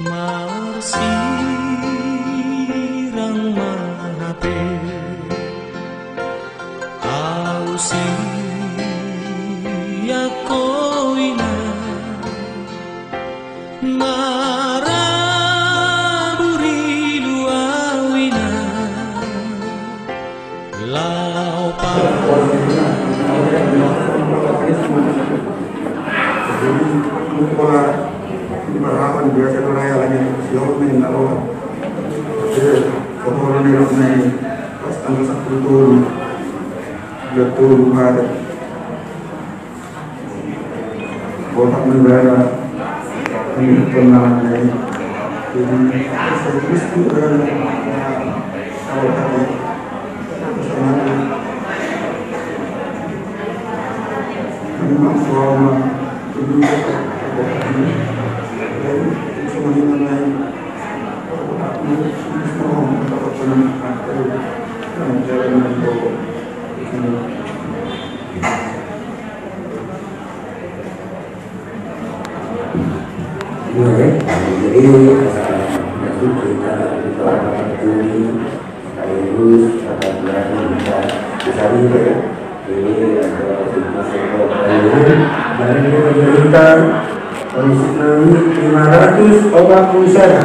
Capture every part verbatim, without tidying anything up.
Marsirang ma hape au sian ho, inang, marabur ilu au, inang, laho pa. Jadi, pola di barahaon biasa do raya lagi siol main na roha. Jadi, kotoran ni rok na i, pas tanggal sapuluh tolu, bulan tolu Maret. Botak mendarat, ini pernah na i. Jadi, pas itu, eh, kalau tadi, Jadi, eh, masuk kita, kita akan sekaligus, eh, belajar bisa, bisa juga, ya. Jadi, eh, kalau kita, eh, dari kita, eh, lima ratus opat puluh sanga.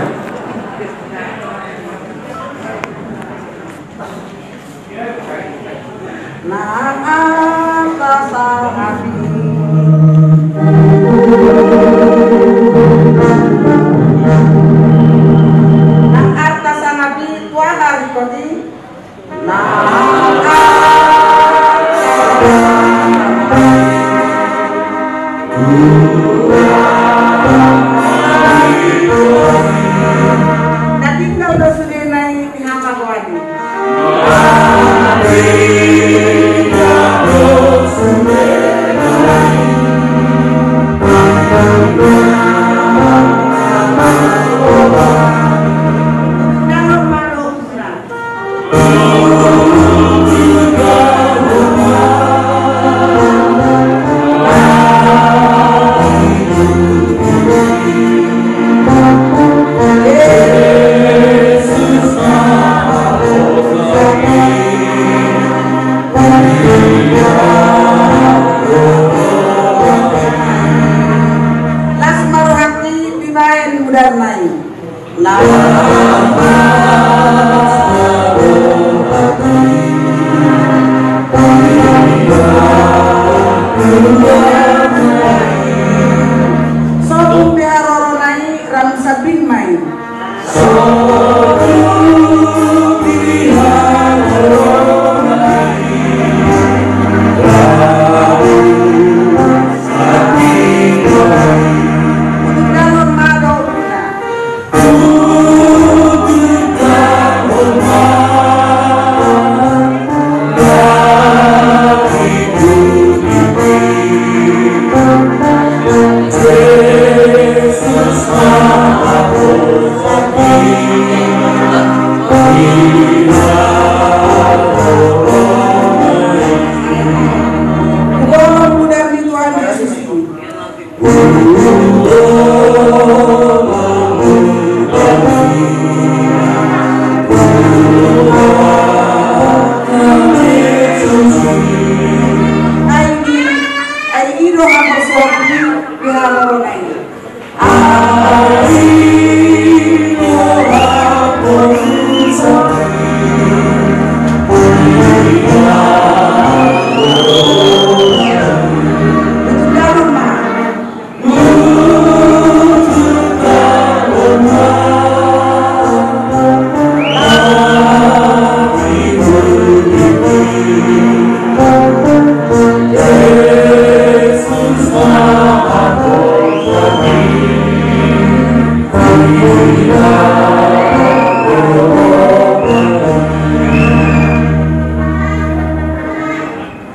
Nang arta sangapi. Nang arta sangapi, tua hari koti. Nang arta sangapi. Na tinggal do sude na i. Las ma rohangki dibaen mudarna i. Sotung be harorona i ram sambing ma i.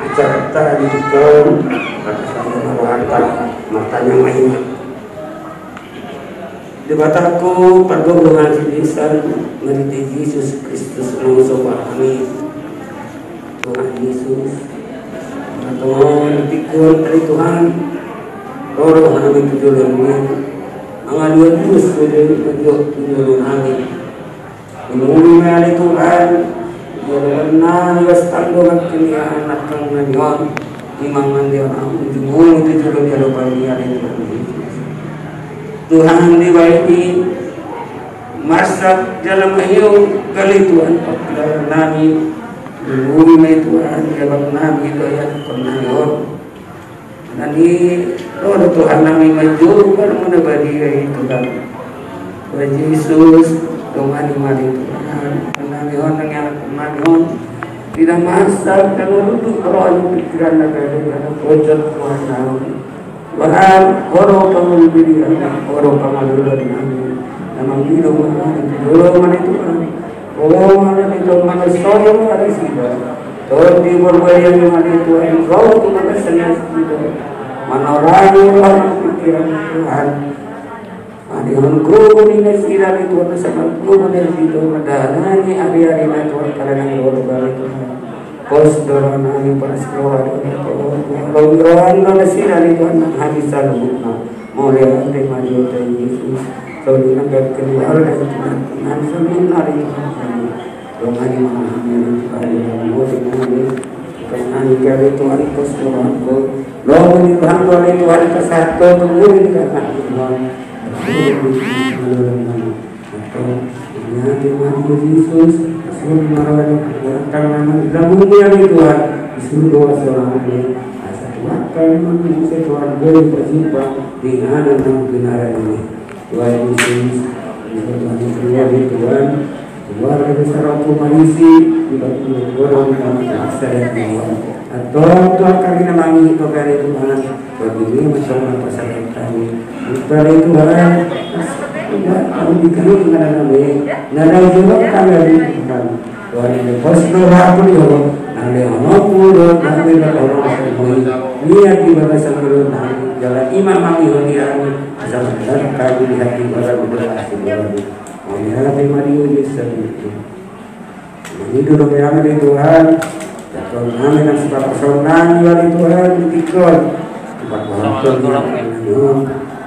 Acara ta di tukau, kata sama rohanta, matanya main. Debata Ho, pargogoi hami di bagasan, marhite Jesus Kristus naung husopa hami. Tuhan Jesus, na tongon di tingki on tadi Tuhan, ro do hami tu joloan on. Mangaluan dos do jadi pajok tu jolo nami. Umuli ma ale Tuhan, jolo nami bastang dongan kini anak kang nami on. Imang mandi on amu jumulu tu jolo jolo pagi ale Tuhan. Tuhan di baik i. Marsak jala mahiu gale Tuhan pangkilaran nami. Umuli ma Tuhan jabang nami dohot nami on. Nani ro do Tuhan nami manjou balmu na badia i Tuhan. Tuhan Jesus, dongani ma di Tuhan nami on, nang anak nami on. Tidak marsak jala duduk rohani pingkiran na gale jala bocor Tuhan nami. Tuhan, Ho do pangolu bidi nami, Ho do pangolu nami. Na mangido ma nami tu jolo ma di Tuhan. Ho ma nami tu mangasoyo ma nasida. Tondi Porbadia ma di Tuhan, Ho tu mangasoyo nasida. Manorangi roha pingkiran Tuhan. Adihon gogo ni nasida di Tuhan, sama gogo ni nasida. Madalani ari-ari na Tuhan, kalangan roha bali Tuhan. Pos do roha nami, paras roha nami, tolong roha nami, nasida di Tuhan, nang hami saluhutna. Mauliate ma di Ho Tuhan Jesus. Saluhutna keluarga, nang saluhutna di Tuhan. Dongani ma hami, Tuhan, di dalam musik nami. Tuhan, nami kali Tuhan, pos do roha nami. Dongani ma hami, Tuhan, pasahat Ho, tunggu di Tuhan. Antong, mauliate ma di Ho Jesus, suhut ma roha ni Tuhan, tangan na mangilangkon i ale Tuhan, di surgo sorangan i, asa Tuhan, tangan na mangilangkon i Tuhan, boi pajumpang, di inganan na mangilangkon i. Tuhan Jesus, di surgo ni Tuhan, Tuhan, di surgo marisi, di batu, di batu, di batu, di batu, di batu, Antong, Tuhan, kami na mangihut Ho ale Tuhan, pabege ma songon na pasahat hami. Buka ale Tuhan, Tuhan, kami di kami na nami, na nai jolok kami ale Tuhan. Tuhan, ale pos do rohangku di Ho, na ale Ho, Ho do, kami na orang semua. Niat di bagasan roha nami, jala i ma mangihut hami, asa mandalan kami di hati barang berhasil. Mauliate ma di Ho Jesus. Mangido dope hami di Tuhan, jatuh nami nang sipapasaon nami ale Tuhan, di tingki on. Sipapasaon nami on.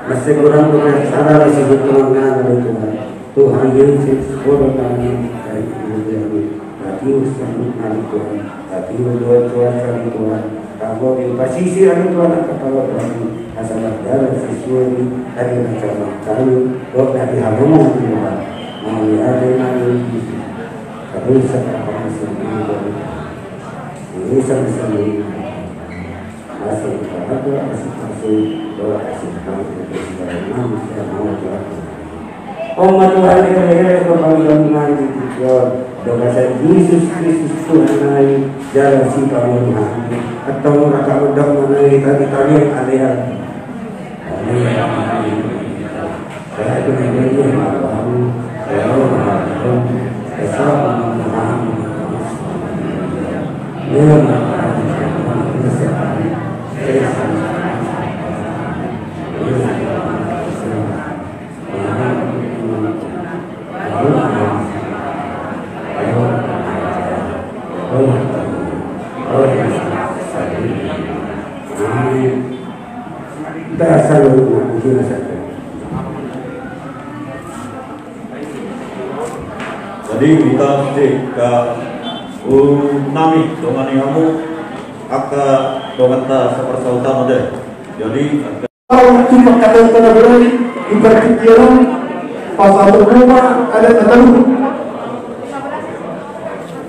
Masih kurang dope acara di sipapasaon nami ale Tuhan. Tuhan Jesus, Ho do nami, baik di hami. Tapi usaha nami Tuhan, tapi usaha Tuhan kami Tuhan. Kamu di pasisi ale Tuhan, angka pala Tuhan. Asa mardalan sesuai di tadi macam kami. Kok tadi hamu Tuhan. Mauliate ma di Ho Jesus. Terus sekarang semua ini sama-sama. Masih ada, masih masih doa, masih masih masih dalam nama saya mau doa. O ma Tuhan, ere-ere do pangulahon nami di tingki on, dohot Jesus Kristus Tuhan nami, jala Sipangolu nami. Antong raka undang manai tadi tadi yang ada yang Amin. Kita selalu mengikuti masyarakat. Jadi kita mesti ka, um, nami dongani hamu angka donganta saparsaoran on. Jadi angka Au tu pangkataion na berani di partingkian on, pasahaton hamu ma adat na talu.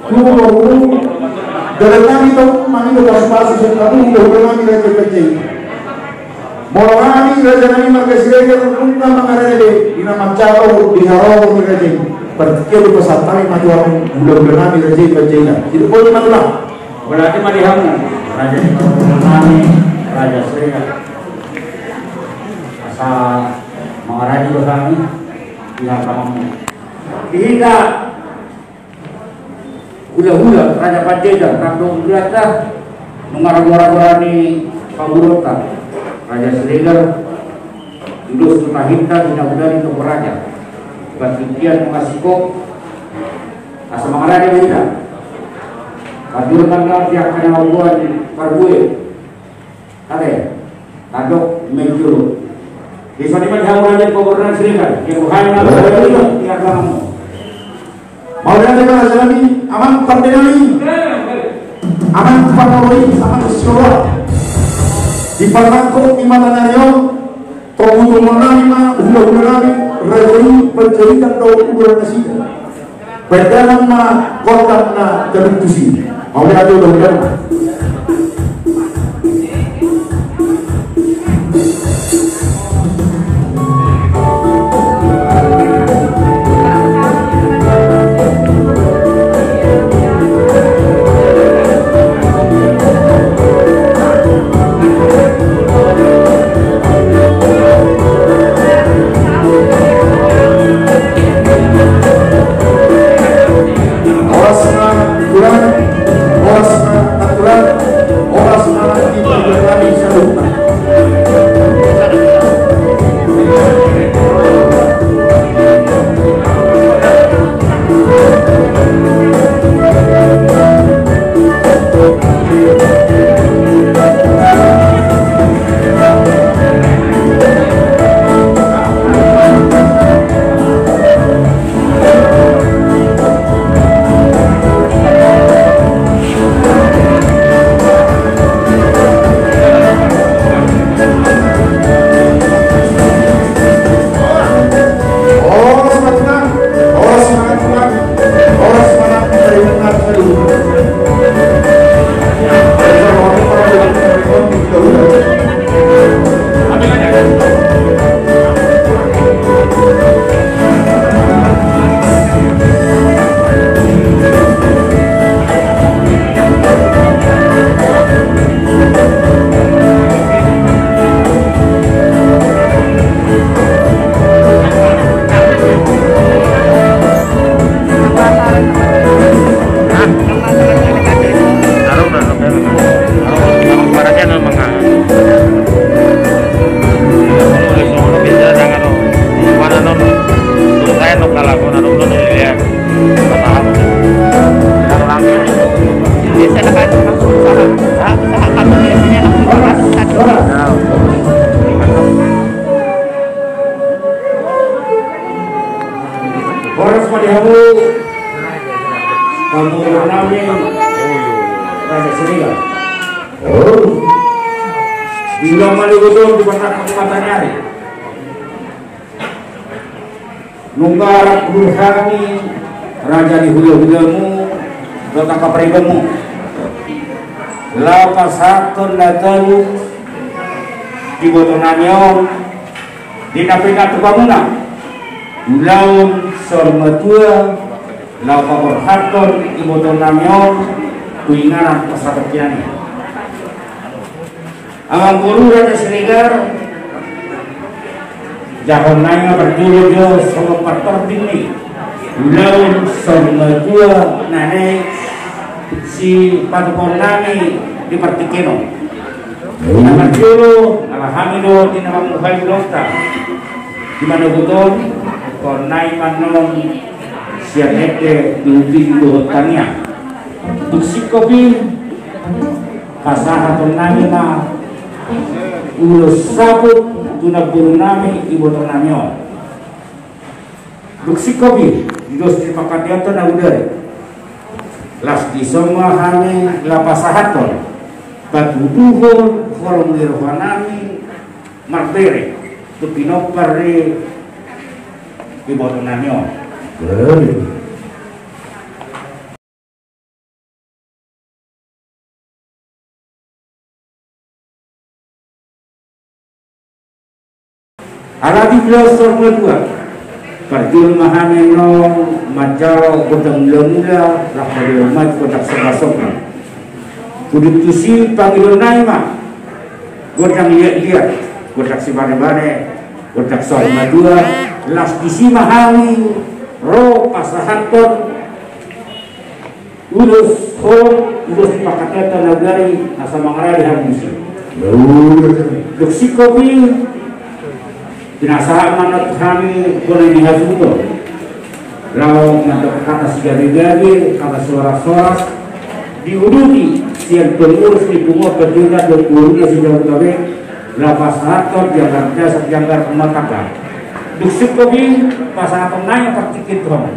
Hamu boru, dalan nami tong mangido pasupasu sian hamu hulahula nami Raja i Banjar i. Molo hami raja nami marga Siregar nunga mangarade be di na manjalo di haroro ni raja i, partingkian i pasahat hami ma tu hamu hulahula nami Raja i Banjar i. Sidung boti ma tulang. Berarti ma di hamu raja i, hulahula nami Raja Siregar. Asa mangarade do hami di hatamu. Di hita hulahula Raja Panjaitan, rap dohot hulahulanta, nunga ramoragora ni pamoruonta Raja Siregar, tudos tu tahinta di na hula ni Tokoraja. Partingkian nunga singkop, asa mangarade ma hita. Parjolo ma di angka na mamboan parbue. Ate, tandok ma di jolo. Di sini mah dia mulai dari pemurungan sini kan. Yang bukan nama saya itu, yang kamu. Mauliate ma raja nami, amang pande nami. Amang pande nami, amang siroa. Di pangkatku di mata nari on, tongtong nami ma, hula-hula nami, raja i, panjaitan do, hula nasida. Badan ma, kota na, terus tusi. Mauliate ma, hula-hula nami. Horas ma tulang, horas ma natural, horas ma di panggilan nami saluhutna. Horas ma di hamu, pamurun nami, Raja Siregar. Di ulaon maligoton di pangkatku di mata nari. Nunga rap hami, raja ni hula-hulamu, dohot angka paribanmu. Laho pasahathon na tolu, di iboto nami on, di na pinatupa muna, ulaon saur matua, laho paborhathon iboto nami on, tu inganan pasatongkinan i. Amangboru Raja Siregar, jahon nai ma parjolo jo songon partording ni ulaon saur matua na naeng sipatupaon nami di partingkian on. Na parjolo, ala hami do di na mamungka ulaonta. Di manogot on, hon nai ma annon sian ende, di uti dohot tangiang. Dung singkop i, pasahathon nami ma ulos saput tu namboru nami iboto nami on. Dung singkop i, di dos ni pangkatanta na hudari, las dison ma hami laho pasahathon patuduhon holong ni roha nami marbere tu pinompar ni iboto nami on. Ala di ulaon saur matua, parjolo ma hami annon manjalo gondang mulamula, laho padomu ma tu gondang sombasomba. Dung tusi pangidoan nami ma gondang liatliat, gondang sibanebane, gondang saur matua, las disi ma hami ro pasahathon ulos holong, ulos ni pangkatanta na hudari, asa mangarade hamu disi. Dung singkop i, pinasahat ma annon tu hami bona ni hasuhuton, laho mandok hata sigabe-gabe, hata sihoras-horas, diuduti sian pengurus ni punguan parjolo dohot pengurus na sigabe-gabe, Lapas sahat tu anggar jasa, di anggar rumah tangga. Duk singkop i pasahaton nai partingkian tu hamu.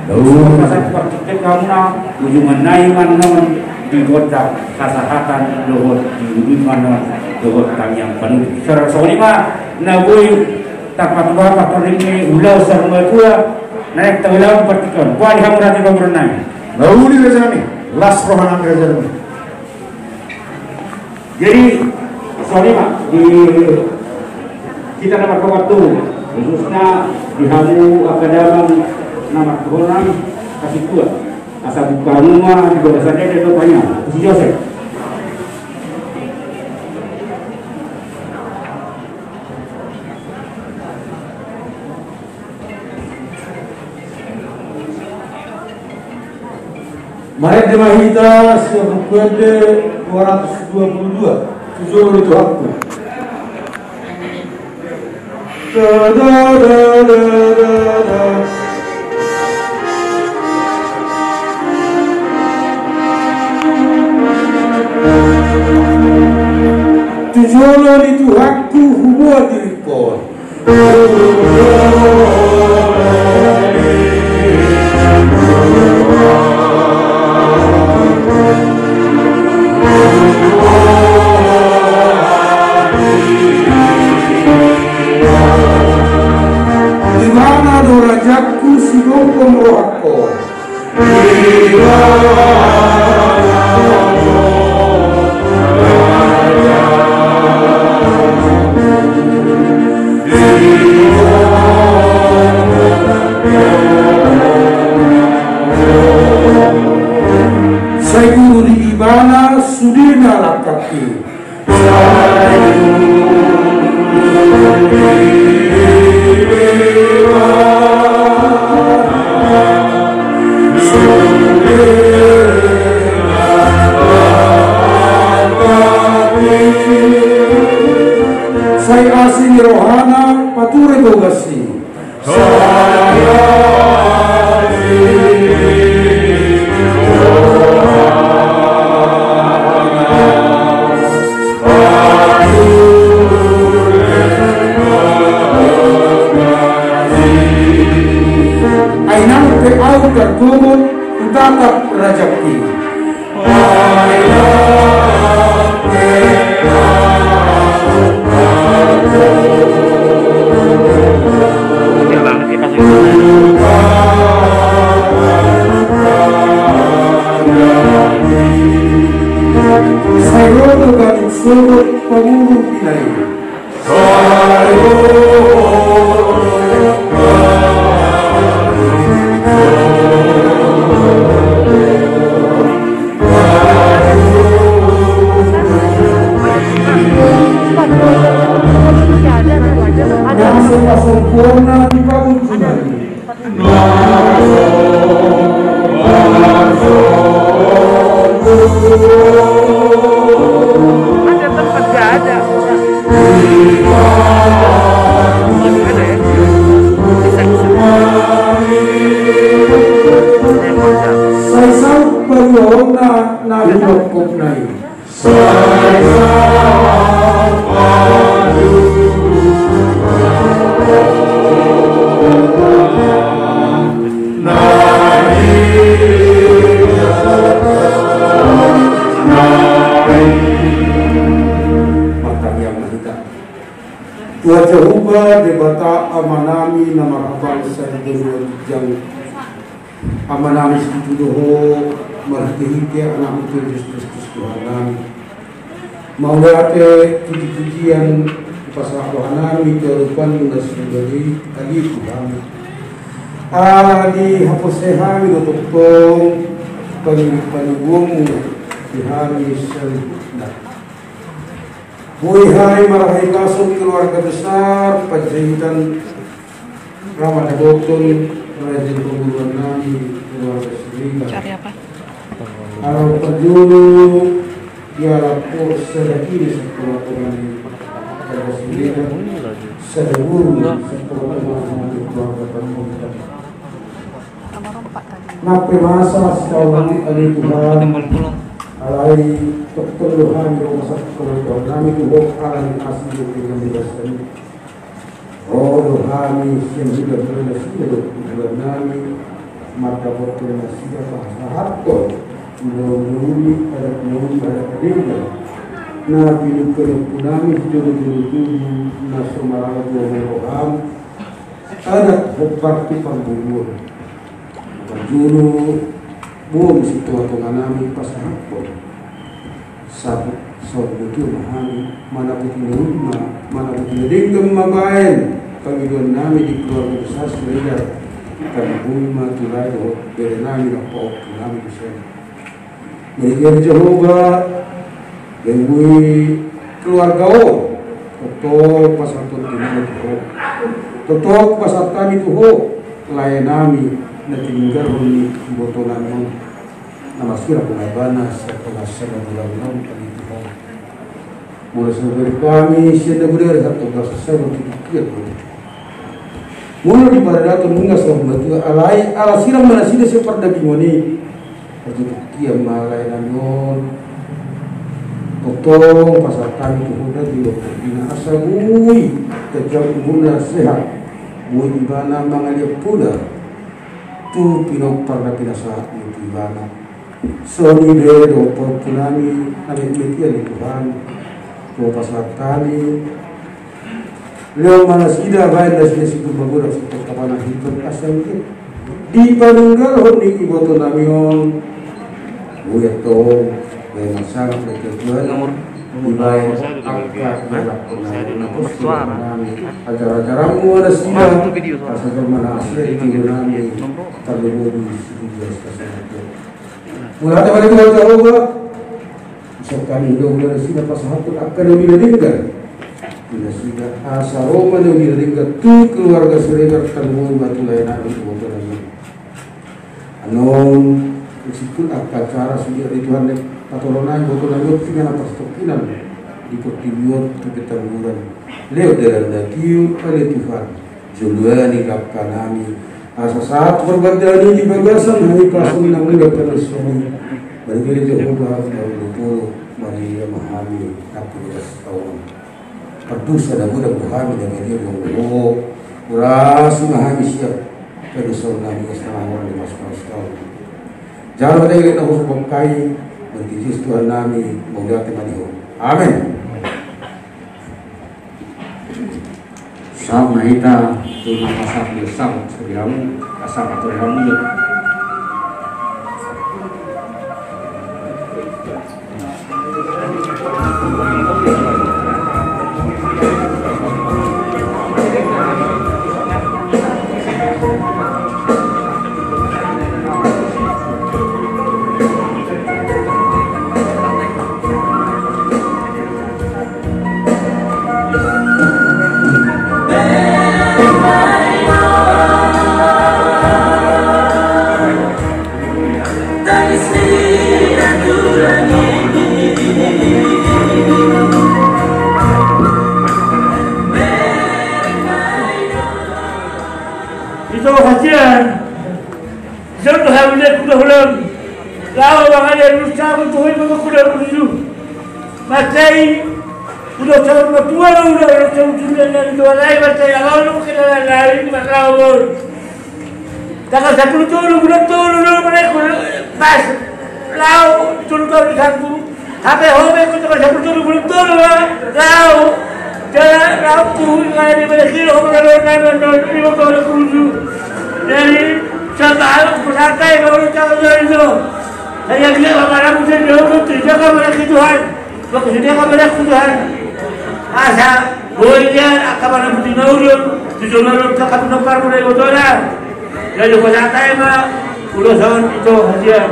Lalu pasahat partingkian tu hamu na ujungan nai ma annon di gondang hasahatan dohot di ujungan annon dohot tangiang panutup. Sar songon i ma na boi tapatupa patorang ni ulaon saur matua. Naeng taulahon partingkian. Boha di hamu raja pamoruon nami. Lauli raja nami. Las roha nami raja nami. Jadi songon i ma di hita na marhahamaranggi, khususna di hamu angka damang na martohonan, kasituan asa buka hamu ma di bagasan ende dohot tangiang. Puji Josep. Marende ma hita sian Buku Ende dua ratus dua puluh dua, tu jolo ni Tuhanku. Tu jolo ni Tuhanku huboan diringkon. Ibana do rajangku, sigomgom rohangkon. Sai guru di ibana sude na langkap i. Sai asi ni rohana pature bogas i. Ai nang pe ahu targogo, hutatap rajangki. Sai ro do ganup sogot pangurung pinain. Nasa pasombuonna di pagunjungan. Ada tempat gak ada. Ada ya? Bisa, bisa. Sai saut paluaonna na di bokop nai. Martangiang ma hita. Tuhan Jahowa, Debata Amanami na marhabangsa di banua ginjang. Amanami, situtu do Ho marhitehite Anakmu Kristus Tuhannami. Mauliate, pujipujian hupasahat rohanami tu adopanMu na sumurung i, ale Tuhan. Ala dihaporseai hami do tongtong panibuonMu di hami saluhutna. Boi hami marhahipason keluarga besar Panjaitan Ramadhan Boton, Raja Panguluan nami, keluarga Siregar. Cari apa? Ala parjolo dialap sada kine sakkolakola ni keluarga Siregar, sada guru sakkolakola ni keluarga Panjaitan. Nang pe masa sitaon i ale Tuhan, alai Tongtong do hami ro pasahathon nami tu Ho ala ni asi dohot denggan ni basa i. Ro do hami sian hulahula nasida dohot tubuan nami mandapothon nasida pasahathon na uli, adat na uli, adat na denggan na pinungka ni ompu nami sijolojolo tubu na so maralo tu adopan ni roham. Adat hombar tu panggogoon. Parjolo boan sian tongatonga nami pasahathon saput saur matua ma hami, mandapothon na uli ma, mandapothon na denggan ma baen pangidoan nami di keluarga besar Siregar. Tarlumobi ma tu lae dohot bere nami na paompu nami di son. Mauliate ma di Jahowa, gabe keluarga on tongtong pasahathon tu Ho. Tongtong pasahat hami tu Ho lae nami na tininggalhon ni iboto nami on, na marsirang ma ibana sian tonga ni sadari on, ale Tuhan. Molo so bere hami sian na bodari sahat tu na so sasada tu tingki on, molo diparadaton nunga saur matua, alai ala sirang ma nasida sian pardagingkon i. Parjolo tingki ma lae nami on tongtong pasahat hami tu Ho, di lomo ni asa boi ganjang umurna, sehat, boi ibana mangaliat poda tu pinompar na pinasahatmu tu ibana. Songon i be dohot paompu nami na metmet i, ale Tuhan, Ho pasahat hami. Lehon ma nasida, baen nasida sian pamoruon, sian pangkabanan hidup, asa dipaninggalhon ni iboto nami on, boi antong, baen ma sangap, baen ma tuan, dibaen angka, baen angka, baen angka, ajar-ajaranmu nasida, asa jolma na asing di tingki nami, tarlumobi di situ, di atas. Mauliate ma di Tuhan Jahowa. Asa hami hulahula nasida pasahathon angka na uli na denggan tu nasida, asa ro ma na uli na denggan tu keluarga Siregar, tarlumobi ma tu lae nami, tu iboto nami. Annon, meskipun angka acara sude, ale Tuhan, patolhas ma iboto nami on tu inganan parstongkinan di portibi on tu Petamburan. Lehon dalan na tio, ale Tuhan, joloani langka nami, asa sahat parbadiaan i di bagasan hahipason na mula panarsoni. Mauliate ma di Jahowa, marolopolop ma di Ho, hami na pinasahatmu. Pardosa na godang do hami na gabe di Ho, urasi ma hami sian pardosaon nami, asa hami na masa-masa. Jala ma denggan na husuk bangkai, mauliate Tuhan nami, mauliate ma di Ho. Amen. Sahat ma hita tu na pasahat ni sahat tu hamu, asa pator hamu jo. Ito hatian. Jolo hami na kuda hulam. Laho mangaliat usaha tu hoi mangkuda usaha. Matai. Udah tahun kedua udah tahun sembilan dan dua lain matai lalu kita lain matai lalu. Tanggal sepuluh tahun bulan tahun udah mereka pas lalu turun tahun satu. Hape ho be tu tanggal sepuluh tolu bulan tolu ma laho. Jala laho tu hubungan ni balik kilo ho laho laho laho laho lima tahun kudu. Jadi sama alam kusakai kalau tahu dari itu. Saya dia apa alam saya dia tu jaga balik Tuhan. Waktu dia kan balik Tuhan. Asa boi dia akan mana putih maulun. Tujuh maulun tak akan nomor mulai botolan. Jadi kau santai ma, ulos on ito hatian.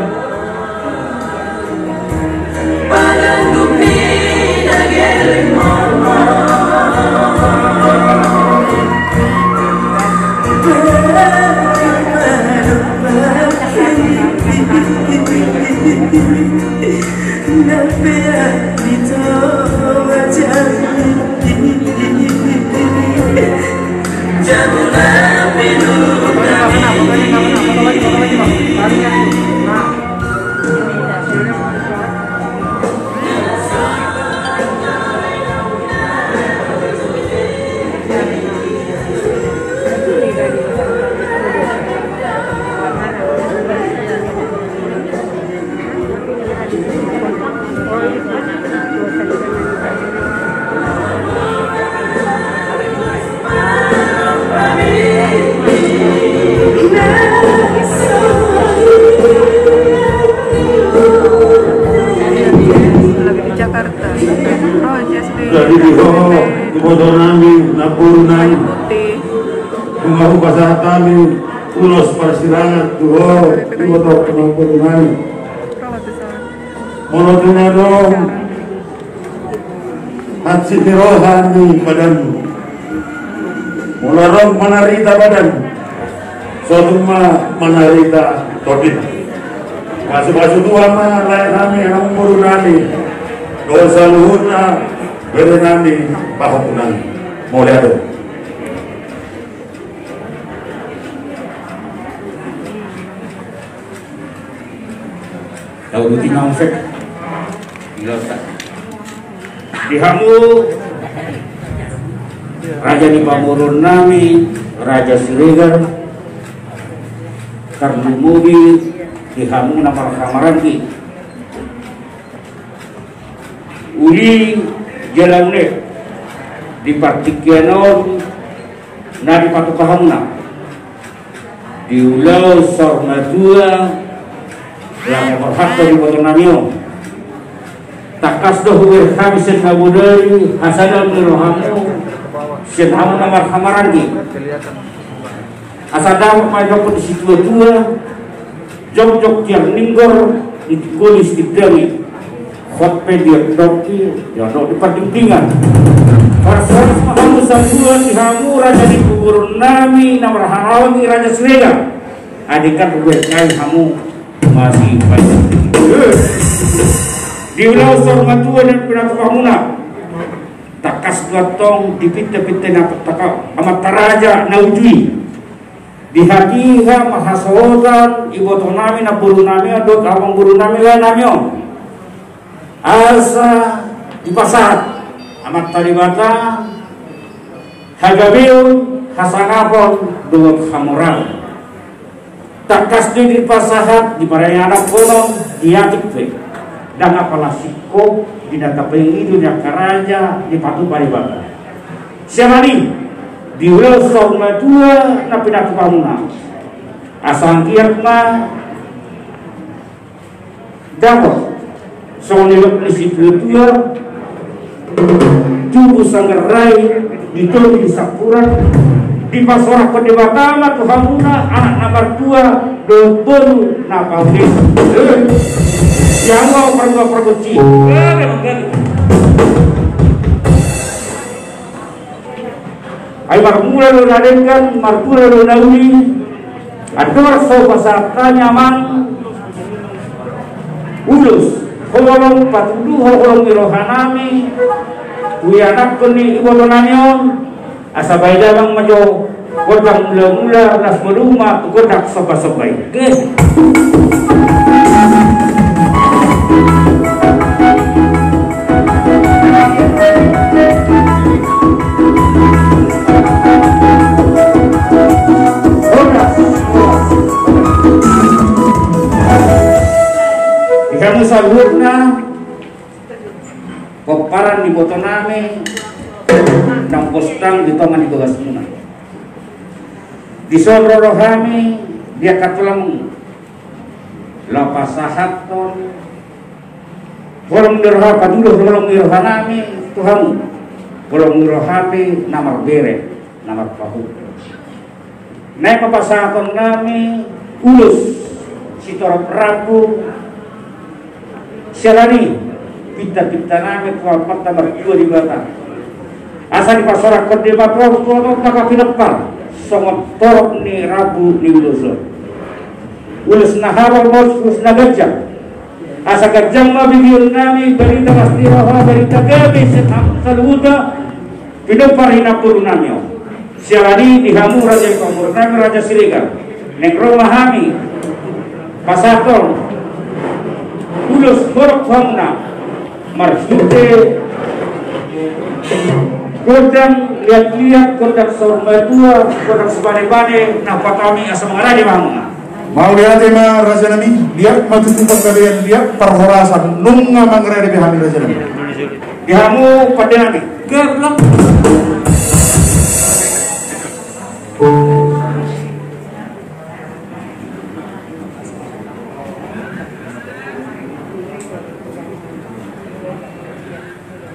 Pasahat hami ulos parsirangan tu ho, iboto pangapodunami. Molo tung adong hansit ni roha ni badanmu, molo adong manarita badan, sotung ma manarita tondin. Pasupasu Tuhan ma lae nami, amangboru nami, dohot saluhutna bere nami, pahompu nami. Mauliate. Tau duti ma musik. Ilota. Di hamu raja ni pamoruon nami, Raja Siregar, tarlumobi di hamu na marhaha maranggi. Uli jala une di partingkian on na dipatupa hamuna di ulaon saur matua, laho marhata di iboto nami on. Tangkas do hubereng hami sian na bodari hasadaon ni rohamu sian hamu na marhaha maranggi. Asa dapot ma didok ni situatua, jongjong tiar ninggor, di tingko ni sitindangi. Hot pe diondokki, diondok di pardingdingan. Parhoras ma hamu saluhutna di hamu raja ni pamoruon nami na marhaha maranggi, Raja Siregar. Adi kan hubereng hamu masipaingot di ulaon saur matua na pinatupa hamuna. Tangkas do antong dipinta-pinta ni amanta raja na uju i. Di hatiha marhasohotan iboto nami, namboru nami on dohot amangboru nami, lae nami on. Asa dipasahat Amanta Debata hagabeon, hasangapon dohot hamoraon. Tangkas do i dipasahat, diparai anak honom, diatik pe. Ndang apala singkop di na tapangido ni angka raja dipatupa Debata. Siala ni i, di ulaon saur matua na pinatupa hamuna, asa anggiat ma dapot songon nidok ni situatua, tubu sanggar rai di tondi ni sampuran, dipasorakhon Debata ma tu hamuna anak na martua dohot boru na pauli. Di hamu angka pargonsi. Ai marmula do na denggan, marmula do na uli. Andor so pasahat hami, Amang, ulos holong, patuduhon holong ni roha nami tu ianakhon ni iboto nami on. Asa bahen damang ma jo gondang mulamula, las molu ma tu gondang sombasomba i. Oke. Di hamu saluhutna pomparan ni iboto nami, naung pos tang di tonga ni bagasmuna. Dison ro rohami di angka tulang, laho pasahathon holong ni roha, patuduhon holong ni roha nami tu hamu, holong ni roha pe na marbere, na marpahompu. Naeng ma pasahaton nami ulos sitorop rambu, siala ni i, pinta-pinta nami tu Amanta Martua Debata, asa dipasorakhon Debata on tu anak na pinompar songon torop ni rambu ni ulos on. Ulos na habang ma ulos na ganjang. Asa ganjang ma begeon nami barita las ni roha, barita gabe sian hamu saluhutna pinompar ni namboru nami on. Siala ni i, di hamu raja ni pamoruon nami, Raja Siregar, naeng ro ma hami pasahathon ulos horong tu hamuna marhite gondang liat-liat, gondang saur matua, gondang sibane-bane na hupasahat hami, asa mangarade ma hamuna. Mauliate ma raja nami, liat ma tutu panggabean, liat parhorasan, nunga mangarade be hami raja nami. Di hamu pande nami. Gablak.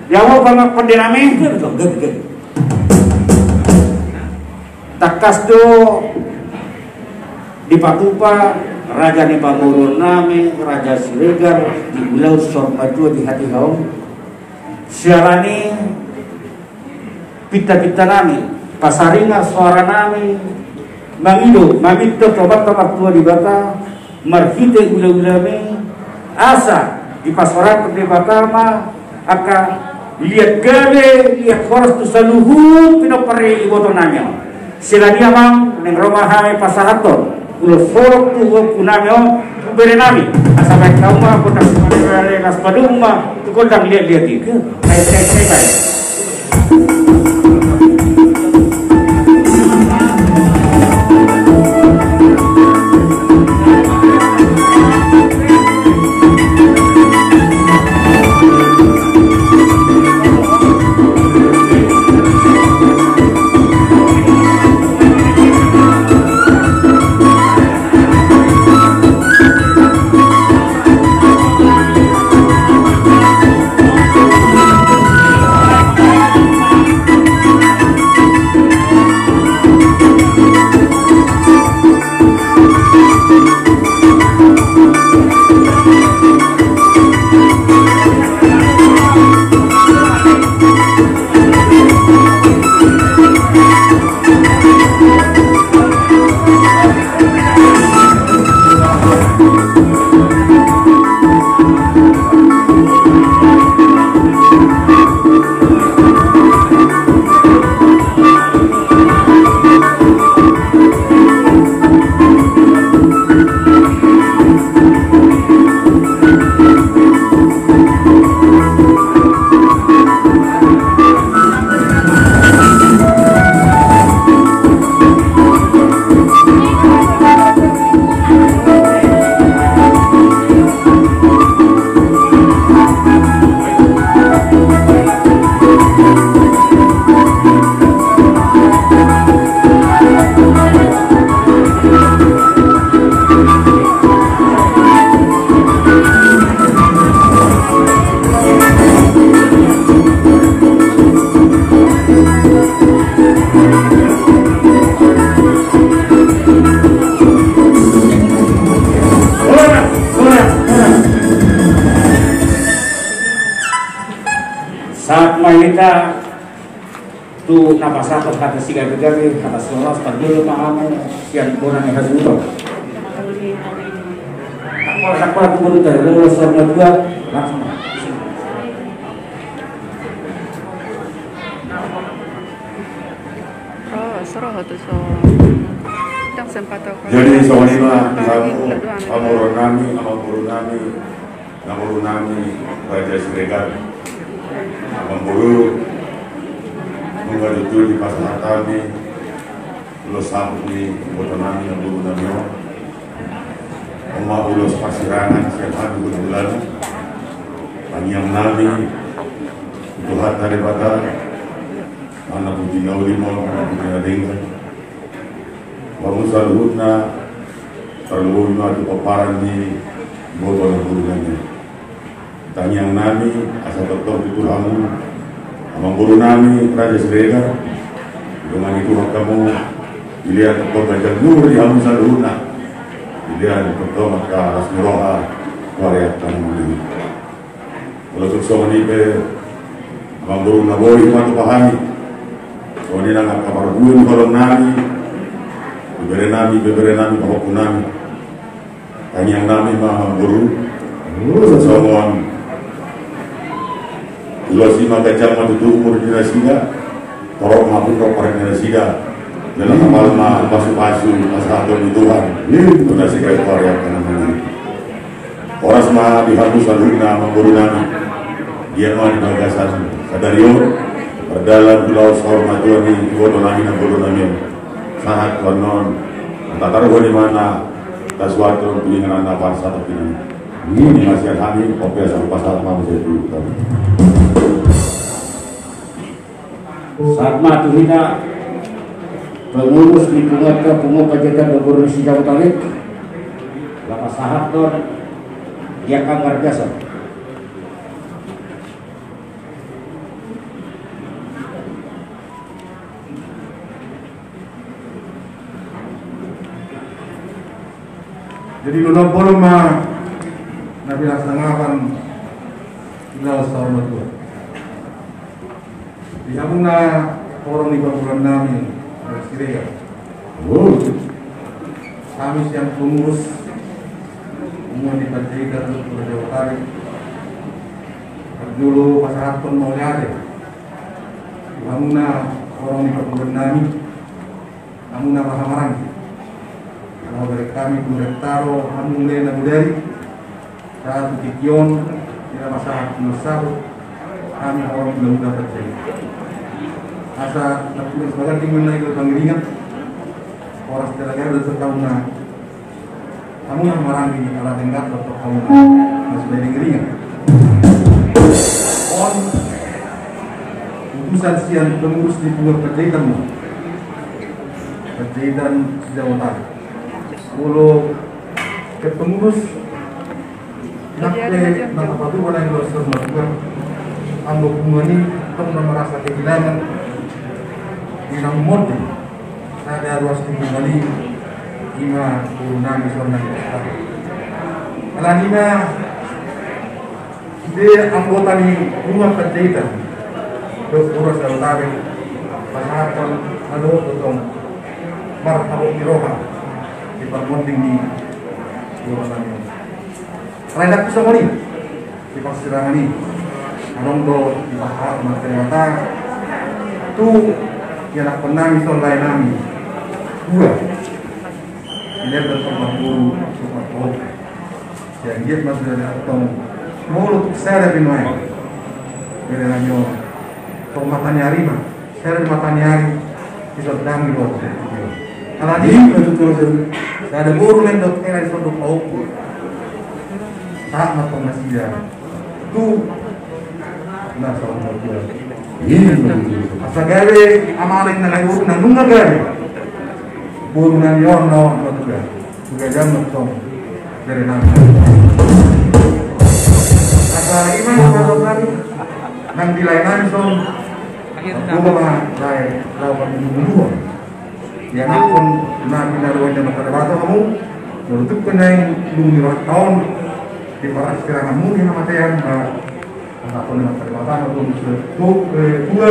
Di hamu pande nami. Gablak, gablak. Tangkas do dipatupa raja ni pamoruon nami, Raja Siregar, di ulaon saur matua di hatiha on. Siala ni i, pinta-pinta nami, pasaringan soara nami, mangido, maminta tu Amanta Martua Debata, marhite ulaon nami, asa dipasaorhon Debata ma angka liat gabe, liat horas tu saluhut pinompar ni iboto nami on. Siala ni i, amang, naeng ro ma hami pasahathon ulos holong tu ompu nami on, tu bere nami. Asa baen hamu ma gondang simarere, las padomu ma tu gondang liat-liat i. Baik, baik, baik, baik. Sahat ma hita tu na pasahat hata sigabe-gabe, hata sihoras, parjolo ma hamu sian bona ni hasuhuton. Sakola, sakola tu boru ta, ulos saur matua, langsung. Oh, soro tu so. Dang sempat aku. Jadi, songon i ma di hamu, pamoruon nami, amangboru nami, namboru nami, Raja Siregar. Amangboru, nunga tutu dipasahat hami ulos sahat ni iboto nami, namboru nami on. On ma ulos parsirangan sian hami hulahula. Tangiang nami tu Tuhanta Debata, ma na puji na uli ma on, ma na puji na denggan. Hamu saluhutna, tarlumobi ma tu pomparan ni iboto namboru nami. Tangiang nami asa tongtong tutu hamu, amangboru nami Raja Siregar, didongani Tuhan hamu, dilehon tongtong ganjang ni umur di hamu saluhutna, dilehon tongtong angka las ni roha tu ari angka na mangihut. Molo tung songon i pe, amangboru, na boi ma tu hami. Songon i nang angka parbue ni holong nami, ibebere nami, ibebere nami, pahompu nami. Tangiang nami ma, amangboru, songon ulos i ma, ganjang ma tutu umur ni nasida. Torop ma hundul parik ni nasida. Jala hapal ma pasu-pasu pasahaton ni Tuhan tu nasida tu ari angka na mangihut. Horas ma di hamu saluhutna, amangboru nami. Dia ma di bagasan sadari on, mardalan ulaon saur matua ni iboto nami, namboru nami on, sahat tu annon. Tataruhon i ma na tasuathon tu inganan na parsatongkinan. Ini masih hami, oke, sampai pasahat ma muse tu kami. Sahat ma tu hita pengurus ni punguanta, Punguan Panjaitan Nagori Sijabu Tarik, laho pasahathon di angka marga son. Jadi, dona bolon ma na pinasangapan di laos saur matua. Di hamuna horong ni pamoruon nami, Siregar. Hami sian pengurus, umum di Panjaitan, Raja Utari. Parjolo pasahathon mauliate. Di hamuna horong ni pamoruon nami. Hamuna ma hamaranggi. Ala hubereng hami tu bereng taro hamu mule na bodari. Sahat tu tingki on, di na pasahat tu na sahat. Hami horong tu na muda terjadi. Asa na tugas bagan di mana itu pangiringan. Horas tenaga dan serta una. Hamuna hamaranggi ala tenggat dohot hamuna na sudah diiringiringi. On utusan sian pengurus di Panjaitan, Panjaitan Sidawa tadi. Molo ke pengurus, nang pe na tapatupa na i dohot saur matua. Anggo punguan i tong na merasa kehilangan di na ummonti. Sada ruas ni punguan i, ima boru nami sonang. Alani na, di anggota ni punguan Panjaitan dohot boru Sidawa tadi, pasahathon na dohot do tong marhabot ni roha di parmonding ni boru nami. Alai ndang pe songon i, di parsirangan i adong do dipasahat Amanta Debata tu ianakhon nami songon lae nami dua. Ianakhon nami dua. Sian dia masuk dari antong molo tu sada pinuai. Bere nami on. Tong mata ni ari ma. Sada di mata ni ari, di sondang di bawah. Alani, sada boru lain dohot hela di sondang pahompur. Sahat ma tong nasida. Tu na saur matua. Asa gabe amalen na lae boru na nunga gabe. Boru nami on na on matua. Sudah jam nonton. Dari nami. Asa ima nonton nami. Nang di lae nami son. Dua ma lae lawan dua. Ianakhon nami na roa ni Amanta Debata hamu. Molo tung pe naeng dung ni rohanta on. Di parsiranganmu di hamatean. Pasahathon ni Amanta Debata ma tu, tu, eh, tua,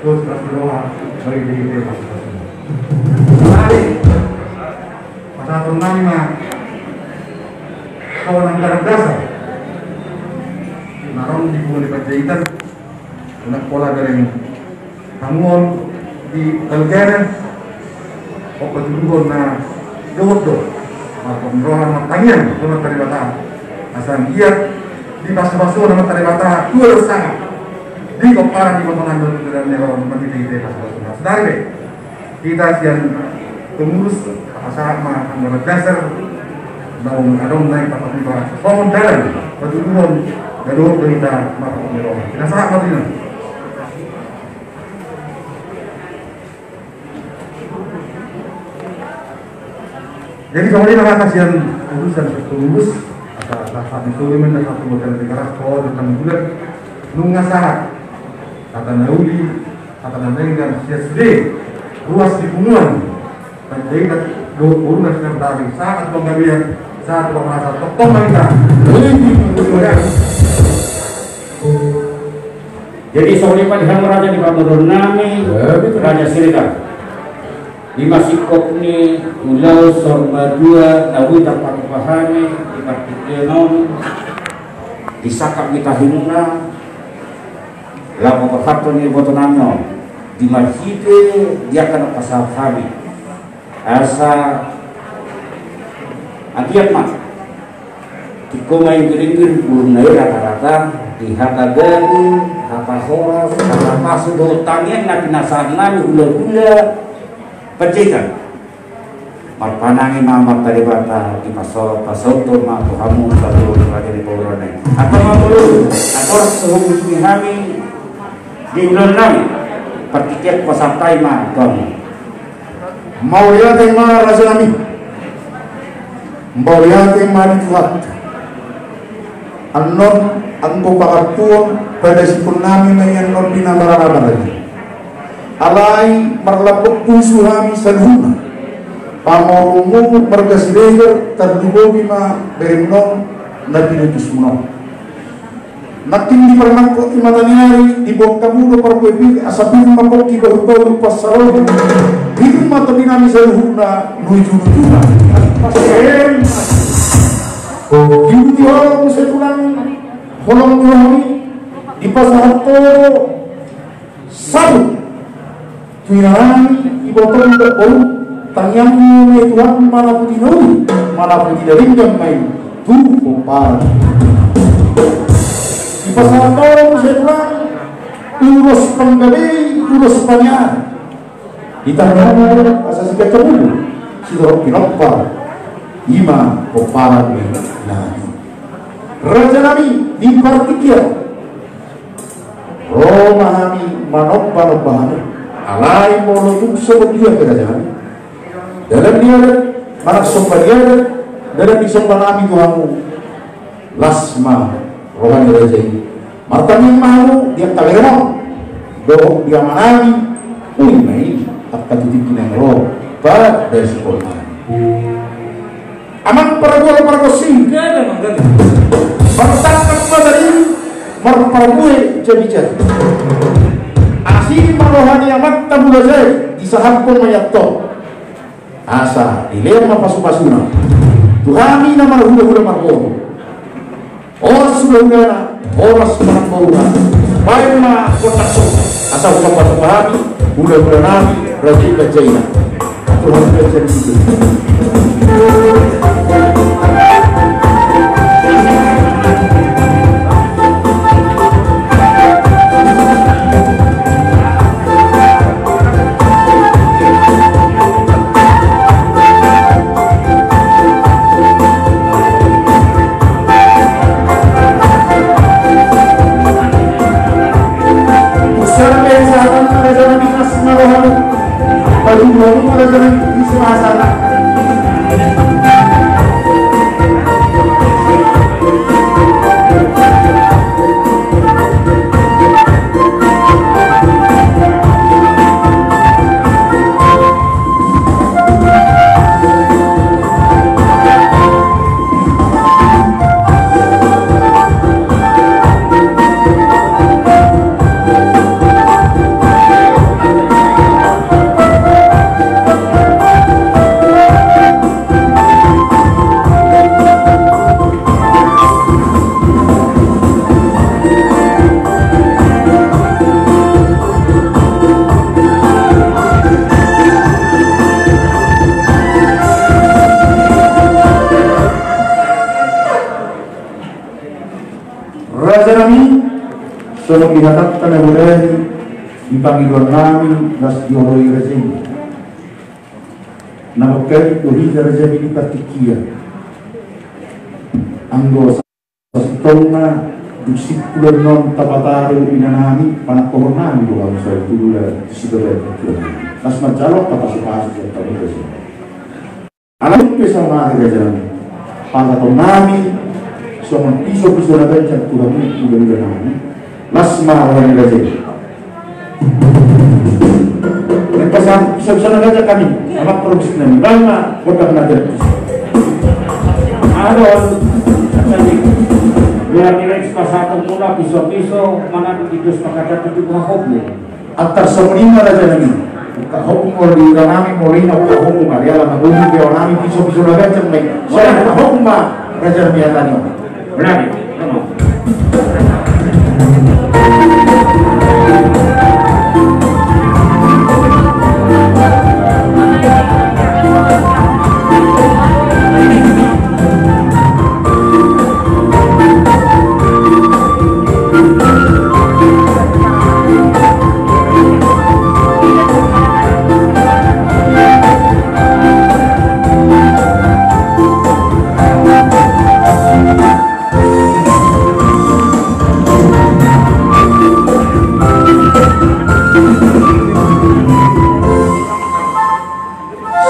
tu, tu, tu, tu, bagi diri dia masing-masing. Mari, pasahathon nami ma, kawan anggaran dasar. Na ro di punguan ni Panjaitan, na pola gareng. Hamu on di balgana, on patuduhon na dohot do. Marhon roha martangiang tu Amanta Debata. Asa anggiat dipasupasu Amanta Debata, tua dohot sangap. Di pomparan ni pomparan dohot di dalam nero, marhite-hite pasupasu. Sadari be. Hita sian pengurus, pasahat ma anggaran dasar, naung adong nai patok iba. Songon dalan, patuduhon, na dohot do hita marhon roha. Pinasahat ma tu inang. Jadi, songon i ma hata sian utusan pengurus, asa, asa, asa, asa, asa, asa, asa, asa, asa, asa, asa, asa, nunga sahat hata na uli, hata na denggan, sian sude ruas ni punguan Panjaitan dohot boru na sian tadi, sahat tu panggabean, sahat tu pangalasan, tongtong ma hita. Jadi, songon i ma di hamu raja ni pamoruon nami, Raja Siregar. Di masingkop ni ulaon saur matua na boi tarpatupa hami di partingkian on, di sangkap ni tahinmuna, laho pasahathon ni iboto nami on, di marhite di angka na pasahat hami. Asa anggiat ma. Tingko ma ingkir-ingkir bulungna i rata-rata di hata gabe, hata horas, hata pasu dohot tangiang na pinasahat nami hula-hula Panjaitan. Marpanangi ma Amanta Debata dipasaut, pasauthon ma tu hamu satu raja di pamoruon i. Antong ma molo, antong horas tu hami di ulaon nami, partingkian pasahat hami ma tu hamu. Mauliate ma raja nami. Mauliate ma di Tuhan. Annon anggo pangampuon padasihon nami ma i annon di na maralaman i. Alai marlambok pusu hami saluhutna. Pamorunmu marga Siregar, tarlumobi ma beremon na pinutusmuna on. Nangkin di parnangkok ni mata ni ari, diboan hamu do parbuepir, asa pir ma pongki bahu-bahu pansalongan. Pir ma tondinami saluhutna, nujunujuna. Di holong muse tulang, holong ni roha nami, dipasahat ho do sabut tu inanami, ibotongmu dohot boru, tangiangmu ma i Tuhan, manaputi na uli, manaputi na denggan ma i tu pomparan. Dipasahat ho do muse tulang ulos panggabei, ulos paniaran. Di tangiangmu asa sigancang umur, sitorop pinompar, i ma pomparan ni inanami. Rajanami di partingkian, ro ma hami manomba-nomba hamu. Alai molo tung songon dia pe rajanami, dalan ni adat, manang somba ni adat, dalan ni sombanami tu hamu, las ma roha ni raja i. Martangiang ma hamu di angka beremon dohot di amanami. Uli ma i angka tu tingki na naeng ro, pada sikolahon. Amang pargual pargonsi. Gabe, amang, gabe. Martangkap ma tadi, marparbue jadi-jadi. Asi ma roha ni amanta mula sai, disahaphon ma i antong. Asa dilean ma pasu-pasuna tu hami na marhula-hula marboru. Horas hulahulana, horas panamboruhana. Baen ma gondang somba, asa hupapasu hami hula-hulanami, raja i panjaina. Tuhan, raja i. Rajanami, songon di hatanta na bodari, di pangidoannami, las dioloi raja i. Na mangkatai do hita rajanami di partingkian. Anggo sasintongna dung simpul on tapataru inanami, panangkohonnami do hamu sai tu hula tu sibagian partingkian. Las manjalo pasu-pasu sian hamu raja i. Alai pe saonari rajanami, pasahatonnami songon piso-piso na ganjang tu hamu hula-hulanami. Las ma roha ni raja i. Naeng pasahat piso-piso na ganjang hami, amang pargonsinami, baen ma gondang na ganjang. Adong, biar ni Rex pasahatonmuna piso-piso, manang di dos pakatan tu tubuh hakopi. Antar songon i ma rajanami. Ungkap hopu molo di hutanami, molo i na ungkap hopu ma, diala na boi be onami piso-piso na ganjang ma i. Songon i ungkap hopu ma rajanami hatani on. Berani.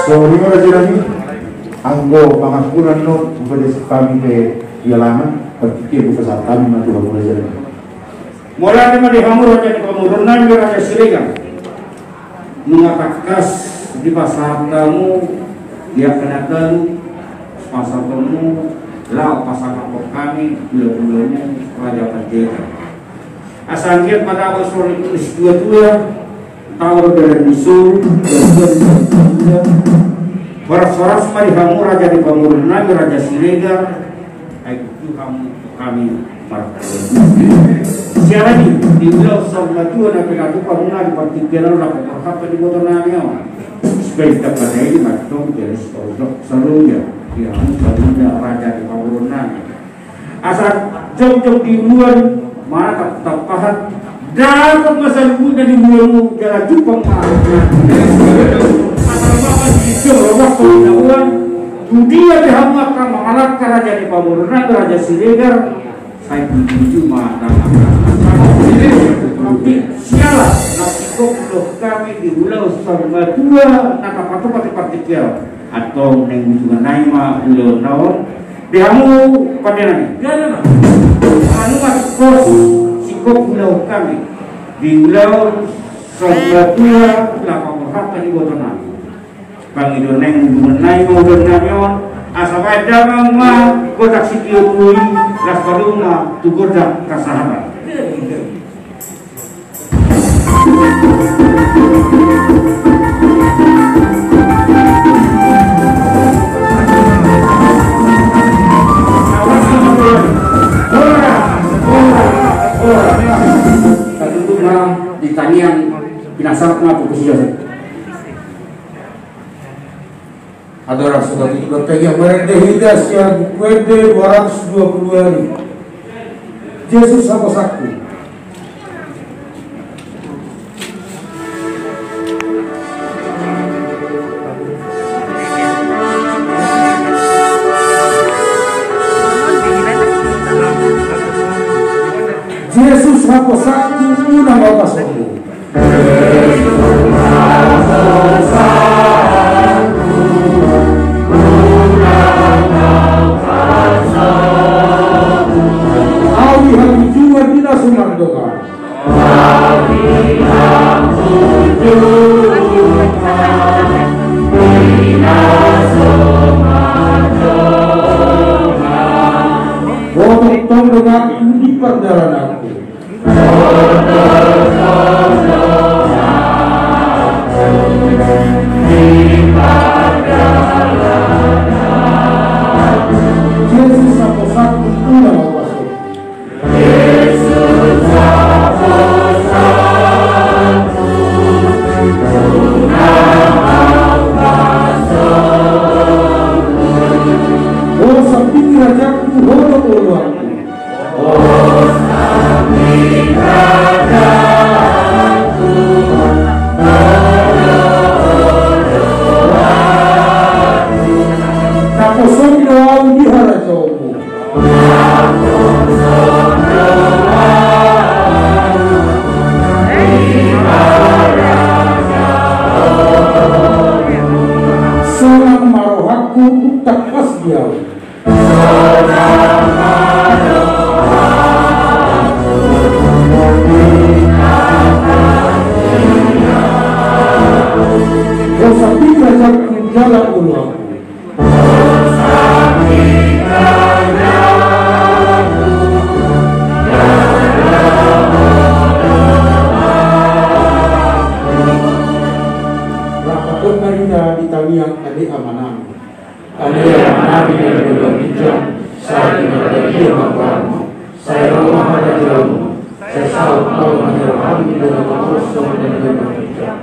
Songon i ma rajanami, anggo pangampunan on, hupadesak hami pe di halaman, partingkian hupasahat hami ma tu hamu rajanami. Mauliate ma di hamu raja ni pamoruonnami Raja Siregar. Nunga tangkas dipasahat hamu Ia kena talu, pasahatonmu, laho pasahathon hami hulahulamu, Raja Pandita. Asa anggiat ma dapot sori situatua, taur dalan ni solu, horas-horas ma di hamu raja ni pamoruon nami, Raja Siregar. Ai tutu hamu hami martanggung. Siala ni i, di ulaon saur matua na pinatupa muna di partingkian on, laho paborhat di iboto nami on. Supaya dapot i ma tong jadi saudara saudara di hamu saluhutna raja ni pamoruon nami. Asa jongjong di uluan, manatap tampahan, dapot ma saluhutna di uluanmu, jala jumpang ma. Asa ma di jongjong, ruas di uluan, tu dia pe hamu angka mangalangka raja ni pamoruon nami, Raja Siregar, sai tutu ma. Siala na singkop do hami di ulaon saur matua na tapatupa di partingkian on. Antong naeng ujungan nai ma ulaon na on. Di hamu pande nami, anu ma singkop, singkop ulaon hami di ulaon saur matua, laho paborhat di iboto nami. Pangido naeng ujungan nai ma ulaon nami on. Asa baen damang ma gotak sitio tui, las palu ma tu gotak kasahatan. Horas, horas, horas. Tatutu ma di tangiang, pinasahat ma tu Tuhan. Adong so tatutu tangiang, marende hita sian Buku Ende dua ratus dua puluh ari. Jesus haposanku. Jesus haposanku, unang au pasombu. Au di hajujungan di na so mardongan. Botohon donganku di pardalananku. Jesus haposanku, unang au pasombu. Ho sambing ni rajaku, ho do oloanku. Taposan do au di harajaonmu. Sonang ma rohangku, tung tangkas di au. Ho sambing ni rajaku jala oloanku. Rap ma hita di tangiang, ate amanami. Ate amanami na di banua ginjang, sai pinarbadia ma goarmu, sai ro ma harajaonmu, sai saut ma rohami di banua tonga on songon na di banua ginjang.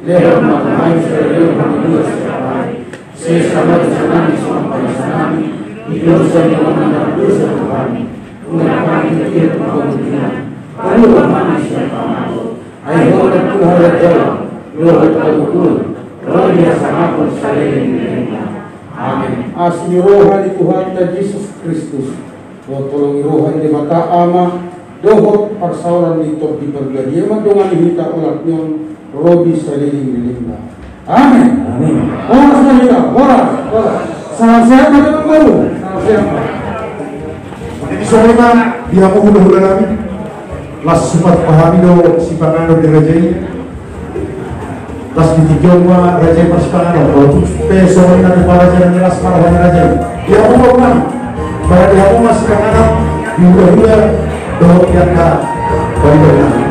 Lehon ma tu hami sadari on hangoluan siapari. Sesa ma dosanami songon panesanami di dosa ni angka na mardosa tu hami. Unang hami togihon tu pangunjunan. Palua ma hami sian pangago. Ai Ho do Tuhan harajaon, dohot hatuturon, ro di hasangapon saleleng ni lelengna. Amen. Asi ni roha ni Tuhanta Jesus Kristus, dohot holong ni roha ni Debata Ama, dohot parsaoran ni Tondi Parbadia mandongani hita olat ni on ro di saleleng ni lelengna. Amen. Amen. Horas ma hita, horas, horas. Salam sehat ma hita, Bapak Ibu. Salam sehat. Jadi songon i ma di hamu hulahula nami. Las supat pahami do sipanganon di raja i. Las di tingki on ma raja i marsipanganon, dohot pe songon i na di raja i, las ma roha ni raja i. Di hamu ma, di hamu ma sipanganon, di hula-hula dohot di angka pariban nami.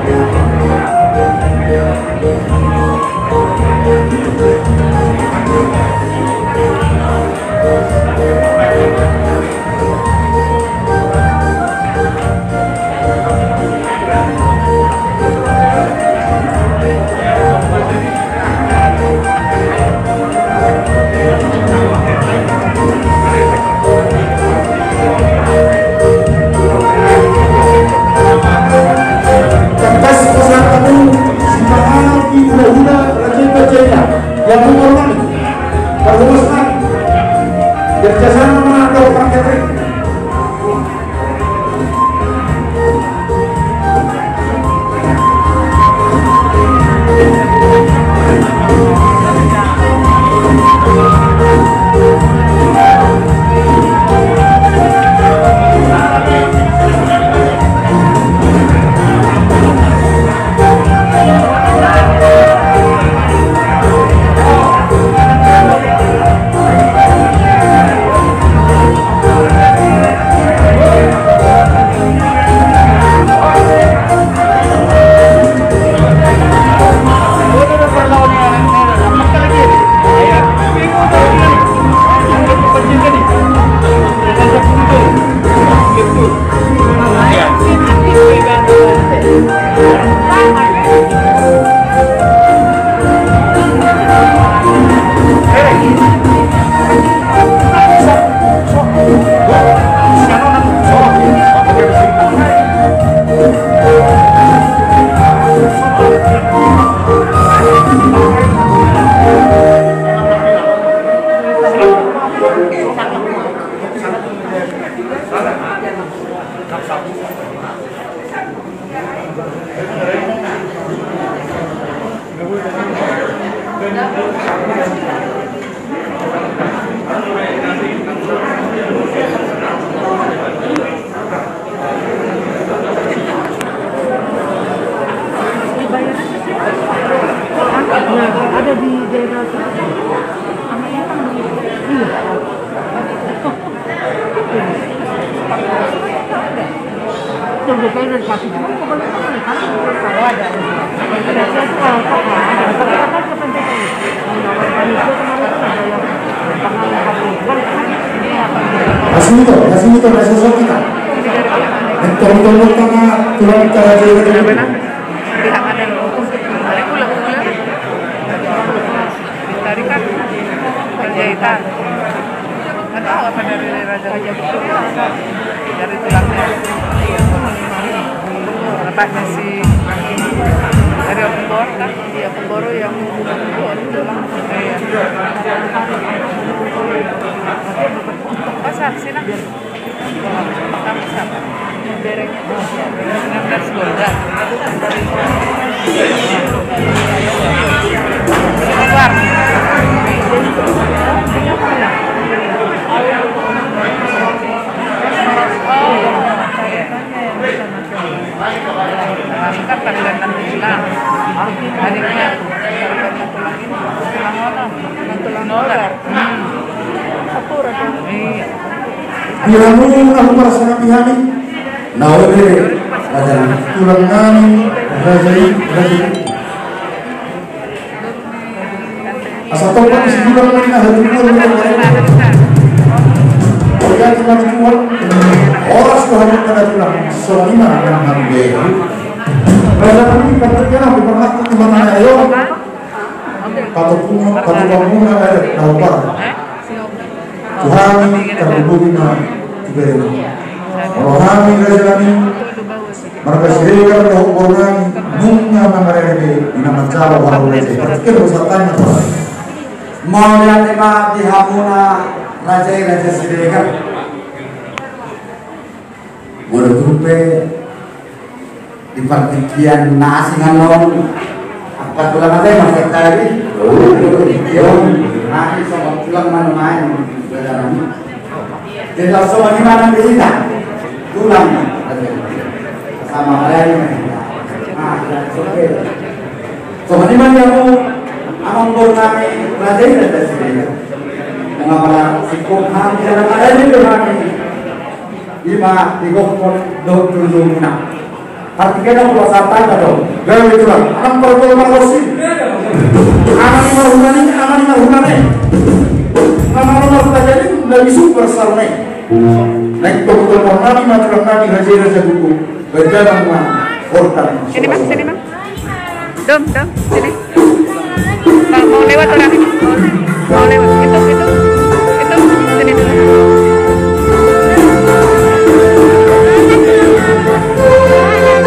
Tangkas pasahat hamu sipanganon di hula-hula raja i, raja i. Di hamu ma, parhobas nami. Kerjasama ma dohot parketeng. Nah, ada di daerah. Iya. Asli to, asli to, asli to kita. Tolong, tolong, tolong, tolong, tolong. Tadi kan Panjaitan. Nggak tahu apa dari Raja Bukit. Dari tulangnya. Bapaknya si dari Ompor kan? Iya, Ompor yang hubungan itu orang tulang. Iya. Pasar sini. Di hamu na huparsangapi hami, na ro do raja nami, tulang nami, raja i, raja i. Asa tong ma di si tulang nami na hatubuan. Oke, terima kasih Tuhan. Horas tu hamu na tulang. Songon i ma nang hami be. Raja nami, patok ya nami, patok di mana ya, yo. Patok pun, patok pun na ada, na huparsangapi. Tu hami, tarlumobi ma tu berem. Molo hami raja nami, marga Siregar dohot boru nami, nunga mangarere be, di na manjalo hami raja i. Berarti kan dosa tanya, Pak. Mauliate ma di hamuna raja i, raja Siregar. Molo tung pe di partingkian na asing annon, angka tulang ate ma sahali. Partingkian na asing songon tulang ma nuaeng. Jadi songon i ma nang di hita tulang. Sama lain. Songon i ma di hamu. Amang boru nami, raja i, raja i. Mangapala singkop hami, jalang adani do hami. Ima digokhon dohot jolojolona. Artinya na pula sata na do. Gabe tulang. Amang parpol margosi. Amang ni marhulani, amang ni marhulani. Amang ni marhulani, na bisuk bersarunai. Naik toko-toko nami, matulang nami, raja i, raja i, buku. Berjalan ma. Horta. Sini, Mang, sini, Mang. Dom, Dom, sini. Mau, mau lewat orang. Mau, mau lewat. Itu, itu. Itu, sini dulu.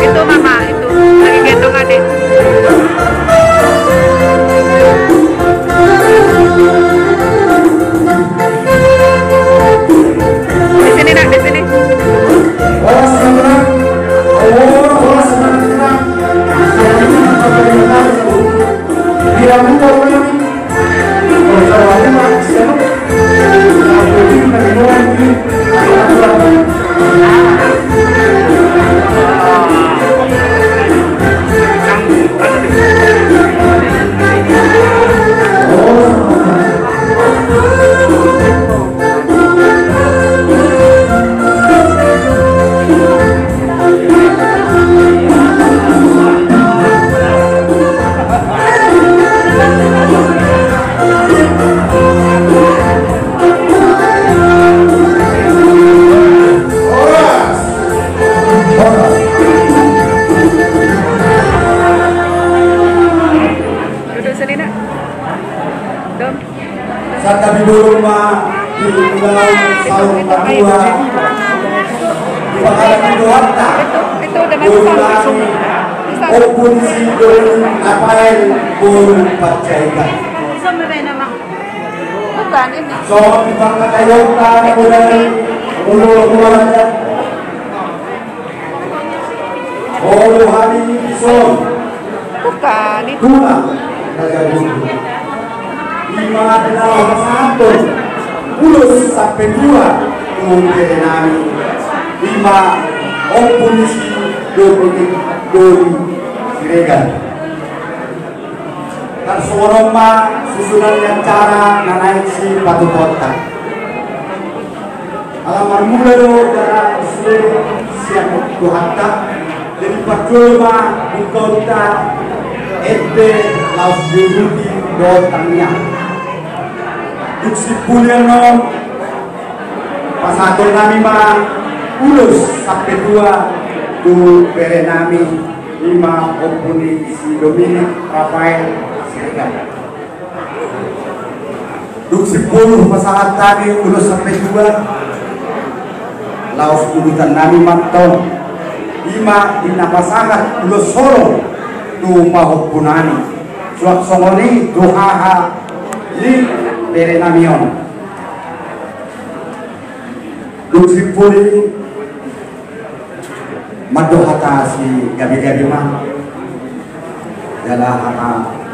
Itu Mama, itu. Lagi gendong adik. Di sini, Nak, di sini. Horas ma, Nak. Horas ma, Nak. Duduk sini, Nak. Dom. Santabi bolon ma di ulaon saur matua. Di pangalaman dohanta. Itu, itu udah masuk. Boru nami, Ompu ni si Doni Rafael boru Panjaitan. Bukan ini. Songon di pangkataion ta na bodari, molo keluarga. Olo hami dison. Bukan itu. Tulang Raja Boru. Ima di na laho pasahathon ulos sampe tua tu bere nami. Ima Ompu ni si Doni, Doni Siregar. Tarsongon on ma susunan ni acara na naeng sipatupaonta. Ala marmula do jala sude sian Tuhanta, jadi parjolo ma bungkaonta ende laos diuduti dohot tangiang. Dung simpul i annon, pasahaton nami ma ulos sampe tua tu bere nami, ima Ompu ni si Dominik Rafael Siregar. Dung simpul pasahat nami ulos sampe tua, laos udutan nami ma antong, ima di na pasahat ulos holong tu pahompu nami, suang songon i tu haha ni bere nami on. Dung simpul i, mandok hata sigabe-gabe ma, jala hata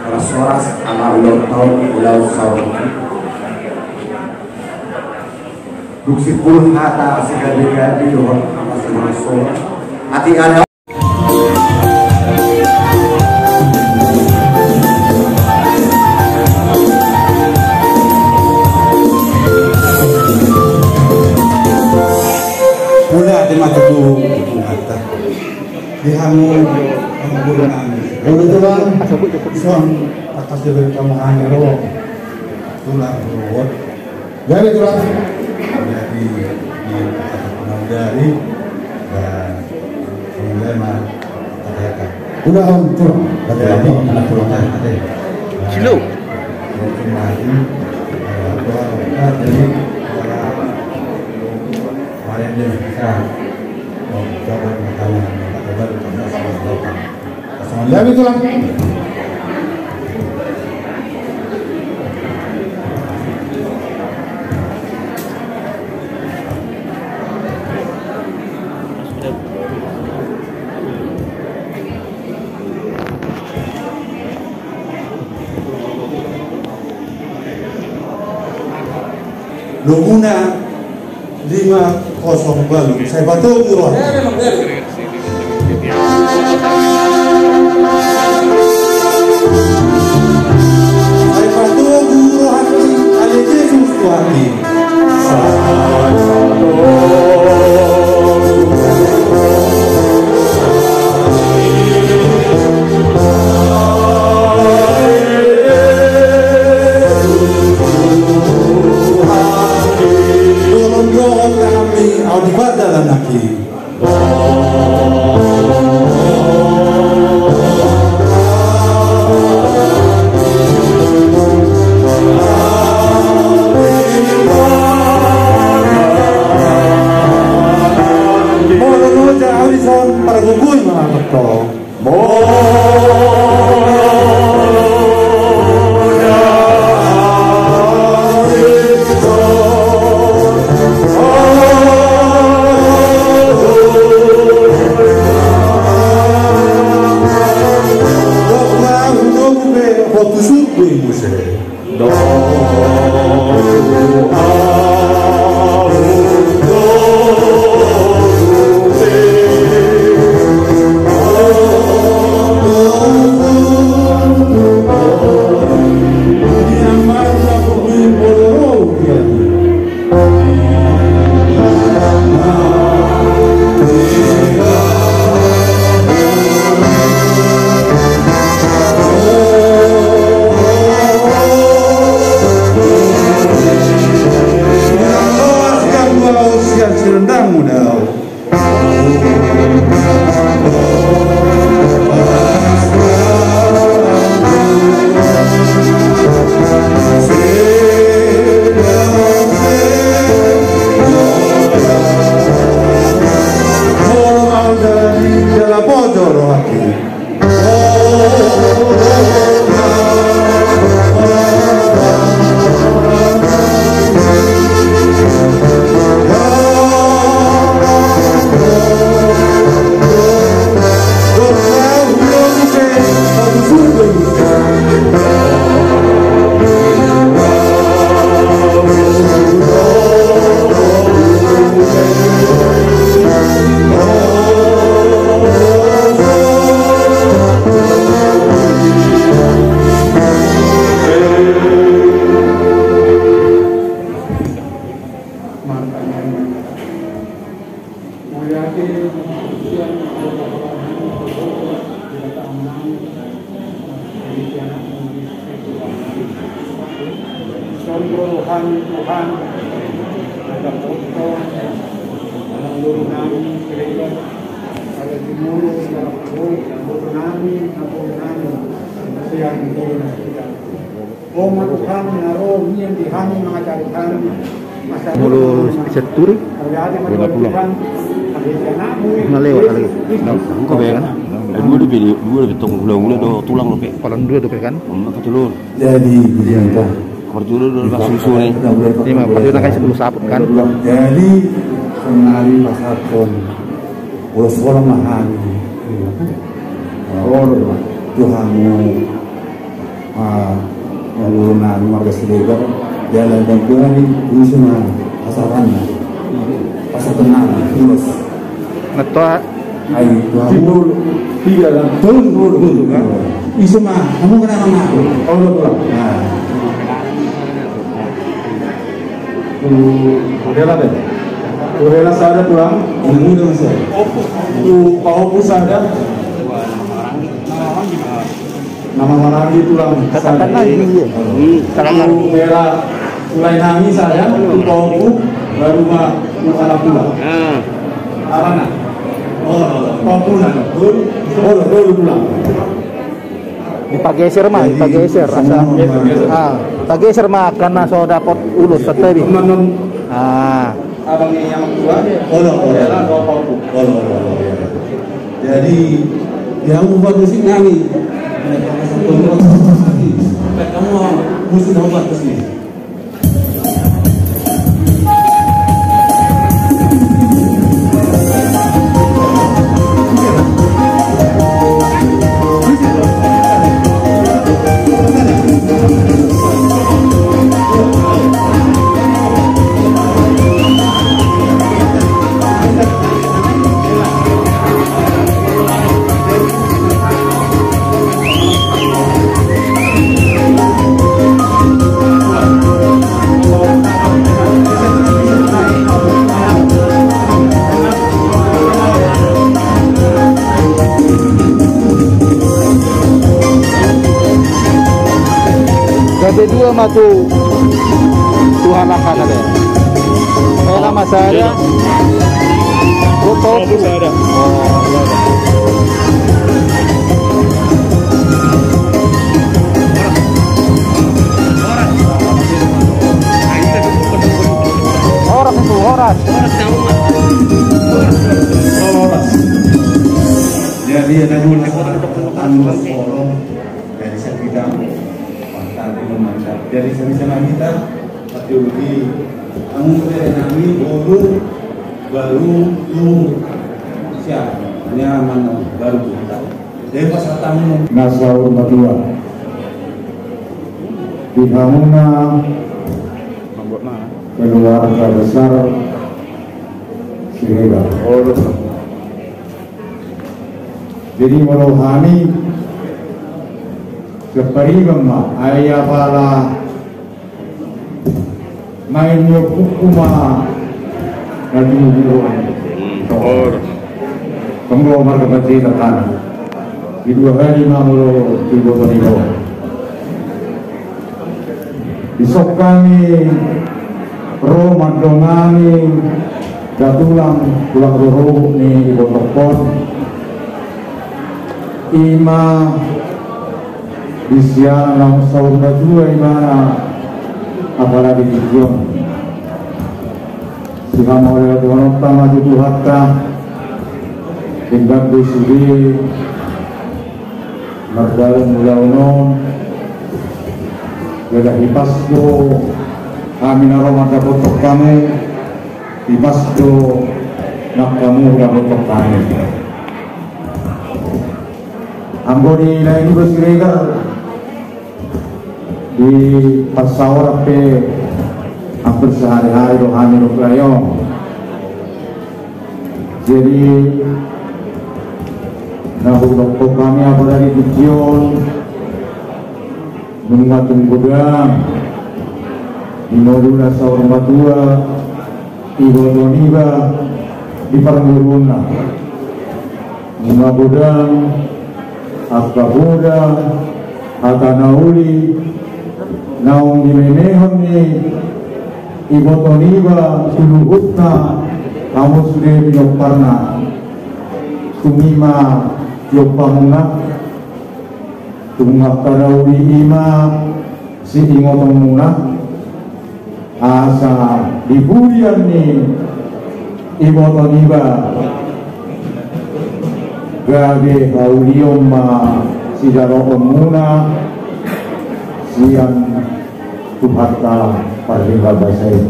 horas-horas ala ulang tahun, ulang tahun. Dung simpul hata sigabe-gabe dohot hata sihoras-horas. Atik ada. Mauliate ma tutu Tuhanta. Di hamu, hamu guru nami. Olo, Tulang. Dison, atas diberi kamu hanya ro. Tulang ruwet. Jadi, Tulang. Jadi, di, di, dari, dan, mulai, Tulang, Tulang. Jadi, anak Tulang, Tulang. Silo. Jadi, Lomuna lima kosong ualu, sai patogu roha. Hati. Tolong doakan kami, au di pada anak i. Molo loja au dison pargogoi ma tong. Songgol Tuhan, Tuhan, ada potong, ada lurungan, kira-kira, ada di mulut, ada perut, lurungan, lurungan, siang, siang. O ma Tuhan, na ro nian di hami mangajari hami. Molo senturi, bola pulang. Na lewat lagi. Engko be kan? Dua dope, dua dope, tong hula-hula do tulang dope. Paling dua dope kan? Jadi, iya, iya. Nomor dua do, susu ni. Ima, berarti udah kasih sepuluh saput kan? Jadi, sonari pasahathon ulos, ulos ma hami. Olo, Tuhan. Ah, ulu nami marga Siregar, jalan dan tuan ini, ini semua pasaranna. Pasar tenang, terus. Ngetua. Ai, tuan. Tiga dan tolu, tolu, tolu, kan? Ini semua, kamu kenapa ngaku? Oh, udah pulang. Nah. Tulang, tulang sada, tulang. Ini udah masuk. Tulang, tulang sada. Nama maranggi tulang. Katakan lagi, iya. Hmm. Tulang mela mulai nami saya, tu paoku, baru ma tu anak tulang. Ah. Apa na? Oh, paoku na, betul. Oh, betul tulang. Dipageser ma, dipageser. Asa, ah, pageser ma, karena so dapot ulos, satabi. Ah. Abang ni anak tulang. Olo, olo. Mela, olo, olo, olo, ya. Jadi, yang ubah musik nami. Kamu musik ubah musik. Ma tu Tuhan akan ada. Eh, nama saya. Iya. Gua tahu. Oh, bisa ada. Oh, iya. Horas itu, horas. Horas. Jadi ada guna tanggung kolom dari sekitar. Tadi memandang. Jadi sama-sama kita teologi. Kamu dari nami boru baru tu siap nyaman baru kita. Jadi pas tamu na saur matua di hamuna keluarga besar Siregar. Jadi molo hami siap pariban ma ai apala main ni ompuku ma na di umur. Tong do marga Panjaitan. Di dua hali ma molo di boto ni do. Dison hami ro mandongani da tulang, tulang rorobot ni ibotongkon. Ima di sian naung saur matua ibana, apalagi di tingki on. Sihamauliatehononta ma tu Tuhanta, denggan do sude mardalan ulaon on. Jala hipas do hami na ro mandapothon hamu, hipas do nang hamu dapothon hami. Anggo di lae niba Siregar, di parsaoran pe hampir sehari-hari do hami dohot lae on. Jadi na hudokhon hami apalagi di tingki on, nunga tung godang di molo na saur matua iboto niba di parngoluonna. Nunga godang angka poda, hata na uli naung nimemehon ni iboto niba tu luhutna, hamu sude pinomparna. Tung ima tiop hamuna, tung angka na uli ima siingotonmuna. Asa di pudian ni iboto niba gabe haulion ma sijaloonmuna sian Tuhanta Pardenggan Basa i.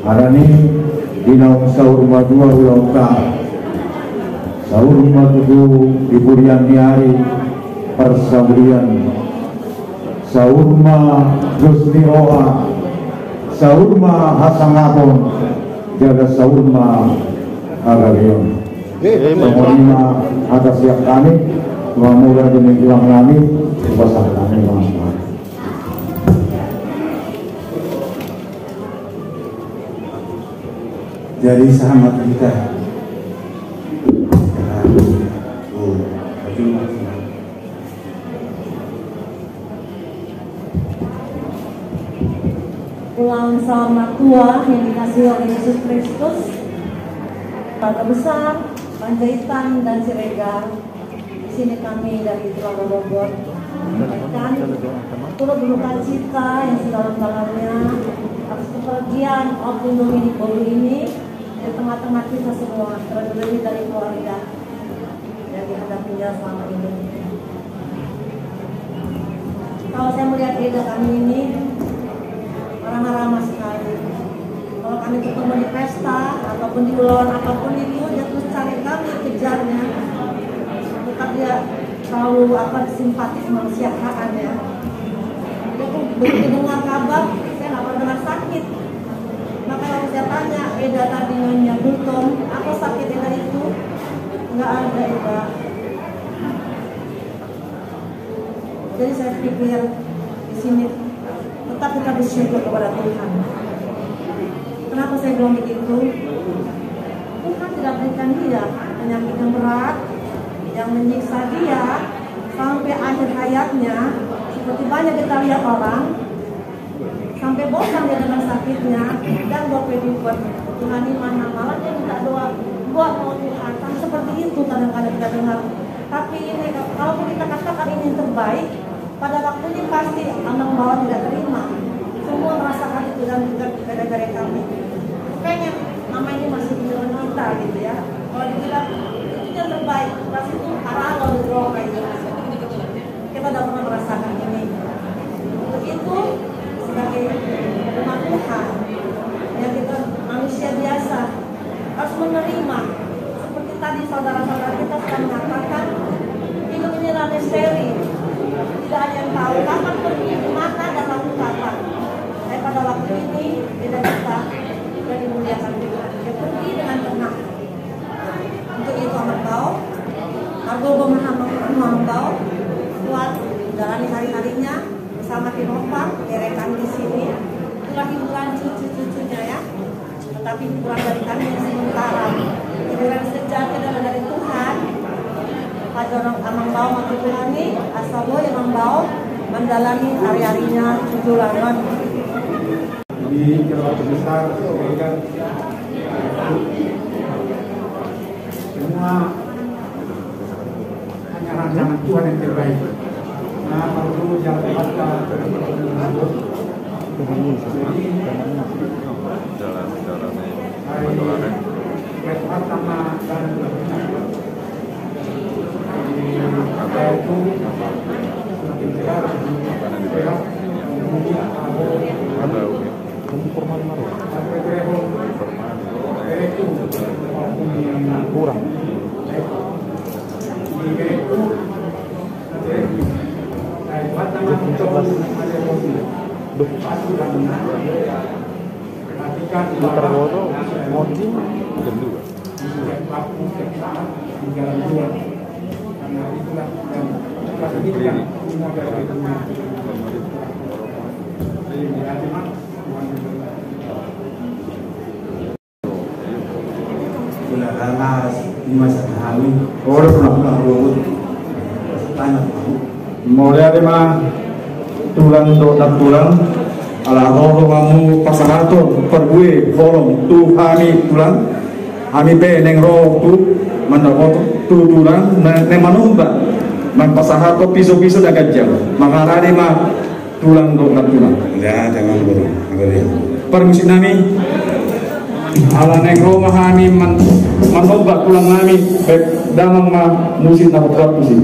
Alani i di naung saur matua ulaonta, saur ma tutu di pudian ni ari parsaulian. Saur ma dos ni roha, saur ma hasangapon, jala saur ma hagabeon. Songon i ma hata sian hami, tu hamu raja ni tulang nami, hupasahat hami ma. Jadi selamat kita. Oh, terima kasih. Ulang selamat tua yang dikasihi oleh Yesus Kristus. Keluarga besar Panjaitan dan Siregar. Di sini kami dari Tulang Rorobot menyampaikan turut berduka cita yang sedalam-dalamnya atas kepergian Ompu Nurmini Boru ini di tengah-tengah kita semua, terlebih dari keluarga yang dihadapinya selama ini. Kalau saya melihat Eda kami ini, orang ramah sekali. Kalau kami ketemu di pesta ataupun di ulaon apapun itu, dia terus cari kami, kejarnya. Tetap dia selalu, apa, simpatik, kemanusiaan, ya. Dia tuh begitu dengar kabar, saya nggak pernah dengar sakit. Maka kalau saya tanya Eda tadi, Nyonya Gultom, apa sakit Eda itu? Nggak ada, Eda. Jadi saya pikir di sini tetap kita bersyukur kepada Tuhan. Kenapa saya bilang begitu? Tuhan tidak berikan dia penyakit yang berat, yang menyiksa dia sampai akhir hayatnya, Seperti banyak kita lihat orang sampai bosan dia dengan sakitnya, dan buat pedi buat Tuhan iman malah dia minta doa, doa mau Tuhan, kan seperti itu kadang-kadang kita dengar. Tapi ini, kalaupun kita katakan ini yang terbaik, pada waktunya pasti Amang Bawo tidak terima. Semua merasakan itu dan juga gara-gara kami. Kayaknya nama ini masih di dalam kita gitu ya. Kalau dibilang itu yang terbaik, pasti itu parah kalau di bawah kayak gitu. Kita udah pernah merasakan ini. Untuk itu, sebagai umat Tuhan, ya kita manusia biasa, harus menerima. Seperti tadi saudara-saudara kita sudah mengatakan, hidup ini adalah misteri. Tidak ada yang tahu kapan pergi, di mana, dan lalu kapan. Tapi pada waktu ini, kita bisa, kita dimuliakan Tuhan. Dia pergi dengan tenang. Untuk itu, Amang Bawo, margogo ma hamu, Amang Bawo, kuat menjalani hari-harinya bersama Tinopa, derekan di sini. Itulah hiburan cucu-cucunya, ya. Tetapi hiburan dari kami yang sementara. Hiburan sejati adalah dari Tuhan. Pajonok Amang Bawo, maka Tuhan ni, asa boi Amang Bawo menjalani hari-harinya di tulangan. Di keluarga besar, semua hanya rancangan Tuhan yang terbaik. Nah, perlu jangan lupa. Jadi, hari Jumat sama dan Kurang. Duh. Muter foto, moncing, jam dua. Mauliate ma tulang dohot nantulang, ala ro do hamu pasahathon parbue holong tu hami tulang. Hami pe naeng ro tu mandapothon tu tulang, na, naeng manomba, mampasahathon piso-piso na ganjang. Mangarade ma tulang dohot nantulang. Mauliate ma, Amang Boru. Parmusik nami. Ala naeng ro ma hami man-, manomba tulang nami, baen damang ma musik na hot-hot tusi.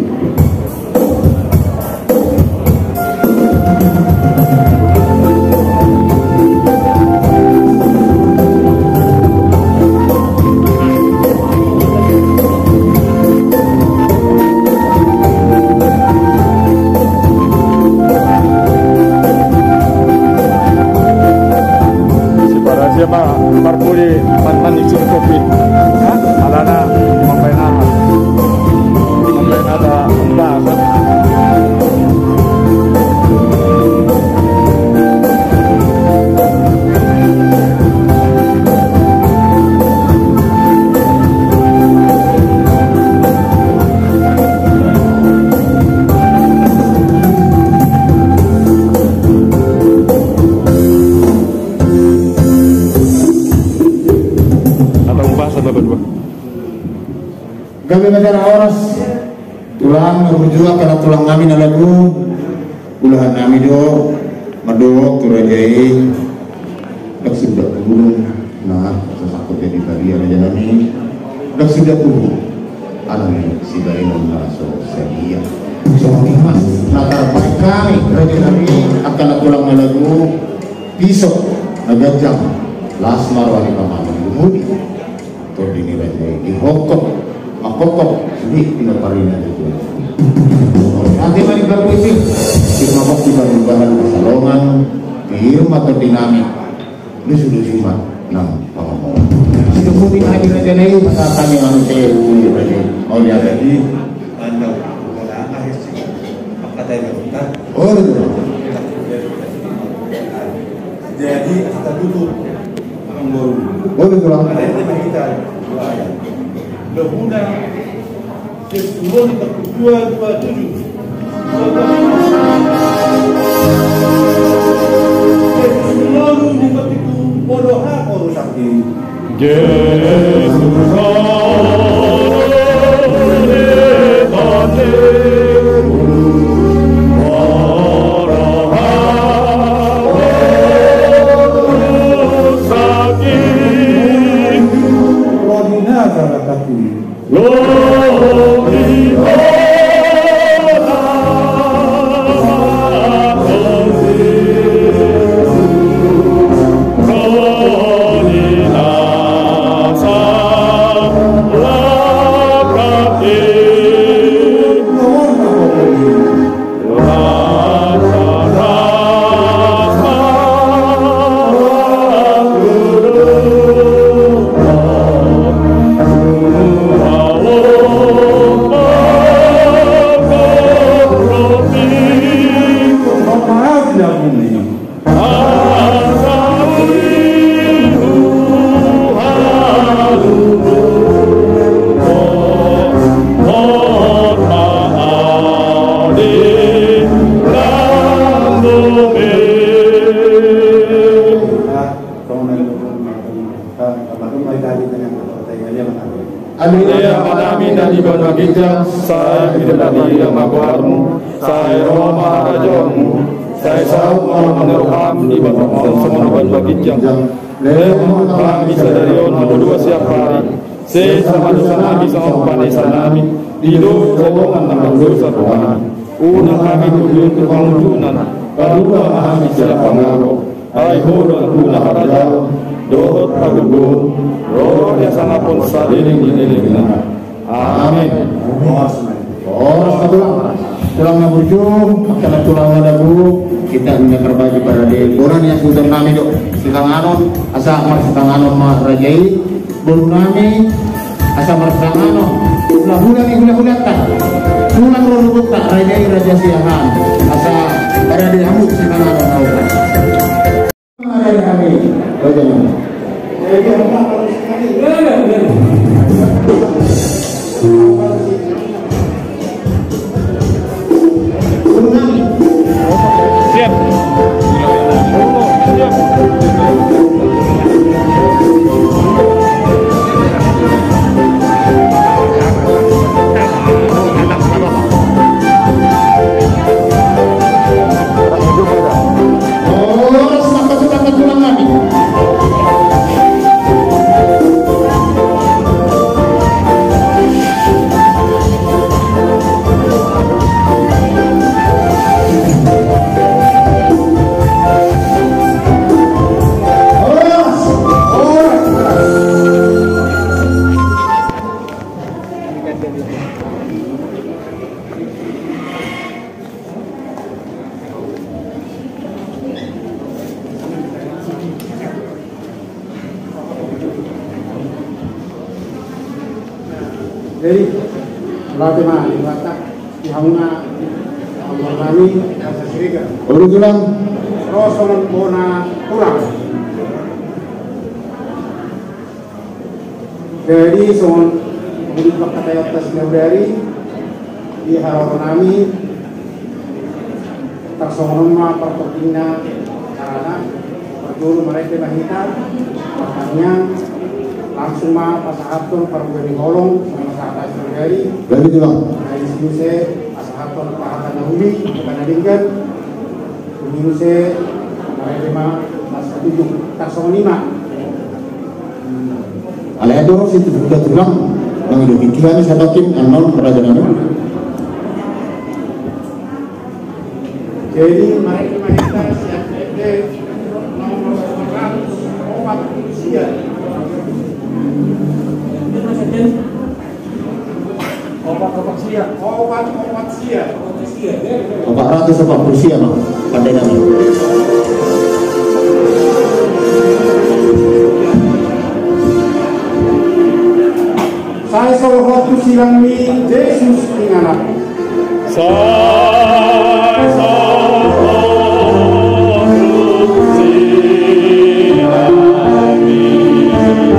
Sibarasian ma parpudi mantan icin kopi. Alana mambaen aha? Mambaen aha? Bahasa. Atau bahasa na badua. Gabe ma jala horas. Tulang, marujua, angka tulang nami na lagu. Ulahan nami do mandok tu raja i, ndang suda tubu, nah, sasangkut jadi badia raja nami, ndang suda tubu. Alani sibaenon na so sadia. Songon i ma na tarbaen hami raja nami, angka tulang na lagu, piso na ganjang, las ma roha ni pamangan di pudi. Tondi ni raja i dihongkop, mangkongkop, sude pinompar ni raja i. Ate ma di baru isi, di mangkok di baru bahan pasalongan, di rumah tondi nami, lusu-lusu ma nang pangomo. Sido pudi ma di raja i, masa kami manusia di raja i. Oh, di raja i. Pandau, bola, ahir sih. Apa tadi, Bang? Oh, betul. Jadi, kita tutup. Amang Boru. Oh, betul, Bang. Ada yang kita doa ya. Lehuna, sesuai dua dua tujuh. Jesus, Jesus, Amin. Ia ma nami na di banua ginjang, sai didok ma goarmu, sai ro ma harajaonmu, sai saut ma lomo ni roham di banua on songon na di banua ginjang. Lehon ma tu hami sadari on hangoluan siapari, sesa ma dosa nami songon panesa nami di dosa dongan na mandosa tu hami. Unang hami togihon tu pangunjunan, palua ma hami sian pangago. Ai Ho do angka na harajaon dohot hagogoon dohot hasangapon saleleng ni lelengna. Amin. Horas ma tulang. Tulang na burju, angka na tulang na dabu, hita na tarbagi parade. Bona ni hasuhuton nami do sitanganon, asa marsitanganon ma raja i. Boru nami, asa marsitanganon. Hulahula ni hulahulanta, tulang rorobota, raja i Raja Siahaan. Asa parade hamu sitanganon na opat. Parade hami, raja nami. Jadi, latih mah, latih. Di hamuna, hamuna nami, Raja Siregar. Olo tulang. Ro songon bona tulang. Jadi songon na di pangkataion ta saonari, di haroro nami, tarsongon on ma partingkian acarana. Parjolo marende ma hita, partangiang, langsung ma pasahathon parbue ni holong, songon na sahat saonari. Jadi tulang. Jadi siuse pasahathon pahata na uli, pahata na denggan. Siuse marende ma, pas satuju, tarsongon i ma. Alai adong situtu tulang, mangido tingki hami satakin annon raja nami. Jadi, marende ma hita sian ende nomor seratus opat puluh sia. Opat, opat sia. Opat, opat sia. Opat ratus opat puluh sia, Bang. Pandai nami. Sai sahat tu silang ni Jesus inganan. Sai sahat tu silang ni Jesus.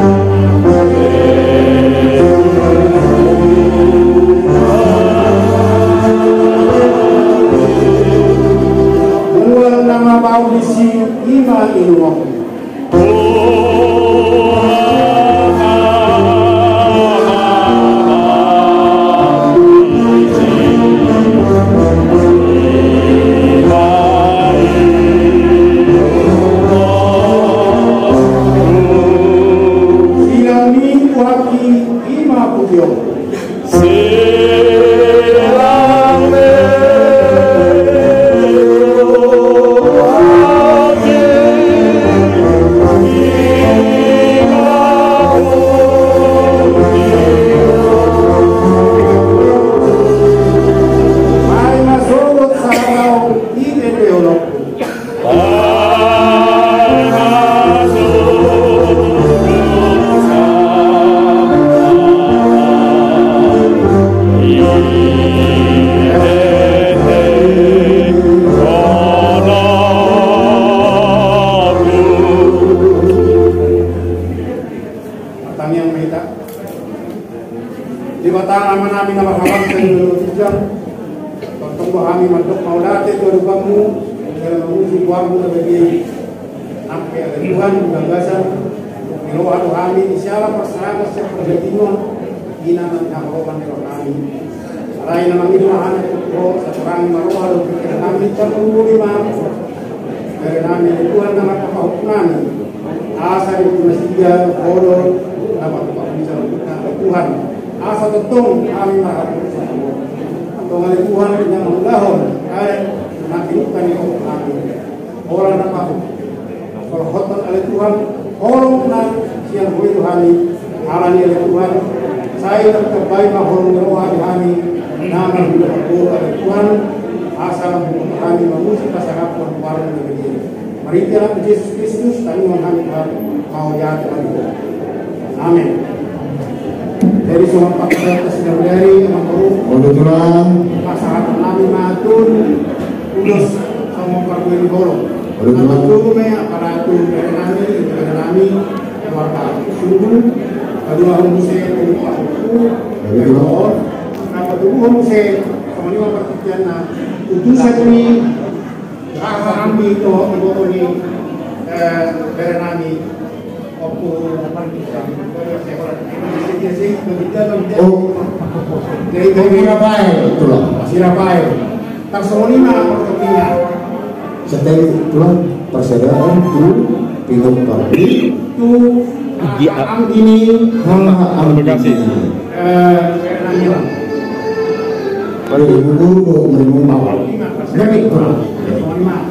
Debata Amanami na marhabangsa di banua ginjang, tongtong do hami mandok mauliate tu adopanMu, jala mamuji goarMu na badia i. Nang pe ale Tuhan, di bagasan, di roha do hami, di siala parserahan sian parjolo, i na manjadi haholongan ni rohanami. Alai na mangido ma hami tu Ho, sai hurang ma roha dohot pikiran nami, tarlumobi ma bere nami, ale Tuhan, na marpahompu nami. Asa di na sian Ho do na marpahompu nami, ale Tuhan. Asa tongtong hami marhaporseaon tu Ho. Antong ale Tuhan, na mangulahon, ale na tinupa ni rohanami. Holan na pahu. Holan hot ale Tuhan, holong na sian Ho i do hami, alani ale Tuhan, sai tarbahen ma holong ni roha di hami, na marhite Ho ale Tuhan, asa mambuat hami mamuji pasangaphon goarMu na badia i. Marhite Anakmu Jesus Kristus, tangihon hami Tuhan, mauliate ma di Ho. Amen. Jadi songon pasahat na sinamot ni amangboru. Olo Tulang. Pasahaton nami ma tu ulos songon parbue ni holong. Olo Tulang. Amangboru ma i, apala tu bere nami, bere nami, keluarga Sundung, paduahon muse tu pahompu. Olo Tulang. Dapot tubuhon muse, songon i ma partingkianna, utusan ni Raja nami tu iboto ni, eh, bere nami. Oh. Jadi, jadi Rafael, Tulang. Si Rafael. Tarsongon i ma partingkian. Setel, Tulang, parsadaan tu pinompar. Tu, ah, dia. Anggi ni. Ah, anggi ni. Eh, bere nami. Bere nami. Jadi, Tulang. Tarsongon i ma.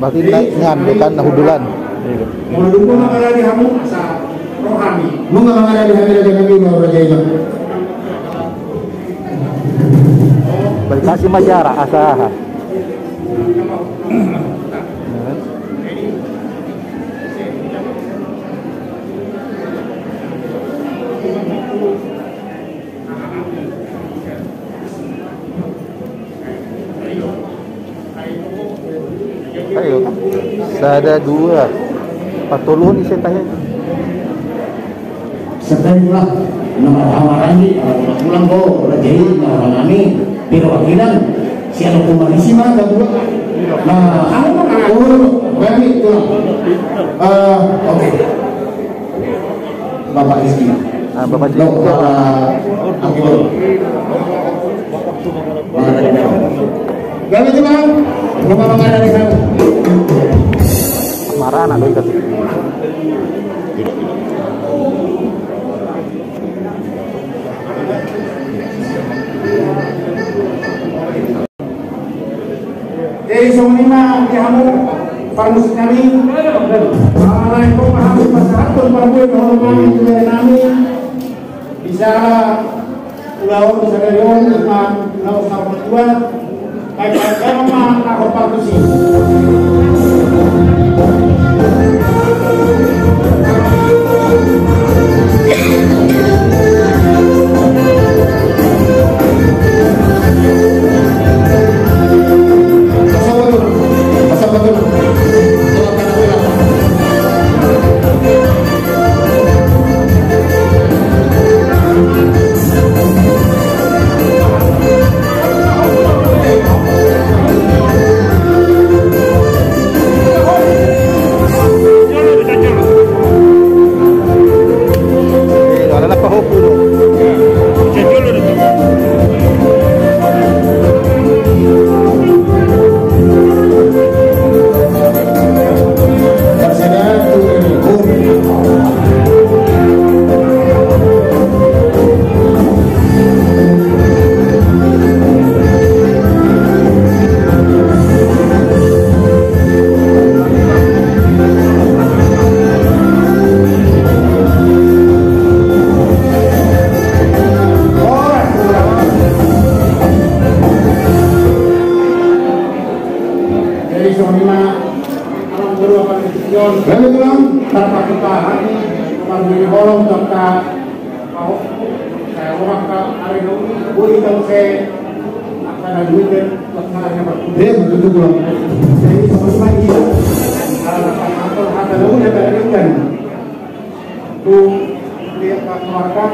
Berarti na-, ngandok kan na hundulan. Molo dung mangarade hamu asa rohami. Nunga mangarade hami raja nami, raja i ma. Berarti kasih ma jarak asa aha. Ayo. Sada, dua. Patoluhon ise tahe. Setelah nama hamaran di pulang ko raja i nama nami perwakilan sian hukuman isi mana dua. Nah, oh, berarti itu. Eh, oke. Bapak Rizky. Ah, Bapak Rizky. Dok, ah, Abdul. Mana dia? Gabe tu, Bang. Rumah Bang ada di sana. Marana do i. Jadi songon i ma di hamu parmusik nami. Alai tong ma hami pasahathon parbue ni holong nami tu bere nami. Bisa ulaon sadari on ma laos na martua. Baik, baik, baik, ma na ho parmusik. Jadi songon i ma, amangboru, apa tujuan? Lalu pulang. Tarpatupa hami, parbue ni holong, tongka, pahompu, eh, orang ka, ari na uli, boi tong se, akan ada duit dan, eh, betul, pulang. Jadi songon i ma, iya. Ala na pahompu, hata na uli, hata na uli. Tu, dia ka keluarga.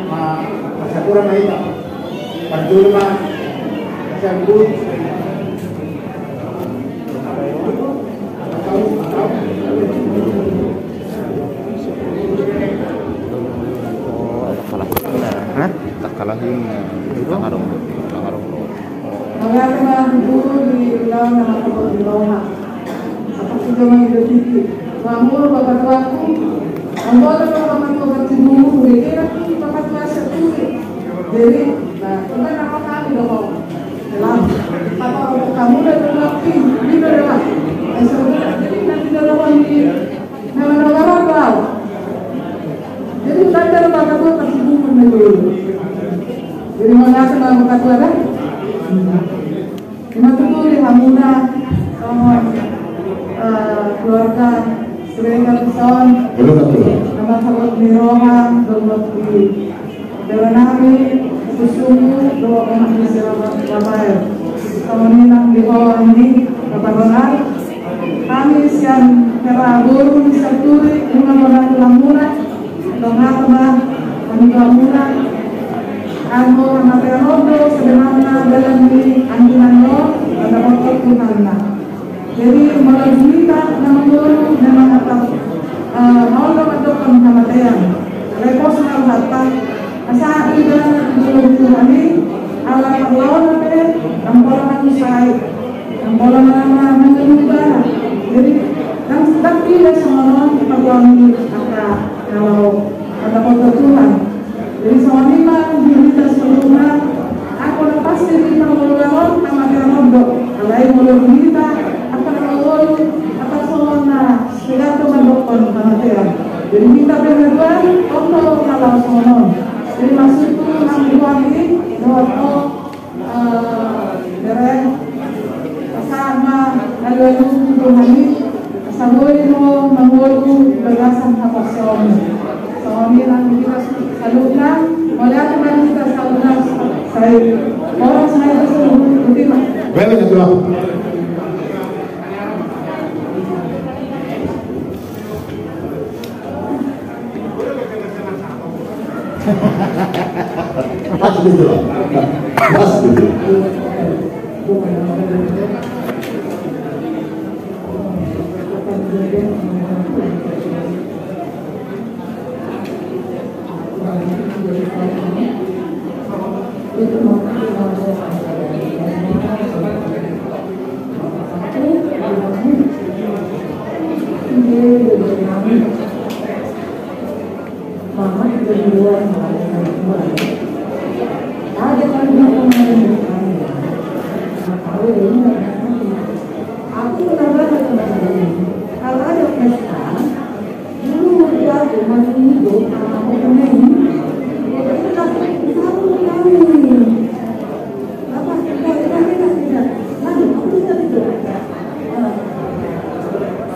Pasakuran ma hita. Parjolo ma. Sambut. Hah? Takalahin. Tangarung. Tangarung. Mauliate ma di Tuhan di ulaon na mangkatobus di roha. Apa kita mangido titi. Tuamu, bapa tuaku. Ambo na bapa tuaku, bapa tuaku, bapa tuaku, bapa tuaku, bapa tuaku. Jadi, nah, Tuhan na roh kami dohot. Dalam. Apa kamu dah berlatih? Ini dah. Jadi, nanti dalam ini. Nah, nah, nah, nah, nah. Jadi, nanti ada bapa tuaku, bapa tuaku, bapa tuaku. Jadi, mauliate ma bapa tuaku, dah. Ima tutu di hamuna, songon, eh, keluarga Siregar dison. Betul, betul. Na mangkatobus ni roha, dohot di dera nami, susumu, dohot omak ni si Rafael. Songon i nang di ho ni Bapak Ronald. Hami sian hera boru ni Sianturi, nunga bona tulang muna. Dongan ma, hami tulang muna. Anggo hamatean on do sebenarna dalan ni anggilan on, mandapothon Tuhanna. Jadi, molo di hita na mangolu memang atas, eh, molo mandokkon hamatean. Alai pos ma rohanta, asa ida di dolok ni Tuhan i, ala parlaona pe, ndang pola manusai. Ndang pola ma-, ma-, mangaluh ibana. Jadi, ndang, ndang ida songon on pargaulan ni angka na laho mandapothon Tuhan. Jadi, songon i ma di hita saluhutna, anggo na pasti di pargaulan on, hamatean on do. Alai molo di hita, angka na mangolu, angka songon na segan do mandokkon hamatean. Jadi, hita pe haduan, on do na laho songon on. Jadi, maksudku, nang di hami, dohot ho, Eh, bere, asa ma alualu tu Tuhan i, asa boi do mangolu di bagasan haporseaonmu. Songon i nang di hita saluhutna, mauliate ma di hita saluhutna, sai horas ma hita saluhutna, boti ma. Bere, ketua. Pas gitu. Pas gitu. Mama juga di luar, ada kan dia kemarin bertanya. Tahu ya, ini nggak ngerti. Aku pernah baca kemarin. Kalau ada pesta, dulu waktu aku masih hidup, sama aku pernah ini. Kita satu kali. Apa? Tidak, tidak, tidak, tidak. Lalu, aku tidak tidur. Nah,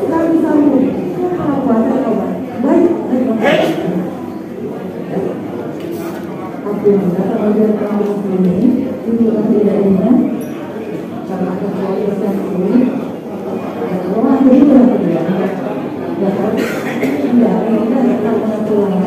sekarang disambung. Apa, apa, apa? Baik, baik, baik. Aku minta sama dia, kamu sendiri, di rumah tidak enak. Karena aku selalu pesan sendiri. Rumah kedua, kedua. Ya, kan? Iya, iya, iya, iya, kan, pulang.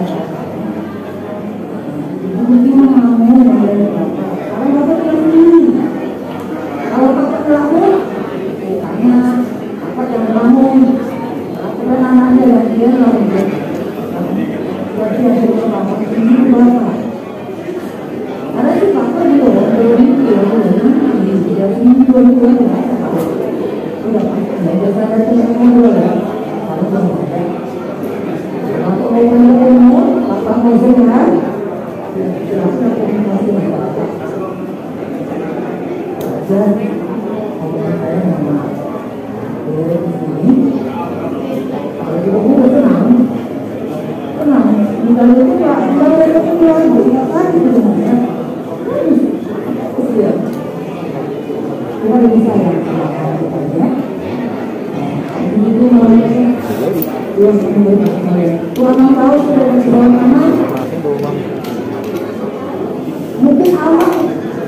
Mungkin awak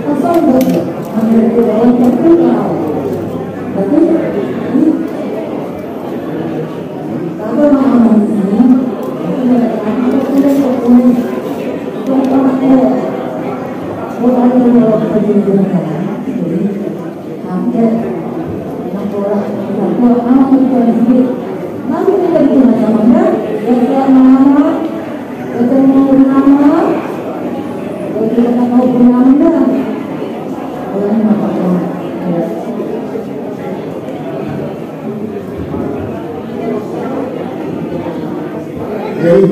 kesel banget. Tapi, tapi, apa namanya ini? Ini ada apa? Ini ada apa? Ini ada apa?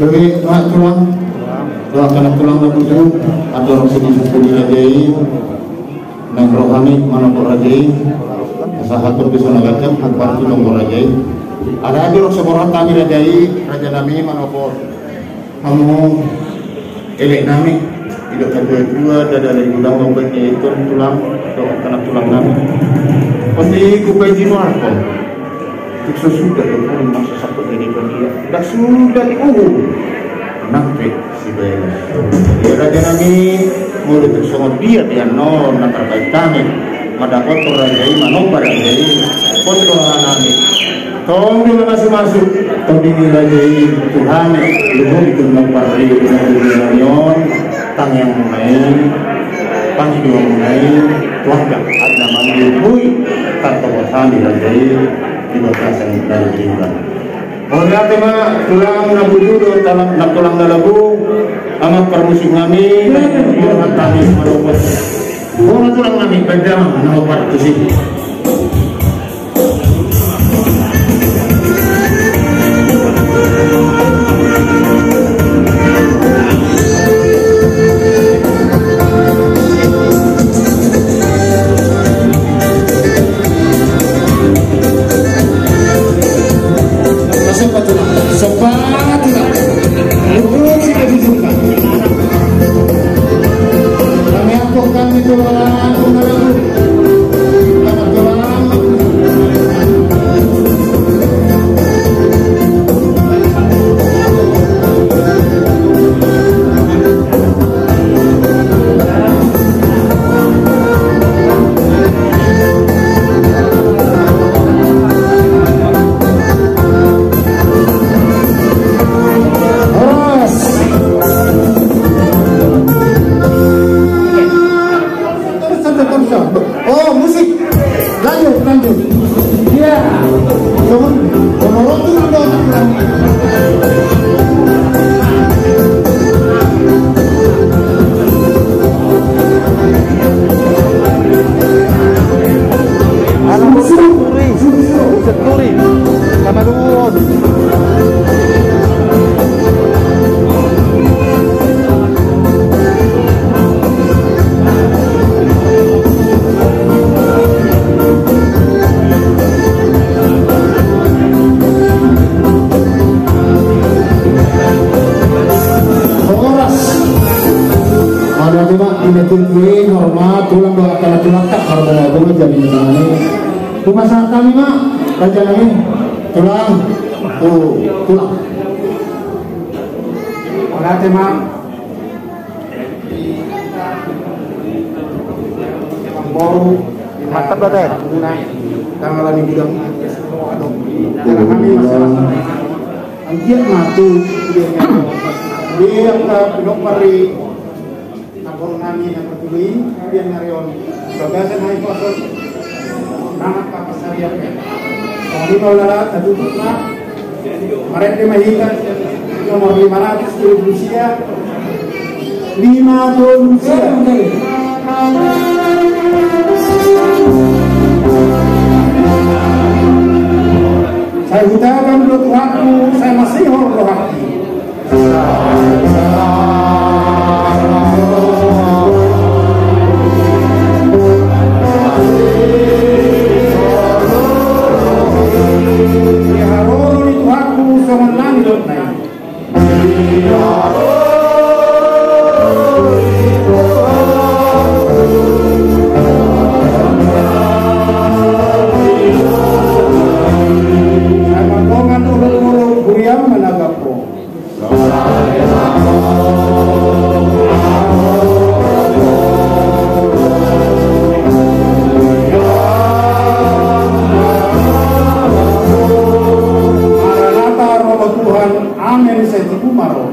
Jadi, anak tulang, doakan tulang na bujur, atur sini sukuni lagi. Nang rohani manopot raja i, sahat tu piso na ganjang, hampar tu tonggo raja i. Alai adong so borhat nami raja i, raja nami, manopot hamu elek nami, didok natuatua, ndada na di godang, mambahen ni aek on tulang dohot angka na tulang nami. Pasti hupaijinonhon. Tung so suda do purun masa saput ni badia, ndang suda diuhum. Nang pe sibaenon. Ia raja nami, molo tung songon dia pe annon na tarbaen hami mandapothon raja i, manomba raja i, pos do roha nami. Tong do mamasumasu tondi ni raja i tu hami, luhut tu na parri na tu hami on, tangiangmuna i, pangidoanmuna i tu angka na mangihut i, tartopot hami raja i di bagasan na tinggal. Mauliate ma tulang na boru dohot tulang na labo, amang parmusik nami, na di hami manopot. Bona tulang nami, baen damang na hombar tusi. Sopat tulang, sopat tulang. Luhut si Haji Suka. Kami ampok kami tulang, tulang. Selamat tulang. Horas. Terus, terus, terus. Oh, musik. Lanjut, lanjut. Iya. Bangun, bangun, bangun, bangun. Anak senturi, senturi. Sama dulu. Horas. Mauliate ma, di na tingki, hormat, tulang dohot angka na tulang, tak hormat, hormat, jadi ni tangan i. Hupasahat hami ma, raja nami, tulang, tu tulang. Mauliate ma. Mantap, Bate. Tanggal ni gudang. Anggiat ma tu dia, dia ka pinompar i. Nampor nami na parjolo i, dia na rion. Bagasan nai kosong. Nama kapasarian. Songon i ma ulala, tatutup ma. Marende ma hita, nomor lima ratus dua puluh sia, lima dua puluh sia. Sai hutagan do Tuhanku, sai masihol rohangki. Di haroro ni Tuhanku songon nami do na i. Sai mardongan olok-olok, huriam managap ho. Maranatha, ro ma Tuhan. Amen, sai tibu ma ro.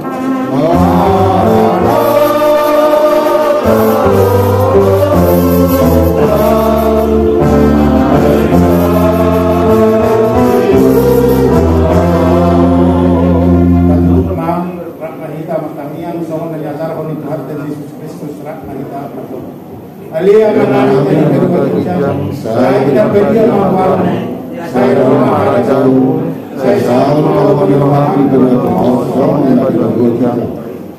Tatutup ma, rap ma hita martangiang, songon na niajarhon ni Tuhanta Jesus Kristus, rap ma hita martangiang. Ale Ama nami na di banua ginjang, sai pinarbadia ma goarmu, sai ro ma harajaonmu, sai saut ma lomo ni roham di banua tonga on songon na di banua ginjang.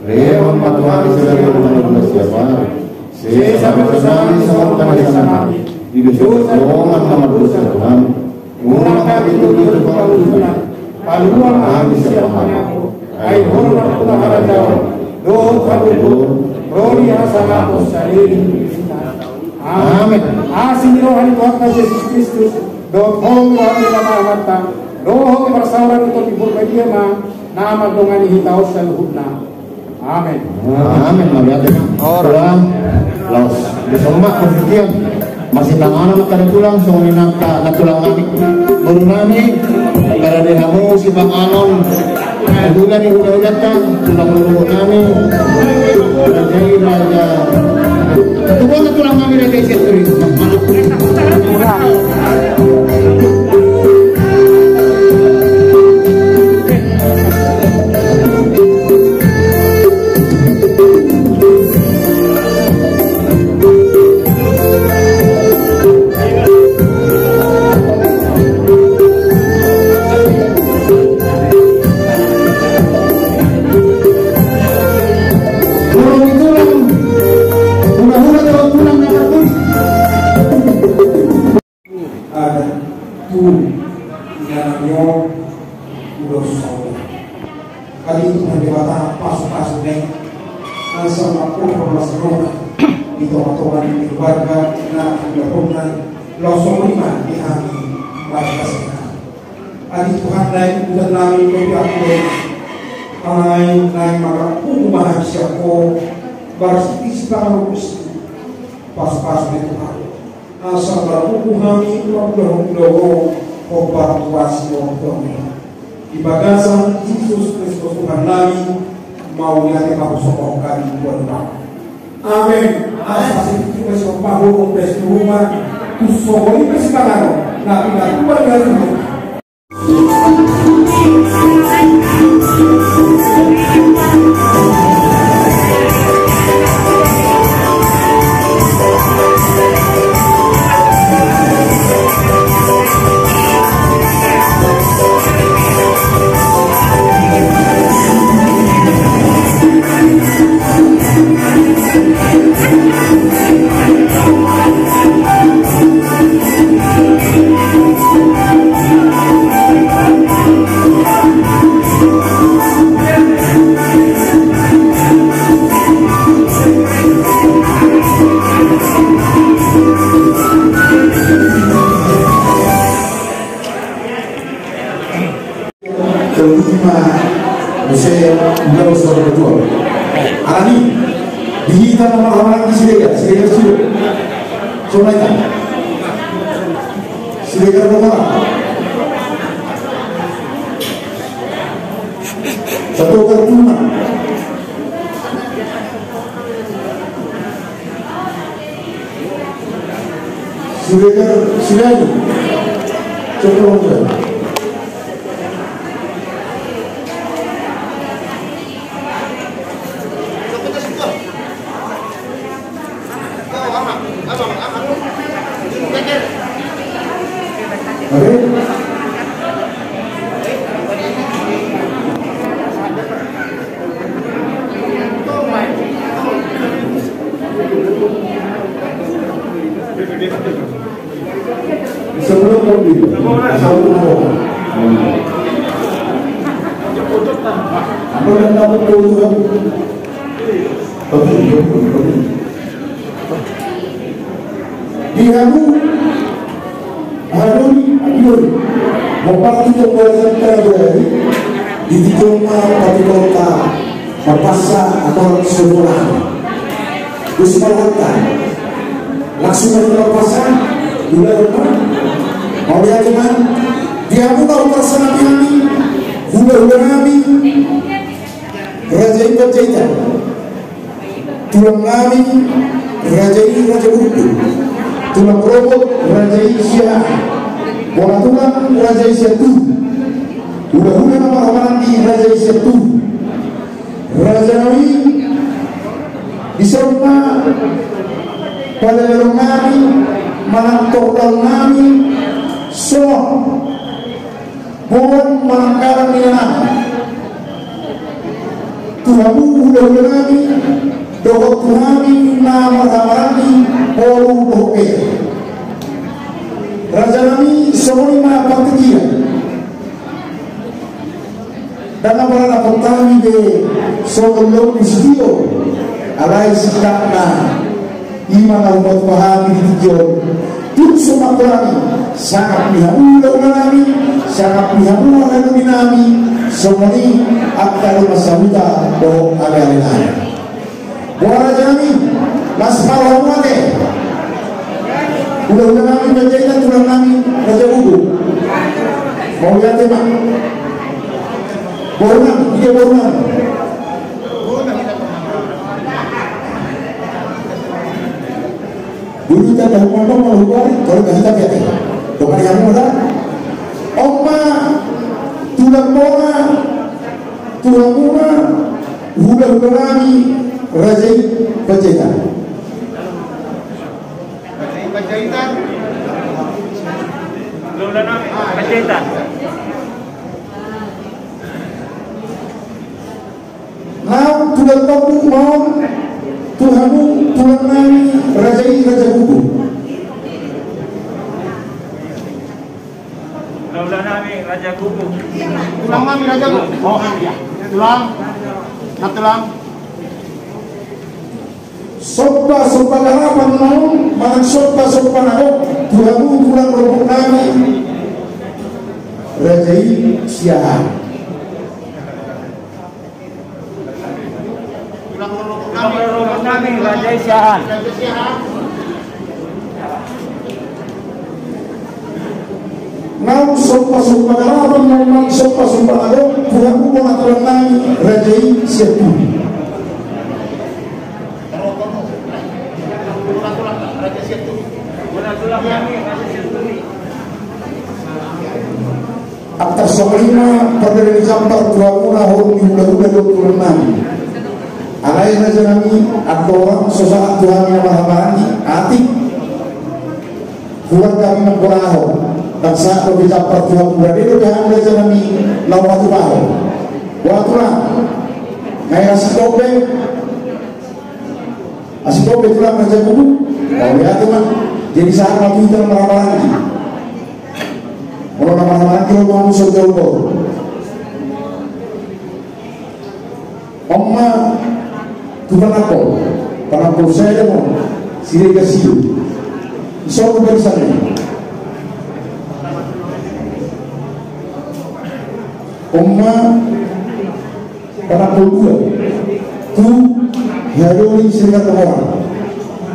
Lehon ma tu hami sadari on hangoluan siapari. Sesa ma dosa nami songon panesanami di dosa ni dongan na mardosa tu hami. Unang hami togihon tu pangunjunan, palua ma hami sian pangago. Ai Ho do nampuna harajaon dohot hagogoon, ro di hasangapon saleleng ni lelengna. Amen. Asi ni roha ni Tuhanta Jesus Kristus dohot holong ni roha ni Debata Amanta dohot parsaoran ni Tondi Porbadia ma na mandongani hita on saluhutna. Amen. Amen. Mauliate ma. Tulang, laos. Di son ma partingkian. Marsipanganon ma hita, tulang, songon i nang angka tulang nami, boru nami. Kada di hamu sipanganon. Hula ni hula-hulanta, tulang boru nami. Raja i raja. Satu buah tulang nami raja i sentri. Adat tu inganan ni on ulos saotik. Adi Tuhan Debata pasu-pasu na i, asa mangkorhon las ni roha di tonga-tonga ni keluarga na hudaponna, laos songon i ma di hami marhasina. Adi Tuhan, naeng hutanami dope ahu, ai naeng marhukum ma hami sian Ho, marhite sipanganon pasu-pasu ni Tuhan. Asa marhukum hami mangulahon ulaon hombar tu asi ni roha. Di bagasan Jesus Kristus Tuhan nami, mauliate ma husomba hami tu Ho. Amen. Asa sipitupes pahohom pes tu ruma, tu sogo i pes panganon na pinatupa ni Tuhan. Tolu lima muse, udah usah berdua. Alani, di hita nomor orang di Siregar, Siregar sudah. Coba hita. Siregar nomor. Satu kartu lima. Siregar, Siregar. Coba, coba. Sebelum kopi, sebelum kopi. Apa yang kamu tahu? Kopi, kopi, kopi. Di hamu, hamu, hamu. Mopar tu tonggolan tanggolan i, di tijoma pati kota, mapasa atau sekolah. Terus malahanta. Langsung dari mapasa, gula rumah. Mauliate ma, di hamu tahu perasaan hami, gula-gula nami. Raja i Panjaitan. Tulang nami, raja i Raja Burdu. Tulang rorobot, raja i Siahaan. Bona tulang, raja i Siantuhu. Hula-hula na marhahamaranggi, raja i Siantuhu. Raja nami, di son ma palebalong nami, manang tordal nami, songon boan manang galang ni inanami. Tu hamu hula-hula nami, dohot tu hami na marhahamaranggi, boru dohot bere. Raja nami, Songon i ma partingkian. Ndang na maradophon hami be songon lombus tio, alai singkatna i ma na hupasahat hami di tingki on. Tung so manghatai sangap ni hamu hulahula nami, sangap ni hamu angka doli nami, songon i angka dongan sahuta dohot aleale nami. Boha raja nami, las pala hamu ate. Hulahula nami, raja i, tulang nami, raja Bubu. Mauliate ma. Boru nami, ide boru nami. Dulu kita tahu mana mau luar, kalau kasih tapi ate. Bukan yang muda. Oma, tulang bona, tulang bona. Hulahula nami, raja i Panjaitan. Raja i Panjaitan. Hulahula nami Panjaitan. Naung tulang tombuk ma on tu hamu tulang nami, raja i, raja Bubu. Hulahula nami, raja Bubu. Tulang nami, raja Bubu. Oh, iya. Tulang. Na tulang. Somba, somba garapan ma on, manang somba, somba na gok tu hamu tulang rombong nami, raja i Siahaan. Tulang rombong nami, raja i Siahaan. Naung somba, somba garapan, naung somba, somba na gok tu hamu bona tulang nami, raja i Sianturi. Antar songon i ma pardalanan ni jambar tu hamuna, horong ni hulahula dohot tulang nami. Alai raja nami, andorang so sahat tu hami na marhahamaranggi, atik. Hurang hami mangkorahon, ndang sahat dope jambar tu hamu, rade dope hami raja nami laho hatupahon. Boha tulang, nunga asing dope? Asing dope tulang, raja Bubu? Mauliate ma. Jadi sahat ma tu hita na marhahamaranggi. Molo na marhahamaranggi ro ma hamu songon jolma. On ma tu panampol, panampol sada ma on, Siregar siu. Ison do barisan i. On ma panampol dua tu Hadori Siregar Tongora.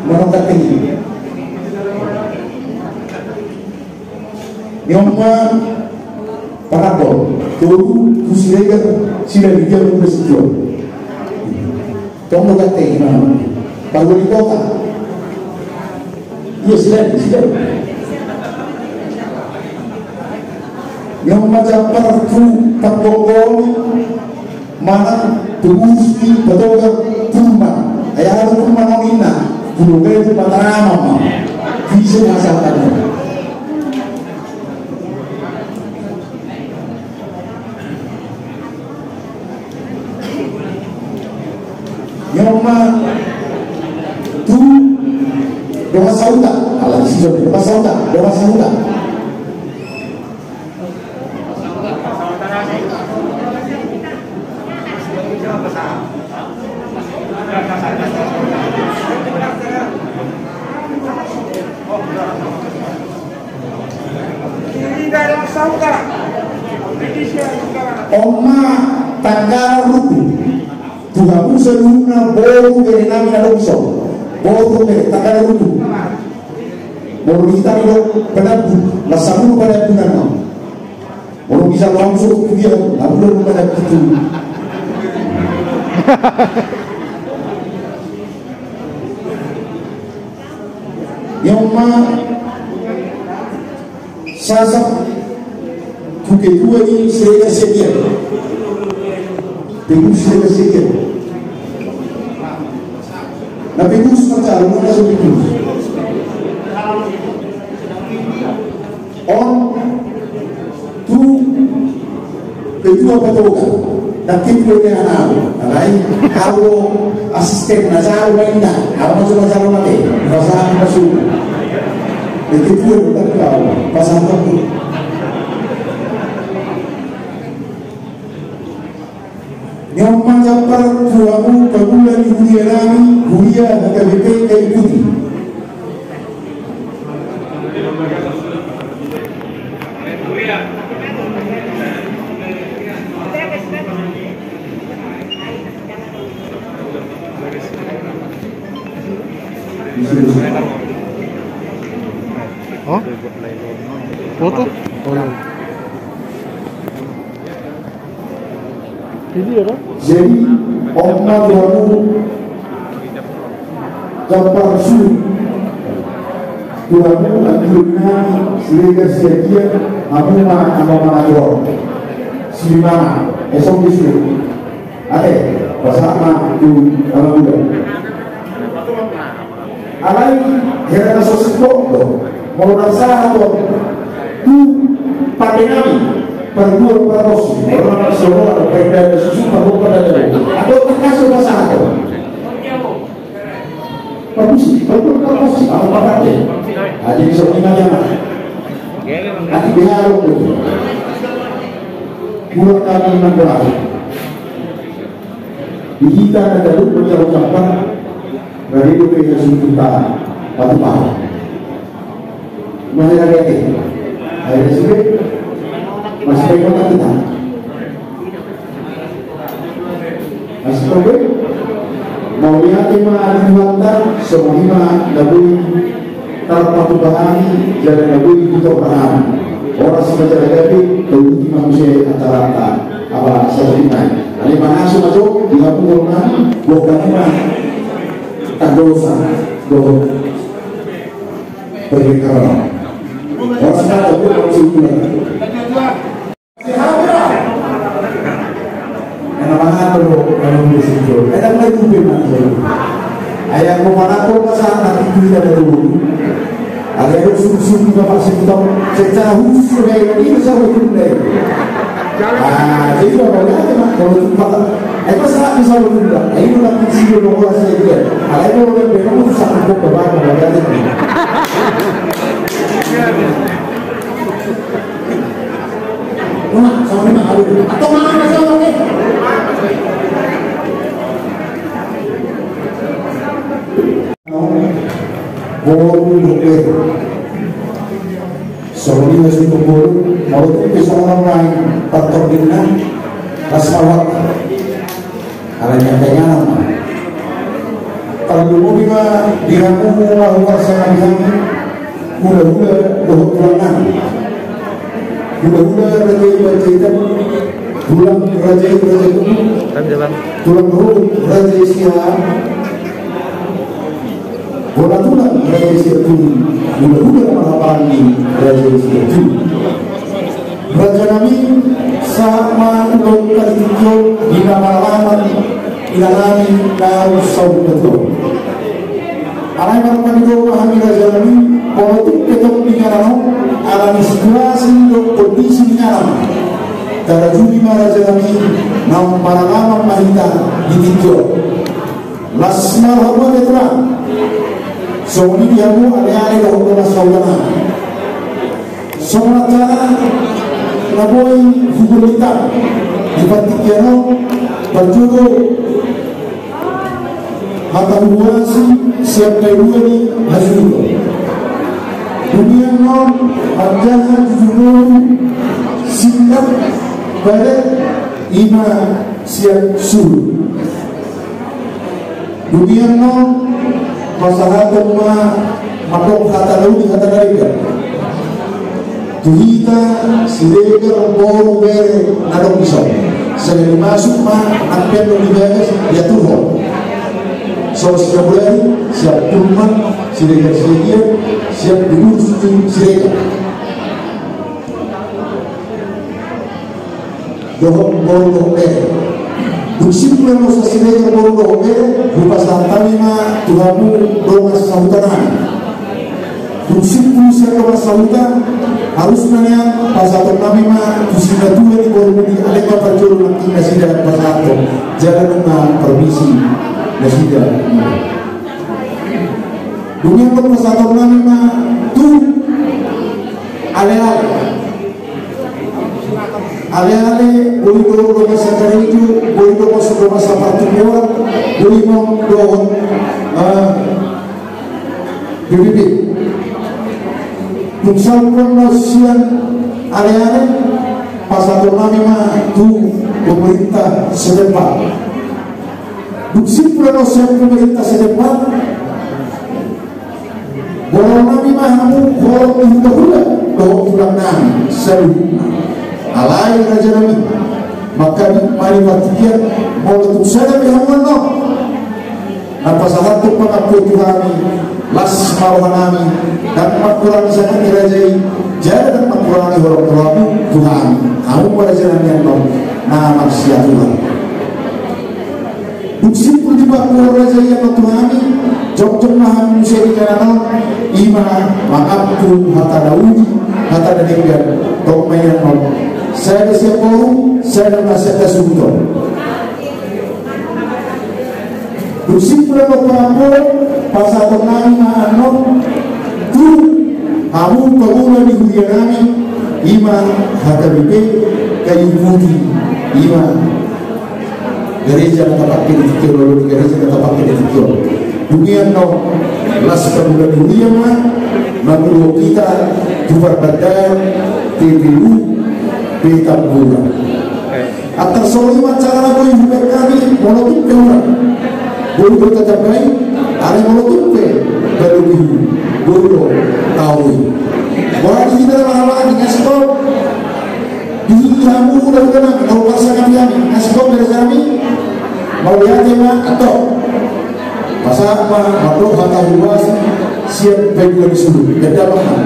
Manang ganteng i. Ni on ma panampol tolu tu Siregar, Silali, dia ma tu situan. Tong do ganteng i, na parwali kota. Iya, Silali, Silali. Ni on ma jambar tu Panggonggol. Manang pengurus ni Patogar Purman. Ai aha do Purman on ninna? Purman itu Mataraman ma. Bisa ma sahatanna. Ni on ma tu dongan sahuta. Ala di situ dongan sahuta, dongan sahuta. On ma Tanggala Ruku. Tu hamu saluhutna boru bere nami na adong dison. Boru bere, Tanggala Ruku. Molo di hita do padambu, las sapulu padambu na. Molo bisa langsung tu dia, lalu lalu pada itu. Ni on ma Sasak tu ketua ni Siregar Siagian. Pengurus Siregar Siagian. Na pengurus macam na so pengurus. On tu ketua Patogar. Na ketua ni anak au. Alai au asisten na jalo ma inna. Au ma jalo ma te. Rasa masuk. Itu yang tak tahu, pas apa tu? Nyaman Jampar, tu hamu pangula ni huria nami, huria H K B P Kayu Putih. Hah? Foto? Oh, iya. Jadi, on ma tu hamu Jampar, suhut tu hamu anggi nami, Siregar Siagian, hamu ma na mangatur. Simangan, esok di suhut. Ate, pasahat ma tu anak muda. Alai hera na so singkop do, molo na sahat on tu pande nami, pargual pargonsi, molo na so roa do, pande na susu, pargual pande na susu. Atau tangkas do pasahat on. Pargonsi, pargual pargonsi, apa pande? Adi so lima jam. Adi beharo do. Kurang kami menang. Di hita na gabe manjalo Jampar, gabe dope hasuhuton, patupa. Mana lagi ate? Ayo sude. Masih baik kota kita. Masih baik. Mauliate ma di Tuhanta, songon i ma na boi tarpatupa hami, jala na boi ditorang hami. Horas ma jala gabe, tauluti ma muse acaranta, apa sasarinta. Alai mangaso ma jo, di hamu dohonon, boha ni ma, tanggasan, dohot pergeseran. Horas ma, tauluti ma muse. Ena mangato do, ena muse jo. Ena mulai tupe ma jo. Ayah ko mangato pasahat na tupe ida do. Ada yang susu juga masih tetap secara khusus do, ini bisa bertunda. Ah, jadi kalau lihat, kalau tumpah, eh, pas saat bisa bertunda. Ini nanti sih, kalau saya dia. Ada yang mau lebih, kamu susah untuk bawa, kalau lihat ini. Boru dope. Songon i ma suhut boru, molo tung pe songon on nang partordingna, las ma rohanta. Alai ni angka inganan ma. Tarlumobi ma di hamu na huparsangapi hami, hulahula dohot tulang nami. Hulahula Raja i Panjaitan, tulang Raja i Raja Kubu, tulang Ruhut Raja i Siahaan, bola tulang Raja i Sianturi, hulahula marhahamaranggi Raja i Sianturi. Raja nami, sahat ma ulaonta di tingki on di na maralaman inanami na umsaur matua. Alai marhitehite ma hami raja nami, molo tung pe tong di inganan on, ala ni situasi dohot kondisi di inganan, tarajumi ma raja nami, naung maralaman ma hita di tingki on. Las ma rohamu ate tulang. Songon i di hamu aleale dohot dongan sahuta nami. Songon acara na boi hugolita di partingkian on, parjolo hata huhuasi sian na dua ni hasuhuton. Dungian on manjaha jujur ngolu, singkat, padat, i ma sian suhut. Dungian on pasahaton ma mandok hata na uli, hata na denggan tu hita Siregar boru bere na adong dison. Sahali masuk ma nang pe na adong di bagas, diaturhon. Songon sian mulai, sian Purman, Siregar Siagian, sian Dibur, Siregar. Dohot boru dohot bere. Dung simpul ma sian Siregar boru dohot bere, hupasahat hami ma tu hamu dongan sahuta nami. Dung simpul sian dongan sahuta, harusna nian pasahaton nami ma tu sinatua ni boru ni, alai ma parjolo nangkin nasida pasahathon, jala nunga parmisi nasida. Dung i pasahaton nami ma tu Ale-ale. Ale-ale, boi do masa karejo, boi do masa, do masa partingkian, boi do dohot, eh, B B B. Tung salpu annon sian ale-ale, pasahaton nami ma tu pemerintah setempat. Dung simpul annon sian pemerintah setempat, borong nami ma hamu holong ni hula-hula dohot tulang nami saluhutna. Alai raja nami, maka di mani partingkian, molo tung sada pe hamu annon na pasahathon pangampun tu hami, las ma roha nami, ndang mangkurangi sangap ni raja i, jala ndang mangkurangi holong ni rohamu tu hami. Hamu ma raja nami annon na marsiaturan. Dung simpul dipangampun raja i annon tu hami, jongjong ma hami muse di inganan on, i ma mangampun hata na uli, hata na denggan, tong ma i annon. Sada sian boru, sada ma sian hasuhuton. Dung simpul annon pangampun, pasahaton nami ma annon tu hamu pangula ni huria nami, i ma H K B P Kayu Putih, i ma gareja na tapake di tingki on, gareja na tapake di tingki on. Dung i annon, las pangula ni huria ma manguluhon hita tu parbandaan T P U Petamburan. Antar songon i ma acara na boi hubahen hami, molo tung pe hurang, boi do tatambai, alai molo tung pe balu bihu, boi do taoloi. Boha di hita na mahalangi, ngasihon. Di hamu hula-hula nami, na hupasangapi hami, ngasihon gareja nami. Mauliate ma, antong. Pasahat ma, mandok hata huhuasi sian paibulan ni sulu. Enda ma. Mauliate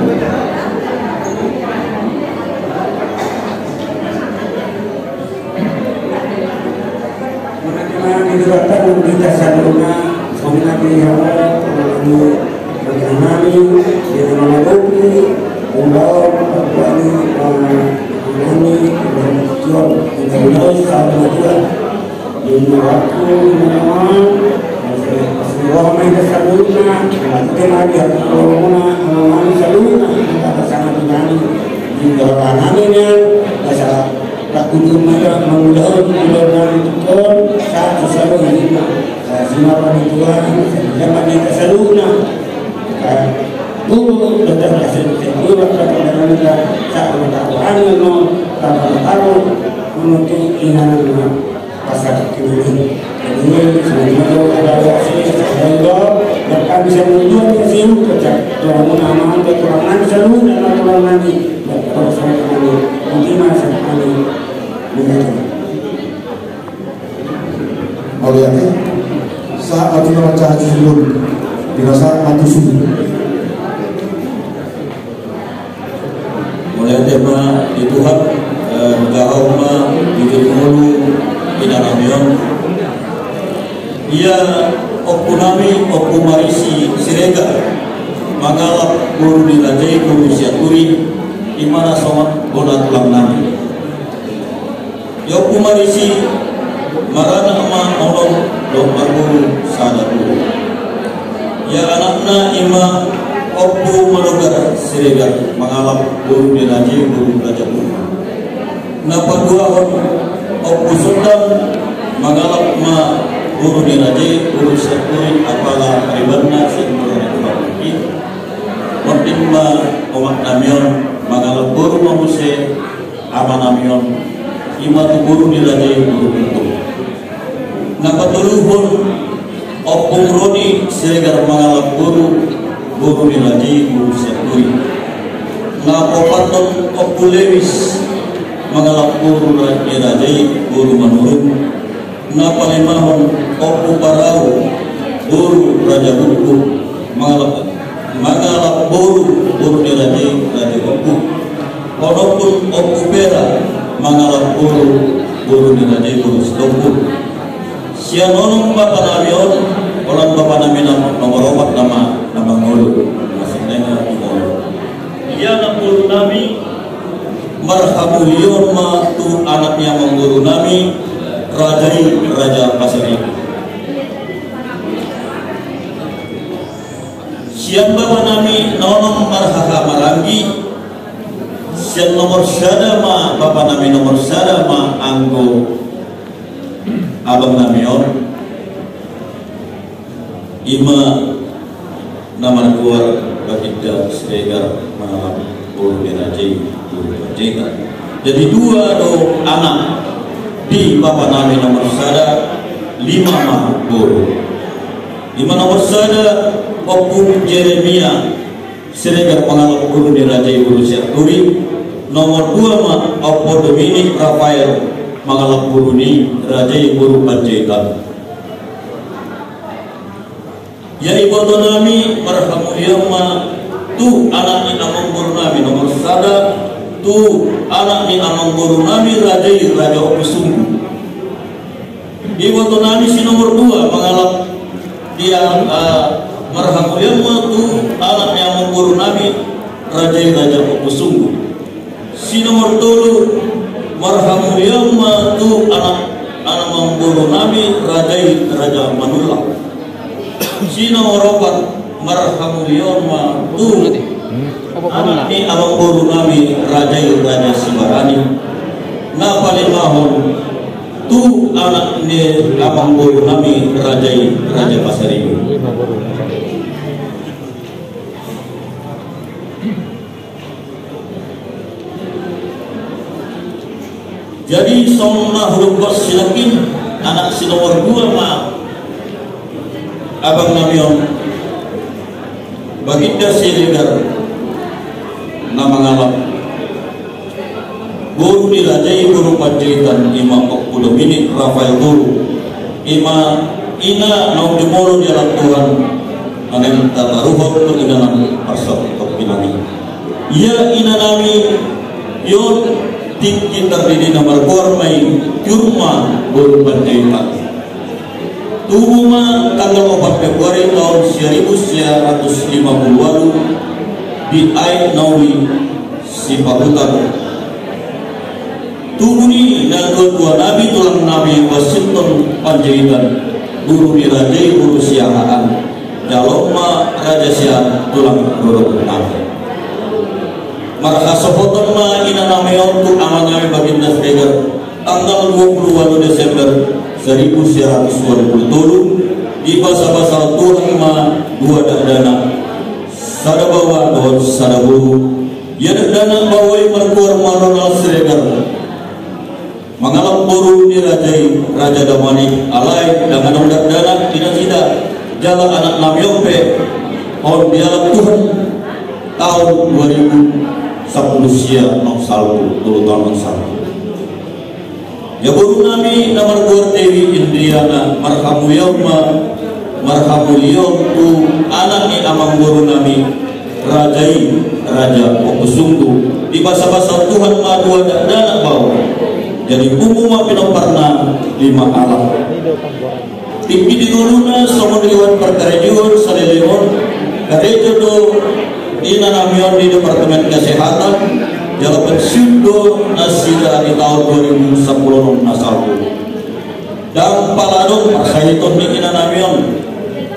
ma di Tuhanta, di hita saluhutna, songon i ma di hamu, di nami, di nami, di nami, Mauliate. Sahat ma tu na manjaha suhut, di na sahat ma tu suhut. Mauliate ma di Tuhan, eh, jaha ma di ngolu inanami on. Ia ompu nami, Ompu Marisi Siregar, mangalap boru ni raja i, boru Sianturi, i ma na songon bona tulang nami. Ia Ompu Marisi maranak ma onom dohot marboru sada boru. Ia anakna i ma Ompu Manogar Siregar mangalap boru ni raja i, boru Raja Purba. Na paduahon Ompu Sondan mangalap ma boru ni raja i, boru Sianturi, apala paribanna sian boru ni raja i. Mardongan ma omak nami on mangalap boru ma muse ama nami on, i ma tu boru ni raja i, boru Purba. Na patoluhon Ompu Roni Siregar mangalap boru, boru ni raja i, boru Sianturi. Na paopathon Ompu Lewis mangalap boru ni raja i, boru Manurung. Na palimahon Ompu Parau, boru Raja Bukbuk, mangalap, mangalap boru, boru ni raja i, Raja Bukbuk. Onompun Ompu Pera mangalap boru, boru ni raja i, boru Sitompul. Sian onom bapa nami on, holan bapa nami na nomor opat nama, nama ngolu. Masih dengar tu ngolu. Ia na boru nami, marhamulion ma tu anak ni amangboru nami, raja i, Raja Pasaribu. Sian bapa nami na onom marhahamaranggi, Yang nomor sada ma, bapa nami nomor sada ma anggo abang nami on. Ima na margoar Baginda Siregar mangalap boru ni raja i boru Panjaitan. Jadi dua do anak di bapa nami nomor sada, lima ma boru. Ima nomor sada Ompu Jeremia Siregar mangalap boru ni raja i boru Sianturi. Nomor dua ma Ompu Dominik Rafael mangalap boru ni raja i boru Panjaitan. Ia iboto nami marhamulian ma tu anak ni amangboru nami nomor sada, tu anak ni amangboru nami raja i raja Ompu Sunggu. Iboto nami si nomor dua mangalap dia, eh, marhamulian ma tu anak ni amangboru nami raja i raja Ompu Sunggu. Si nomor tolu marhamulian ma tu anak, anak amangboru nami raja i raja Manullang. Si nomor opat marhamulian ma tu anak ni amangboru nami raja i raja Sibarani. Na palimahon tu anak ni amangboru nami raja i raja Pasaribu. Jadi songon na hudok bos sinangkin, anak si nomor dua ma abang nami on, Baginda Siregar na mangalap boru ni raja i boru Panjaitan, ima Ompu Dominik Rafael boru. Ima ina naung jumolo dialap Tuhan, na naeng tataruhon tu inganan parsaulian nami. Ia ina nami i on tingki tardidi na margoar ma i Tiur ma boru Panjaitan. Tubu ma tanggal opat Februari taon saribu sia ratus lima pulu ualu di Aek Nauli Sipahutar. Tubu ni natuatua nami, tulang nami Washington Panjaitan, boru ni raja i boru Siahaan, jalo ma raja sian tulang rorobot nami. Marhasohotan ma ina nami on tu ama nami Baginda Siregar, tanggal dua pulu ualu Desember saribu sia ratus ualu pulu tolu, dibasabasahon Tuhan ma dua dakdanak, sada baoa dohot sada boru. Ia dakdanak baoa i margoar ma Ronald Siregar, mangalap boru ni raja i raja Damanik, alai dang adong dakdanak di nasida. Jala anak nami on pe on dialap Tuhan taon dua ribu sampulu sia onom salpu, tolu taon onom salpu. Ia boru nami na margoar Dewi Indriana, marhamulian ma, marhamulian tu anak ni amangboru nami raja i raja Ompu Sunggu, dibasabasahon Tuhan ma dua dakdanak baoa. Jadi pungu ma pinomparna lima halak. Tingki di ngoluna songon iwan parkarejoan saleleng on, karejo do ina nami on di Departemen Kesehatan, jala pensiun do nasida di taon dua ribu sampulu onom na salpu. Dang pala adong parsahiton ni ina nami on.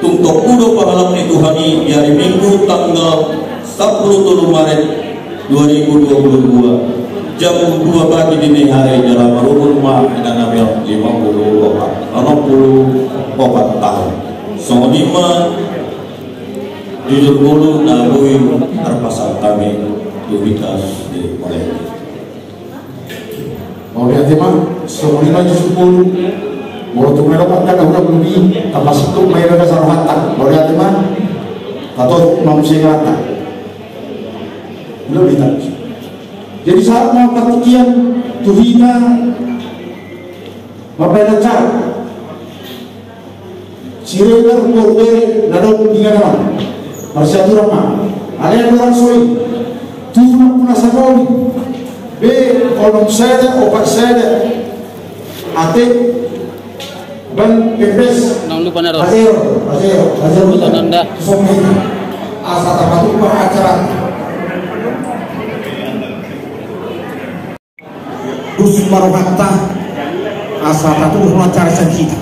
Tung tompu do pangalap ni Tuhan i di ari Minggu tanggal sampulu tolu Maret dua ribu dua pulu dua, jam dua pagi dini hari, jala marumur ma ina nami on lima pulu opat, onom pulu opat taon. Songon i ma jujur ngolu na boi tarpasahat hami tu hita sude. Mauliate ma, songon i ma jujur ngolu. Molo tung na dapot kan, udah belum di, tapasuk tu, main ada sarohatan. Mauliate ma, tato, manusia ngelata. Belum di. Jadi saat mau patikian, tu hita, mapaina cara. Siregar boru bere na dong di ngana. Marsiaturan ma. Alai andorang so i. Tujuh puluh na saholi. Be onom sada, opat sada. Ate. Ban pepes. Nang lupa naro. Azero, azero, azero. Lupa nanda. Songon i. Asa tapatupa acara. Dusun ma rohanta asa tatuhon acara sian hita.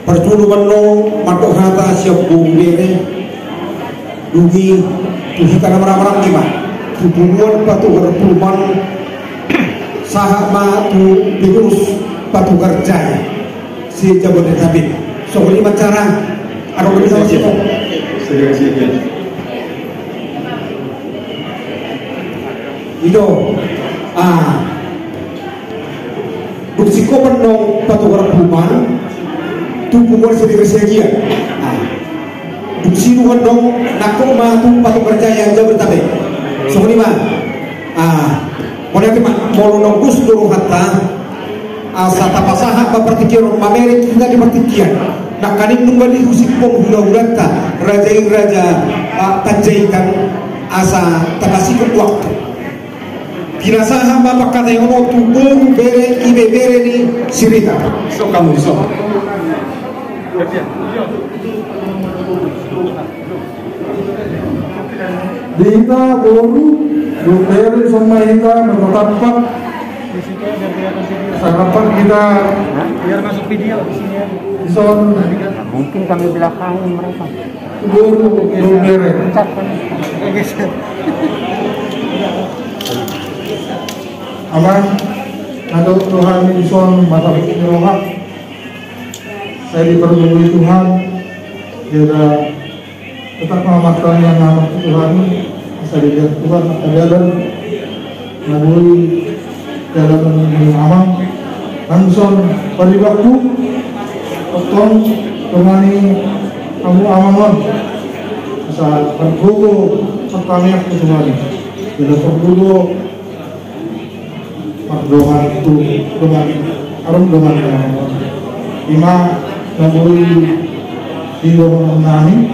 Parjolo ma annon mandok hata sian boru bere, dung i tu hita na marhahamaranggi ma. Tu punguan Patogar Pulman, sahat ma tu pengurus Patogar Jaya se-Jabodetabek. Songon i ma acara, adong do bisa masuk. I do. Ah. Dung singkop annon Patogar Pulman tu punguan Siregar Siagian. Ah. Dung sidung annon nangkok ma tu Patogar Jaya Jabodetabek. Songon i ma. Ah. Mauliate ma, molo naung dos do rohanta, asa tapasahat ma partingkian on, mamereng hita di partingkian. Nangkaning nunga dihusingkop hulahulanta raja i, raja, ah, Panjaitan, asa tapasingkop waktu. Pinasahat ma pangkataion on tu boru, bere, ibebere ni Siregar. Songon i ma. Di hita boru, boru, bere, songon i ma hita marpatampak. Sarapan hita. Biar masuk video di sini ya. Dison. Mungkin kami belakangi mereka. Boru, boru, bere. Pecat kami. Amang, na didok Tuhan i dison, mata ni roha. Sai dipargogoi Tuhan, jala tetap ma martangiang amang tu Tuhan, asa dilehon Tuhan angka dalan na boi didalanan ni amang. Nang dison paribanku, tongtong dongani hamu amang on, asa margogo martangiang tu Tuhan, jala margogo mardongan tu dongan, adong dongan. I ma na boi didongani,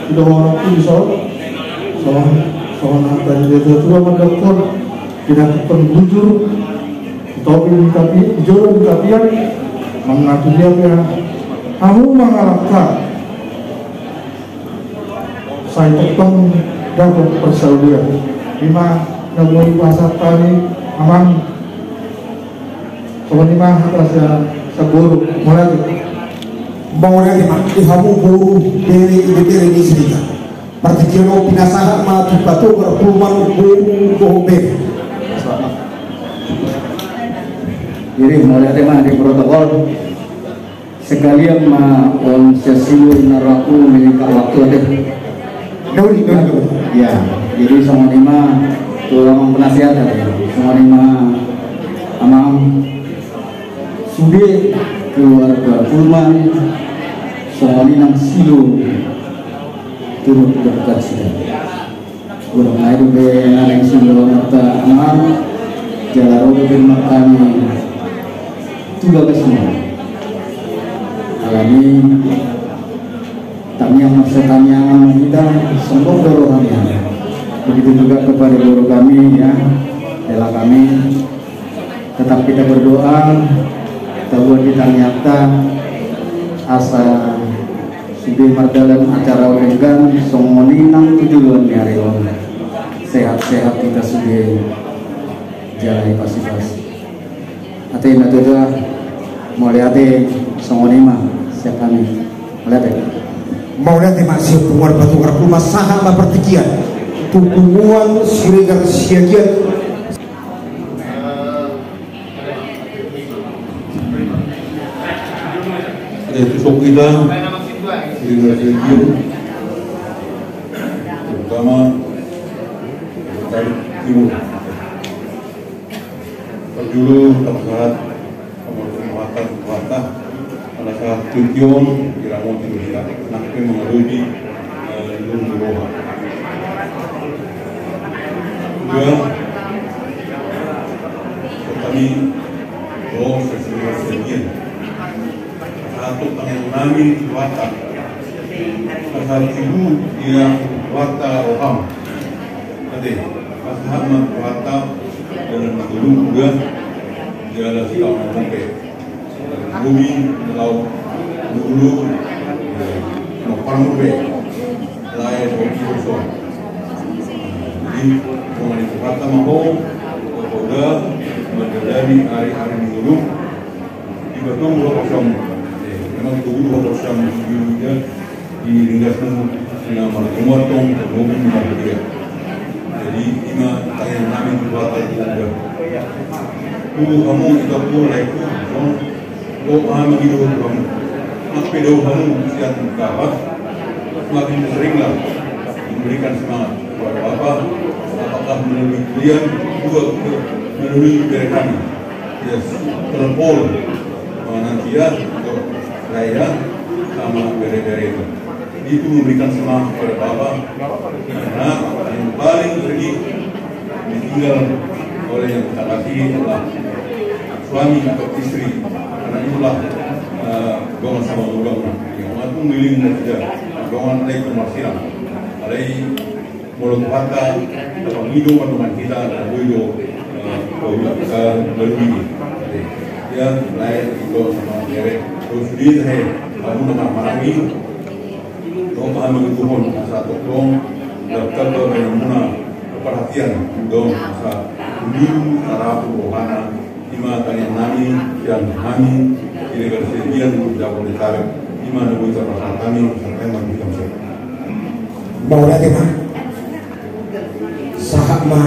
didongani tu dison. Songon, songon hata ni natua-tua mandokkon, didapot bujur, topi di tapi, di jolo di tapian, mangatur dia pe hamu mangalangka. Sai tongtong dapot parsaulian. I ma na boi pasahat hami, amang. Songon i ma hata sian, sian boru. Mauliate. Mauliate ma di hamu boru, bere, ibebere ni Siregar. Partingkian on pinasahat ma tu Patogar Pulman, boru dohot bere. Jadi mauliate ma di protokol. Sekalian ma on sian silu na ro, aku menyingkat waktu ate. Daun, daun, daun. Ya, jadi songon i ma tu amang penasehat ate. Songon i ma amang, sude keluarga Pulman, songon i nang silu turut berduka cita. Godang nai dope na naeng siulaonta amang, jala ro dope martani tu bagas muna. Alani tangiang marsitangiangan ma hita, songgop do roha ni hami. Begitu juga kepada guru kami, ya, ela kami. Tetap kita berdoa, tabuat di tangiangta, asa sude mardalan acara on denggan, songon i nang tu joloan ni ari on. Sehat-sehat hita sude, jala ipasipasi. Ate, natua-tua, mauliate, songon i ma sian hami. Mauliate. Mauliate ma sian punguan Patogar Pulman, sahat ma partingkian tu punguan Siregar Siagian. Ada tusuk kita di radio, terutama dari timur. Parjolo, tapasahat, pamorsaan, pamorsaan, ala sahat tingki on, diramoti do hita, nang pe mangadopi, eh, lung ni roha. Dua, kami, oh, sesuai sekian. Satu tangiang nami Tuhanta. Asa tibu ia Tuhanta roham. Ate, pasahat ma Tuhanta dalan na tolu, dua, jala sitaon na ope. Bumi, laut, hulu, na parmur be. Lae, bumi, so. Jadi, songon i Tuhanta ma ho, poda, mandalani ari-ari ni ngolum. Iba tong do kosong. Eh, memang tong do kosong di dunia, di ringgas nang, na martemu tong, tong di dunia. Jadi ima tangiang nami tu Debata di surga. Tu hamu ito, tu lae tu, no, dohot hami mangido tu hamu. Mangkuping hamu sian Bapa, semakin seringlah memberikan semangat kepada Bapa, apakah melalui kalian dua, melalui bere kami. Ya, terlebih, eh, nanti ya, untuk raya sama bere-bere itu. Itu memberikan semangat kepada Bapa. Karena yang paling sering ditinggal oleh yang kita kasih adalah suami atau istri. Karena itulah, eh, dongan sama udang. Yang mengatur miling dan tidak. Dongan naik ke Marsilang. Alai Molo Tuhanta, na pangido ma dongan hita, na boi do, eh, paulak, eh, na boi do. Ya, lae, ito, sama bere. Terus di, eh, hamu na marhahamaranggi. Tong hami mangidohon asa tongtong, dapot do baenmuna parhatian, tong asa umilu, tarapu rohana, ima tangiang nami, sian hami, di Debata sedian, di Jabodetabek, ima na boi tarpasahat hami, sampai mati kami. Mauliate ma. Sahat ma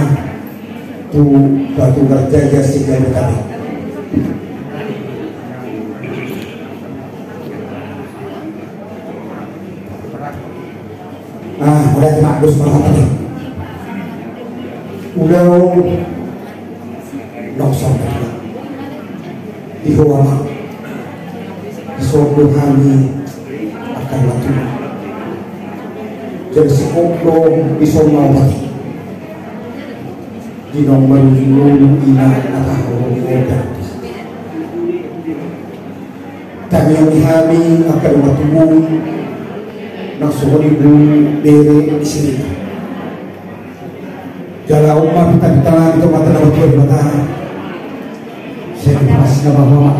tu Patugar Jaja Sigalup Tabe. Ah, mauliate ma, dos ma hata. Ulaon naung sahat. Di ho ma. Di son do hami angka na tubu. Jadi sihok do di son ma mati. Di nomor lima ina na tahu. Tangiangi hami angka na tubu. Nang songon i bere di sini. Jala on ma pinta-pinta nami tu Amanta na martua Debata. Sai di pas na bahwa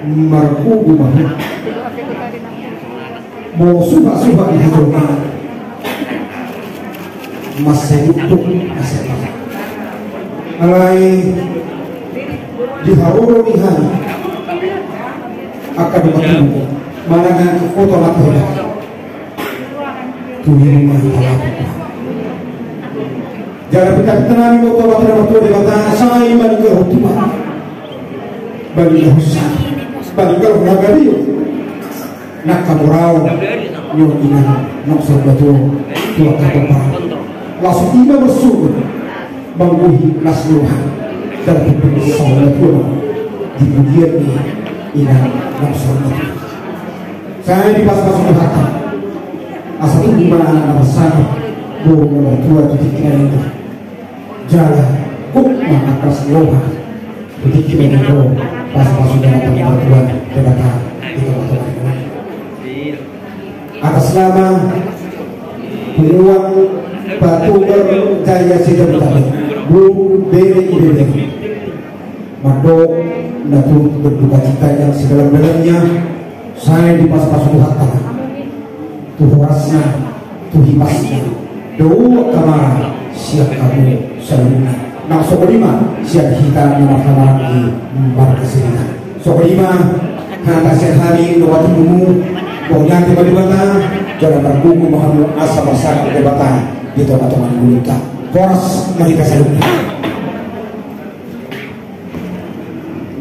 margogo ma. Molo suhasuha di hita ma. Mansai utuk, mansai utuk. Alai di haroro ni hami. Angka na tubu. Manang angka kota mata. Tu i ma hita laho. Jala pinta-pinta nami ma tu Amanta na martua Debata, sai maninggalhon tubu. Maninggalhon sasat. Maninggalhon hagabeon. Nangkin murau. Nyo ina. Nang saur matua. Tu angka tubu. Langsung ina bersyukur. Manggohi las ni roha. Jala pinta-pinta saur matua. Di pudian ni ina. Nang saur matua. Sai dipasupasu Tuhanta. Asa tubu ma anak na marsangap, boru na martua tu tingki na indah. Jala gok ma angka las ni roha tu tingki na indah. Pasupasu Tuhanta na martua, Debata di tongatonga ni. Atas nama punguan Patugar Jaja Sigalup Tabe, boru, bere, ibebere. Mandok na turut berduka cita yang sedalam-dalamnya, sai dipasupasu Tuhanta tu horasna, tu hipasna, dohot hamuna sian hamu saluhutna. Nang songon i ma sian hita na marhahamaranggi marga Siregar. Songon i ma hata sian hami dohot hamu, mauliate ma tu Debata, jala margogo ma hamu asa marsangap Debata di tongatonga ni ngolunta. Horas ma hita saluhutna.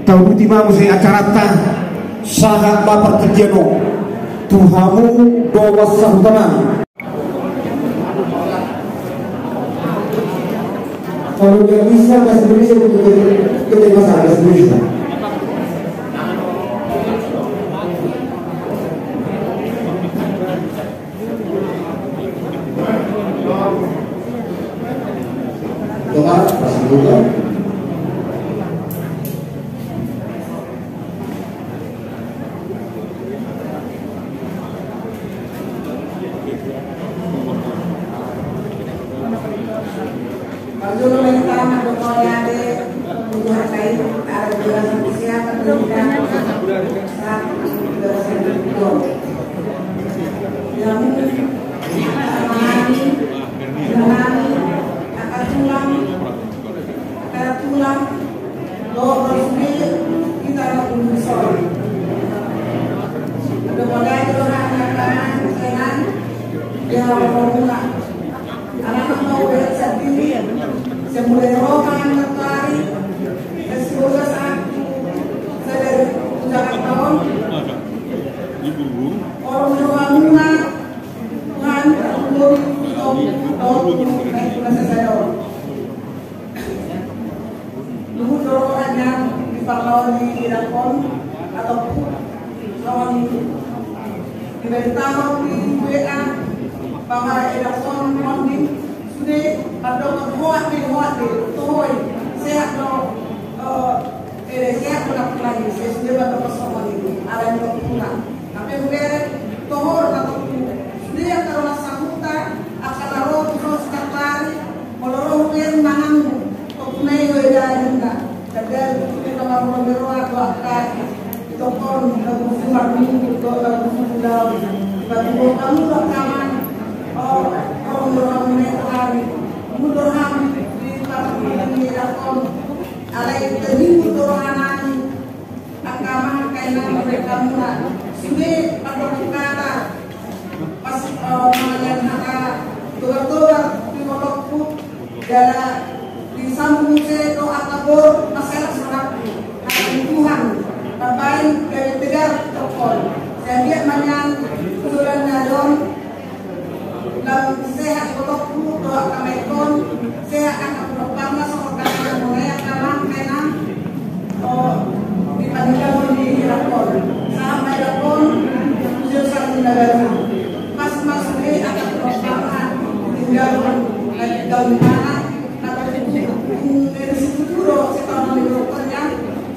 Tauduti ma muse acaranta, sahat ma partingkian on. Tu hamu dongan sahuta nami. Kalau nggak bisa bahasa Indonesia, kita, kita bahasa Indonesia. Parjolo ma hita mandok mauliate tu Tuhanta i, ala dibege hita sian hata ni Tuhanta. Di hamu, angka amang nami, inang nami, angka tulang, angka tulang, dohot sude, hita na tubu di son. Mandok mauliate do hami angka amang, inang, di hamu na. Anak na mau Edahon, atau songon i, diberitahu di W A bahwa edahon on di sude mandok hoat be, hoat be, toho i, sehat do, eh, ede sehat do, nang lagi, sude mandok songon i, alai do pula. Tapi mungkin toho do, atau sude yang taruh sahuta, akan taruh, terus tak lari, molo ro hubereng manganmu, kok tunai do eda inda. Gabe tu na marhula beroa tu angka i, tongkon na gusu marminggu tu na gusu tu daun. Batu botang tu angka man. O, o, mundor hami na itu hami. Mundor hami di parminggu ni lakon. Alai terhibur tu roha nami. Angka man, angka inang, mereka muna. Sude, pandok kata. Pas, eh, mangalian hata tobar-tobar di holongku, jala disambung muse doa tabor, masalah suratku. Hata ni Tuhan, mambaen gabe tegar tongkon. Sai anggiat ma nian tu dolan na ro on, lam sehat holongku, doa kamaikon, sehat angka pinompar na songon kata na monea, angka man, angka inang. O, di paninggalhon ni Irakon. Sahat ma Irakon, tu Jerusalem na baru. Pas masuk i, angka pinompar na tinggalhon, na tinggal di mana, na baru itu, dari situ dulu, setelah menurutnya,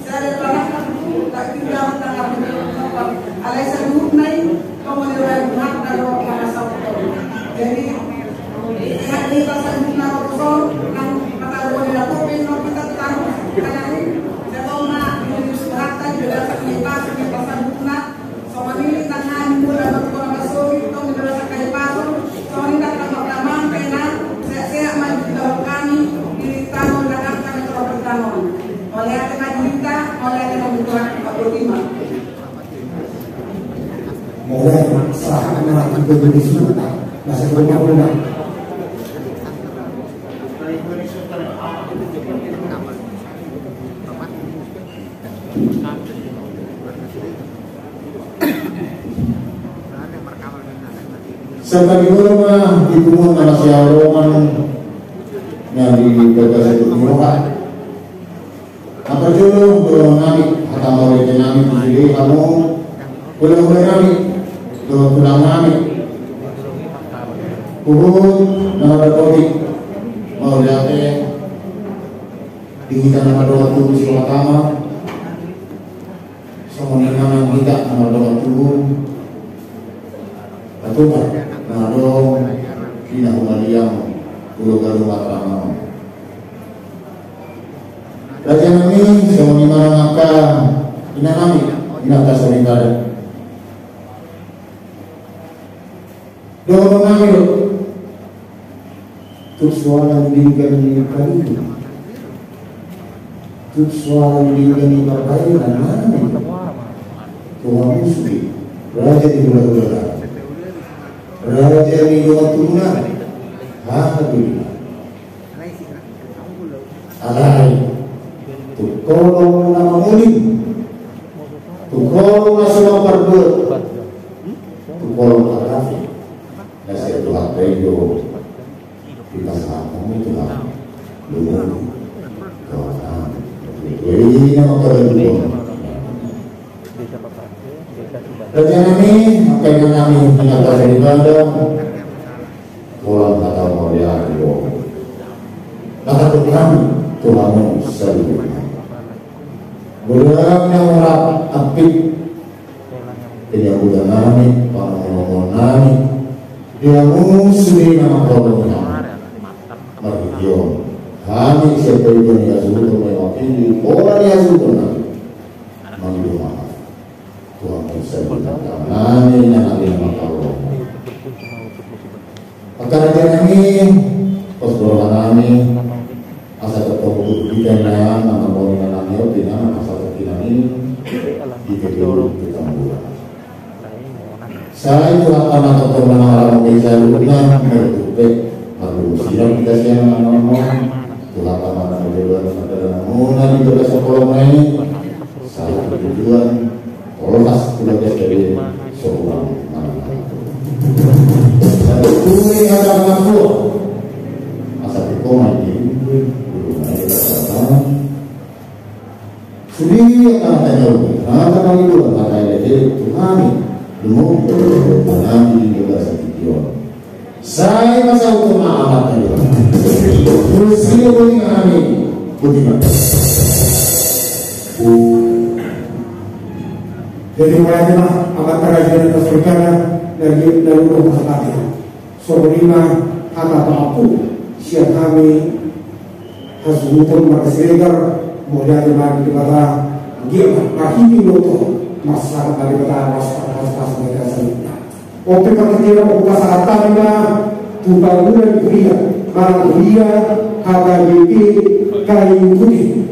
saya ada tanah itu, tak tinggal tanah itu, alai saluhutna i, Jadi, sehat ni pasangan na roson, nang mata ruang di lapor, pin, no, kita tahu, karena ini, saya tahu, nak, ini surat, tadi, beda, sama, pas, ini pasangan na, sama ini, tangan, bola, bola, masuk, itu, beda, sama, pas, sama ini, tak, tak, tak, tak, kena, sehat-sehat, maju, kita, kami, di tahun, dan, kami, terus, tahun. Oleh, ada, kita, oleh, ada, kita, Pak Botima. Serta di rumah, di rumah, nama siapa, rumah, yang di Bagas itu, rumah. Ampe jolo, dohonon nami, hata mauliate nami, tu sude hamu, hulahula nami, dohot tulang nami. Huhut, na mandapoti mauliate, di hita na mardongan tubu sipahatama, songon i ma nang hita na mardongan tubu, patupa, na adong, di na humaliang, Pulo Gadung Matraman. Raja nami, songon i ma nang angka inang nami, inanta soripada. Dohonon nami do. Tuk soalan denggan ni karingan. Tuk soalan denggan ni parbadenan nami. Tu hamu sude, raja ni hulahula. Raja ni dongan tubu nami. Alhamdulillah. Alai, tu holong na mangulin, tu holong na so mamparbuat, tu holong na rapi, na sian Tuhanta i do dipasahat hamu tu hami. Lumobi, kawan hami, tutu i na mangkabantuhon. Raja nami, angka inang nami, inanta soripada, holan hata mauliate do na tangkok hami tu hamu saluhutna. Godang na rap ampit, penyambutan nami, pangomoan nami, di hamu sude na mangkaholongi hami. Marhite on, hami sian paidoan ni hasuhuton, mewakili pola ni hasuhuton nami. Mangido maaf. Tuhan bisa berkata, nami na nami na mangkaholongi. Angka raja nami, pos roha nami, asa tongtong tu hita na, na mangkaholongi nami, asa tongtong nami, di P T U Petamburan. Sai Tuhanta ma tongtong na mangaramoti saluhutna, martupe, marlungun sirang hita sian na mangkaholongi, Tuhanta ma na manjalo na mangkaholongi, na di bagas holong na i, sai tu tujuan, tolhas tu bagas gabe, so hurang manang. Sai tu i hata na tua, asa tu koma i, sude angka na tanda Pakai lehei tu hami, lumobi hami di bagasan tingki on. Sai ma saut ma amat tadi. Terus sini boleh hami. Budi ma. Jadi mulai ma amat tadi atas perkara dari lalu rumah sakit. Songon i ma hata pangapung sian hami hasuhuton marga Siregar, mauliate ma di Debata, anggiat ma marhite iboto, marsangap ma Debata, marsangap ma Debata. Ope partingkian on hupasahat hami ma tu pangula ni huria, manang huria H K B P Kayu Putih.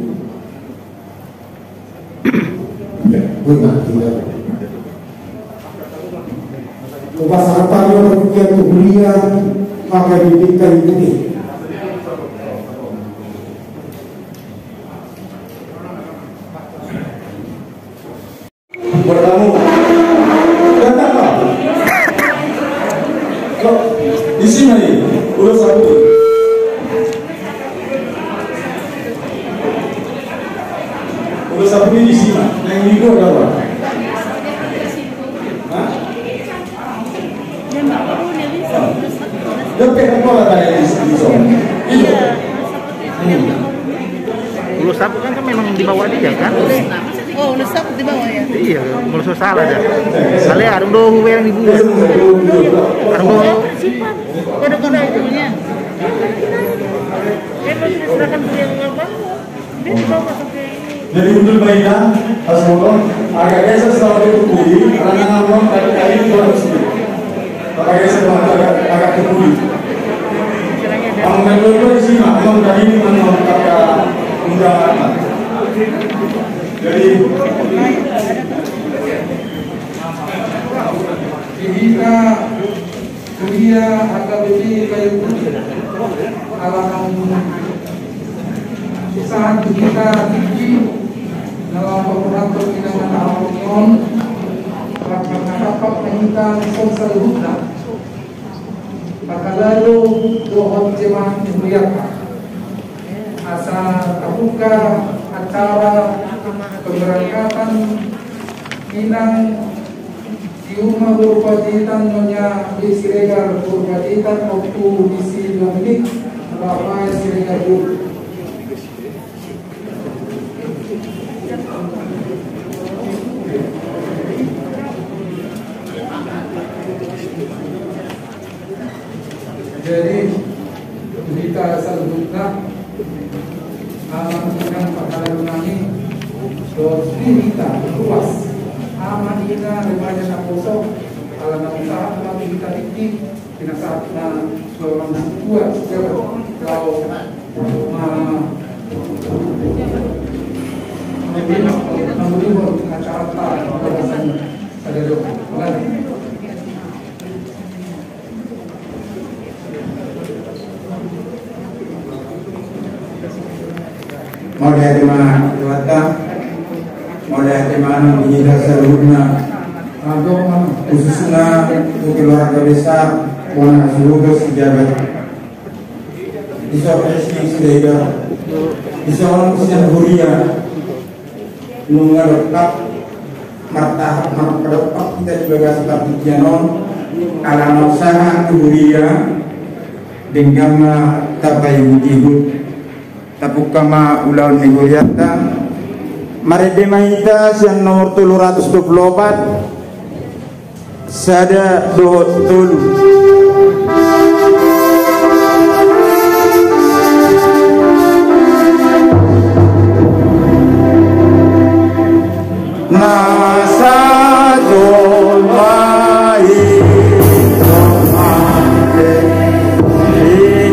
Hupasahat hami ma partingkian tu huria H K B P Kayu Putih. Bertamu. Datang, Pak. Kok di sini, ulos sapu. Ulos sapu di sini, yang libur apa? Hah? Dia pengen sekolah tadi di, di sana. Iya. Hmm. Ulos sapu kan, kan memang dibawa dia, kan? Oh, ulos sapu dibawa, ya? Iya, ulos sapu salah dia. Salah, ada do huwe yang dibuat. Ada do. Kode-kode itu, ya. Emang sudah kan beli yang apa? Jadi untuk bayi dan, pas ngomong, agak geser setelah itu budi, karena ngomong tadi, tadi itu bagus. Agak geser, agak, agak ke budi. Kalau main dulu di sini, emang dari ini mana kata undangan. Jadi, kita Huria H K B P Kayu Putih, ala naung sahat tu hita tingki na laho paboahon hita na tahapothon, rap ma na sahat tu hita songon saluhutna, parhalado dohot jemaat ni hurianta, asa tabuka acara pemberangkatan inang Siuma Boru Panjaitan, Nyonya B. Siregar Boru Panjaitan, Ompu Disi Dominic, Bapak Siregar Boru. Jadi, hita saluhutna, amang inang parhalado nami, dohot hita ruas, ama ina rupanya naposo, ala naung sahat ma tu hita tingki, pinasahat ma suang dua, laho ma, mangulihon acaranta, sadari on. Mauliate ma di Debata, mauliate ma di hita saluhutna, khususna tu keluarga besar bona suruga sijabat. Di son S P Siregar, di son sian huria. Nunga dompak martahan, marpadompak hita di bagasan partingkian on, ala naung sahat tu huria, denggan ma tapaihutihut. Tabuka ma ulaon ni hurianta. Marende ma hita sian nomor tolu ratus dua pulu opat. Sada dohot tolu. Na sahat ma i, i, i,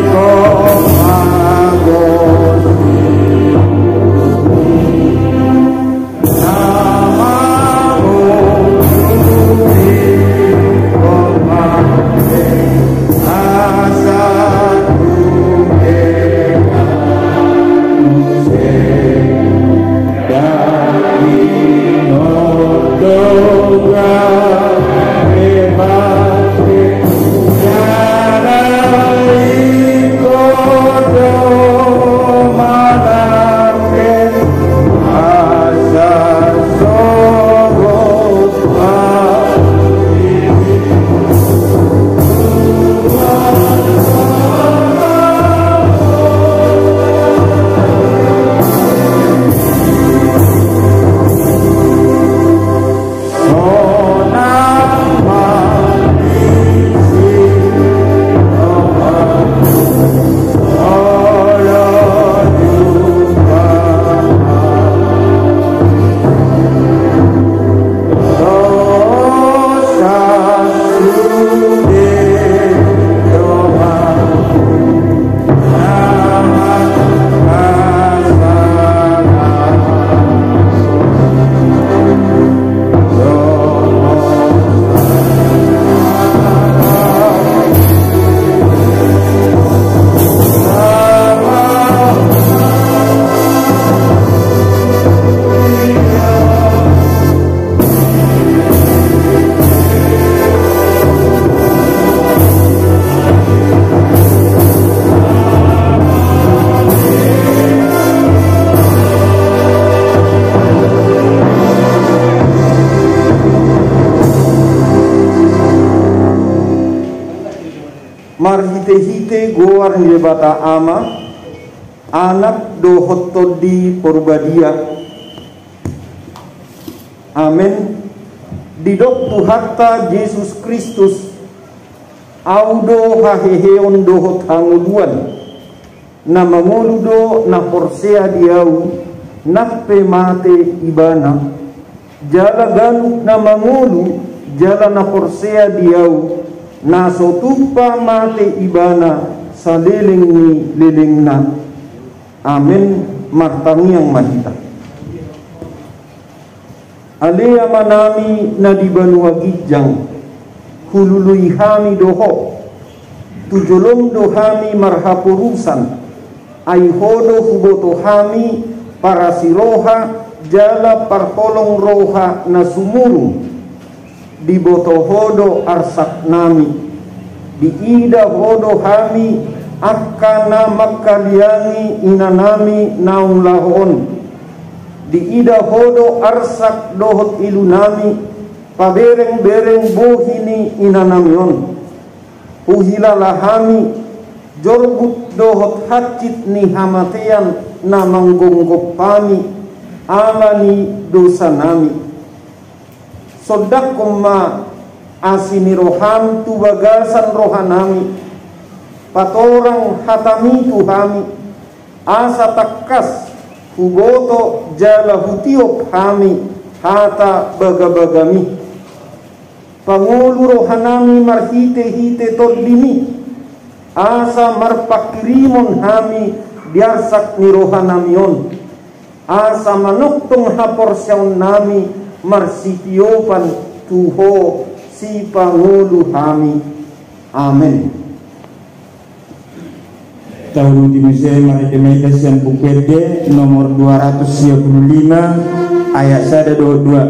Marhite-hite goar ni Debata Ama, Anak dohot Tondi Porbadia. Amen. Didok Tuhanta Jesus Kristus, Au do haheheon dohot hangoluan. Na mangolu do na porsea di Au, nang pe mate ibana. Jala ganup na mangolu jala na porsea di Au, na so tumpa mate ibana saleleng ni lelengna. Amen. Martangiang ma hita. Ale Amanami na di banua ginjang, hulului hami do Ho. Tu jolom do hami marhaporusan, ai Ho do huboto hami parasi roha jala parholong roha na sumurung. Diboto Ho do arsaknami. Diida Ho do hami angka na mangkaliangi inanami naung laho on. Diida Ho do arsak dohot ilunami, pabereng-bereng bohi ni inanami on. Huhilala hami, jorbut dohot hansit ni hamatean na manggonggom hami, ala ni dosanami. Sondanghon ma asi ni roham tu bagasan rohanami, patorang hatami tu hami, asa tangkas huboto jala hutiop hami hata bagabagami. Pangolu rohanami marhite-hite tondimi, asa marpanghirimon hami di arsak ni rohanami on, asa manongtong haporseaonnami marsitiopan tu Ho sipangolu hami. Amen. Tauluti muse marhite ma hita sian Buku Ende nomor dua ratus sia puluh lima, ayat sada dohot dua.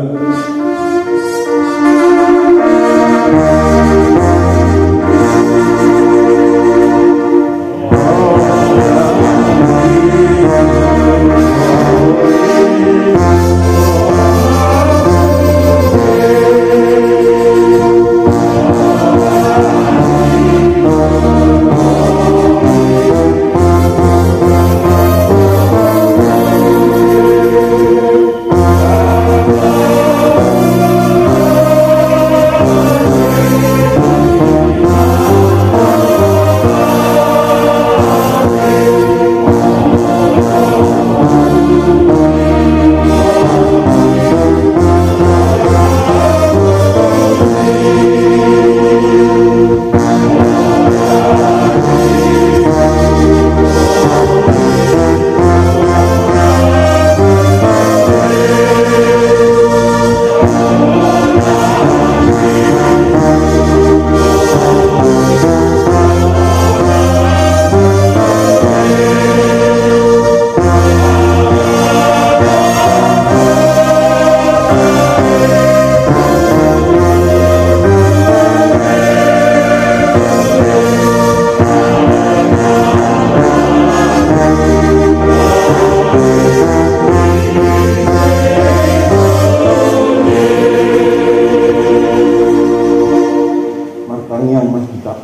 Martangiang ma hita.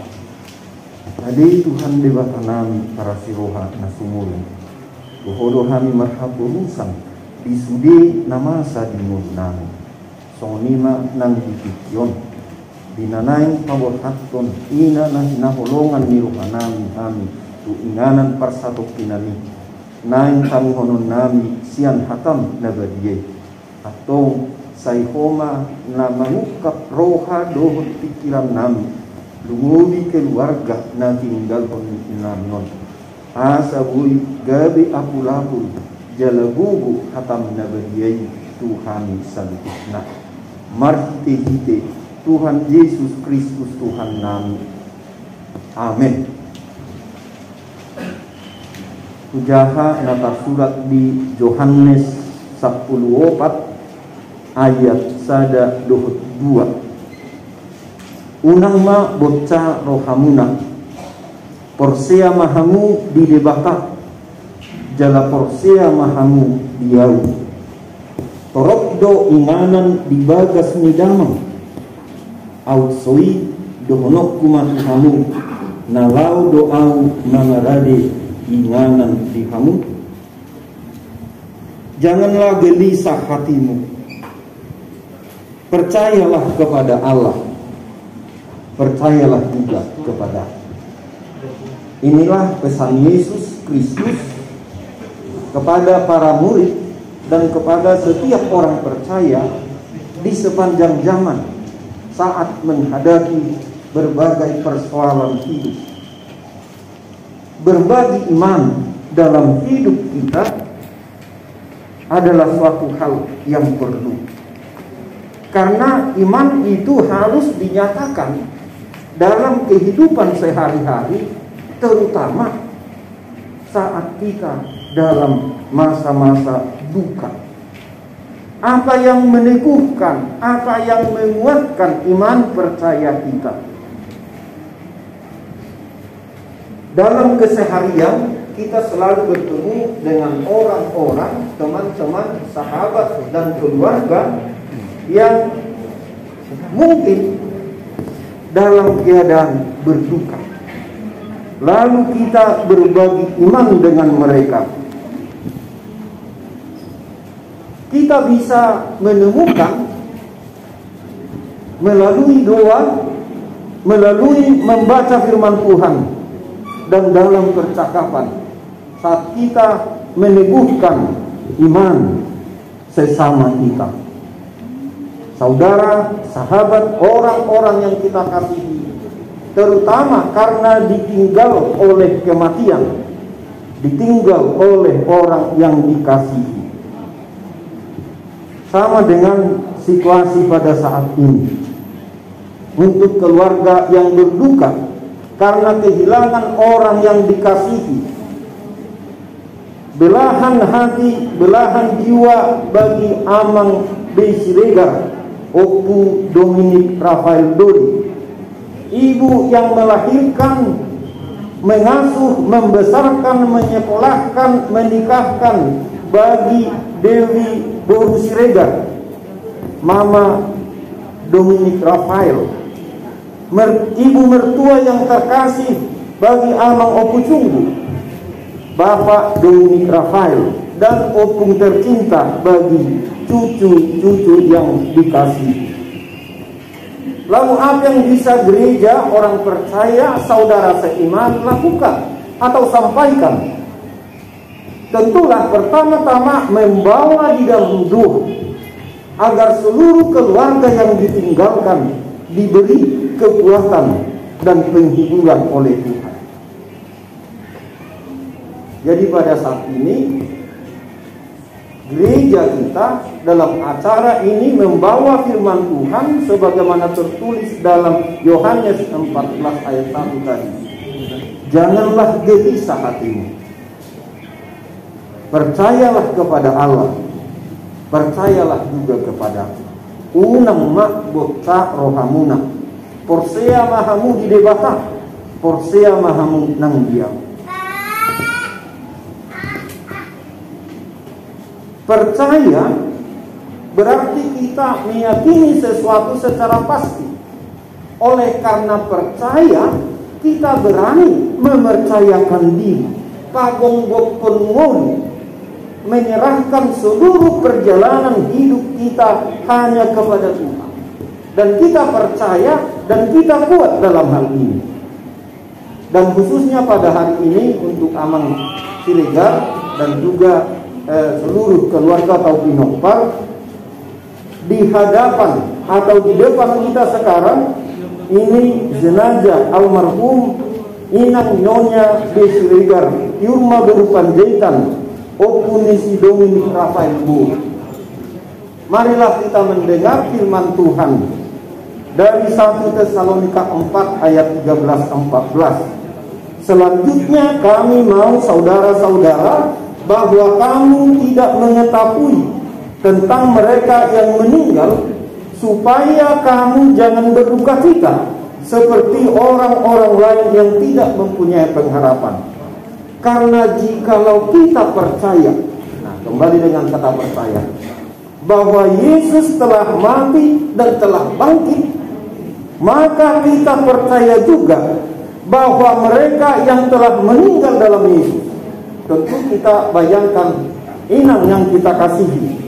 Ale Tuhan Debatanami, parasi roha na sumurung, tu Ho do hami marhaporusan di sude na masa di ngolunami. Songon i ma nang di tingki on, di na naeng paborhathon ina na hinaholongan ni rohanami hami tu inganan parsatongkinan i, naeng tangihononnami sian hatam na badia i. Antong sai Ho ma na mangungkap roha dohot pingkirannami, lumobi keluarga na tininggalhon nami on, asa boi gabe apul-apul jala gogo hatam na badia i tu hami saluhutna. Marhite-hite Tuhan Jesus Kristus Tuhannami. Amen. Hujaha na tarsurat di Johannes sampulu opat ayat sada dohot dua. Unang ma bonsa rohamuna. Porsea ma hamu di Debata, jala porsea ma hamu di Au. Torop do inganan di bagas ni Damang. Aut so i, dohononku ma tu hamu: Na laho do Ahu mangarade inganan di hamu. Janganlah gelisah hatimu. Percayalah kepada Allah. Percayalah juga kepada. Inilah pesan Yesus Kristus kepada para murid dan kepada setiap orang percaya di sepanjang zaman saat menghadapi berbagai persoalan hidup. Berbagi iman dalam hidup kita adalah suatu hal yang perlu. Karena iman itu harus dinyatakan dalam kehidupan sehari-hari, terutama saat kita dalam masa-masa duka. Apa yang meneguhkan, apa yang menguatkan iman percaya kita? Dalam keseharian, kita selalu bertemu dengan orang-orang, teman-teman, sahabat, dan keluarga yang mungkin dalam keadaan berduka. Lalu kita berbagi iman dengan mereka. Kita bisa menemukan melalui doa, melalui membaca firman Tuhan, dan dalam percakapan saat kita meneguhkan iman sesama kita. Saudara, sahabat, orang-orang yang kita kasihi, terutama karena ditinggal oleh kematian, ditinggal oleh orang yang dikasihi. Sama dengan situasi pada saat ini. Untuk keluarga yang berduka karena kehilangan orang yang dikasihi, belahan hati, belahan jiwa bagi Amang B. Siregar, Ompu Dominik Rafael Dodi. Ibu yang melahirkan, mengasuh, membesarkan, menyekolahkan, menikahkan bagi Dewi Boru Siregar, Mama Dominik Rafael. Mer-, ibu mertua yang terkasih bagi Amang Ompu Cunggu, Bapak Dominik Rafael, dan opung tercinta bagi cucu-cucu yang dikasihi. Lalu apa yang bisa gereja, orang percaya, saudara seiman lakukan atau sampaikan? Tentulah pertama-tama membawa di dalam doa agar seluruh keluarga yang ditinggalkan diberi kekuatan dan penghiburan oleh Tuhan. Jadi pada saat ini gereja kita dalam acara ini membawa firman Tuhan sebagaimana tertulis dalam Yohanes empat belas ayat satu tadi. Janganlah gelisah hatimu. Percayalah kepada Allah. Percayalah juga kepada-Ku. Unang ma bonsa rohamuna. Porsea ma hamu di Debata. Porsea ma hamu nang di Ahu. Percaya berarti kita meyakini sesuatu secara pasti. Oleh karena percaya, kita berani mempercayakan diri, pagomgophon ngolu, menyerahkan seluruh perjalanan hidup kita hanya kepada Tuhan. Dan kita percaya dan kita kuat dalam hal ini. Dan khususnya pada hari ini untuk Amang Siregar dan juga, eh, seluruh keluarga Taufik Nopar, di hadapan atau di depan kita sekarang ini jenazah almarhum Inang Nyonya B. Siregar, Tiur Ma Boru Panjaitan, Ompu ni si Dominik Rafael Boru. Marilah kita mendengar firman Tuhan dari satu Tesalonika empat ayat tiga belas empat belas. Selanjutnya kami mau saudara-saudara bahwa kamu tidak mengetahui tentang mereka yang meninggal, supaya kamu jangan berduka cita seperti orang-orang lain yang tidak mempunyai pengharapan. Karena jikalau kita percaya, nah, kembali dengan kata percaya, bahwa Yesus telah mati dan telah bangkit, maka kita percaya juga bahwa mereka yang telah meninggal dalam Yesus, tentu kita bayangkan inang yang kita kasihi,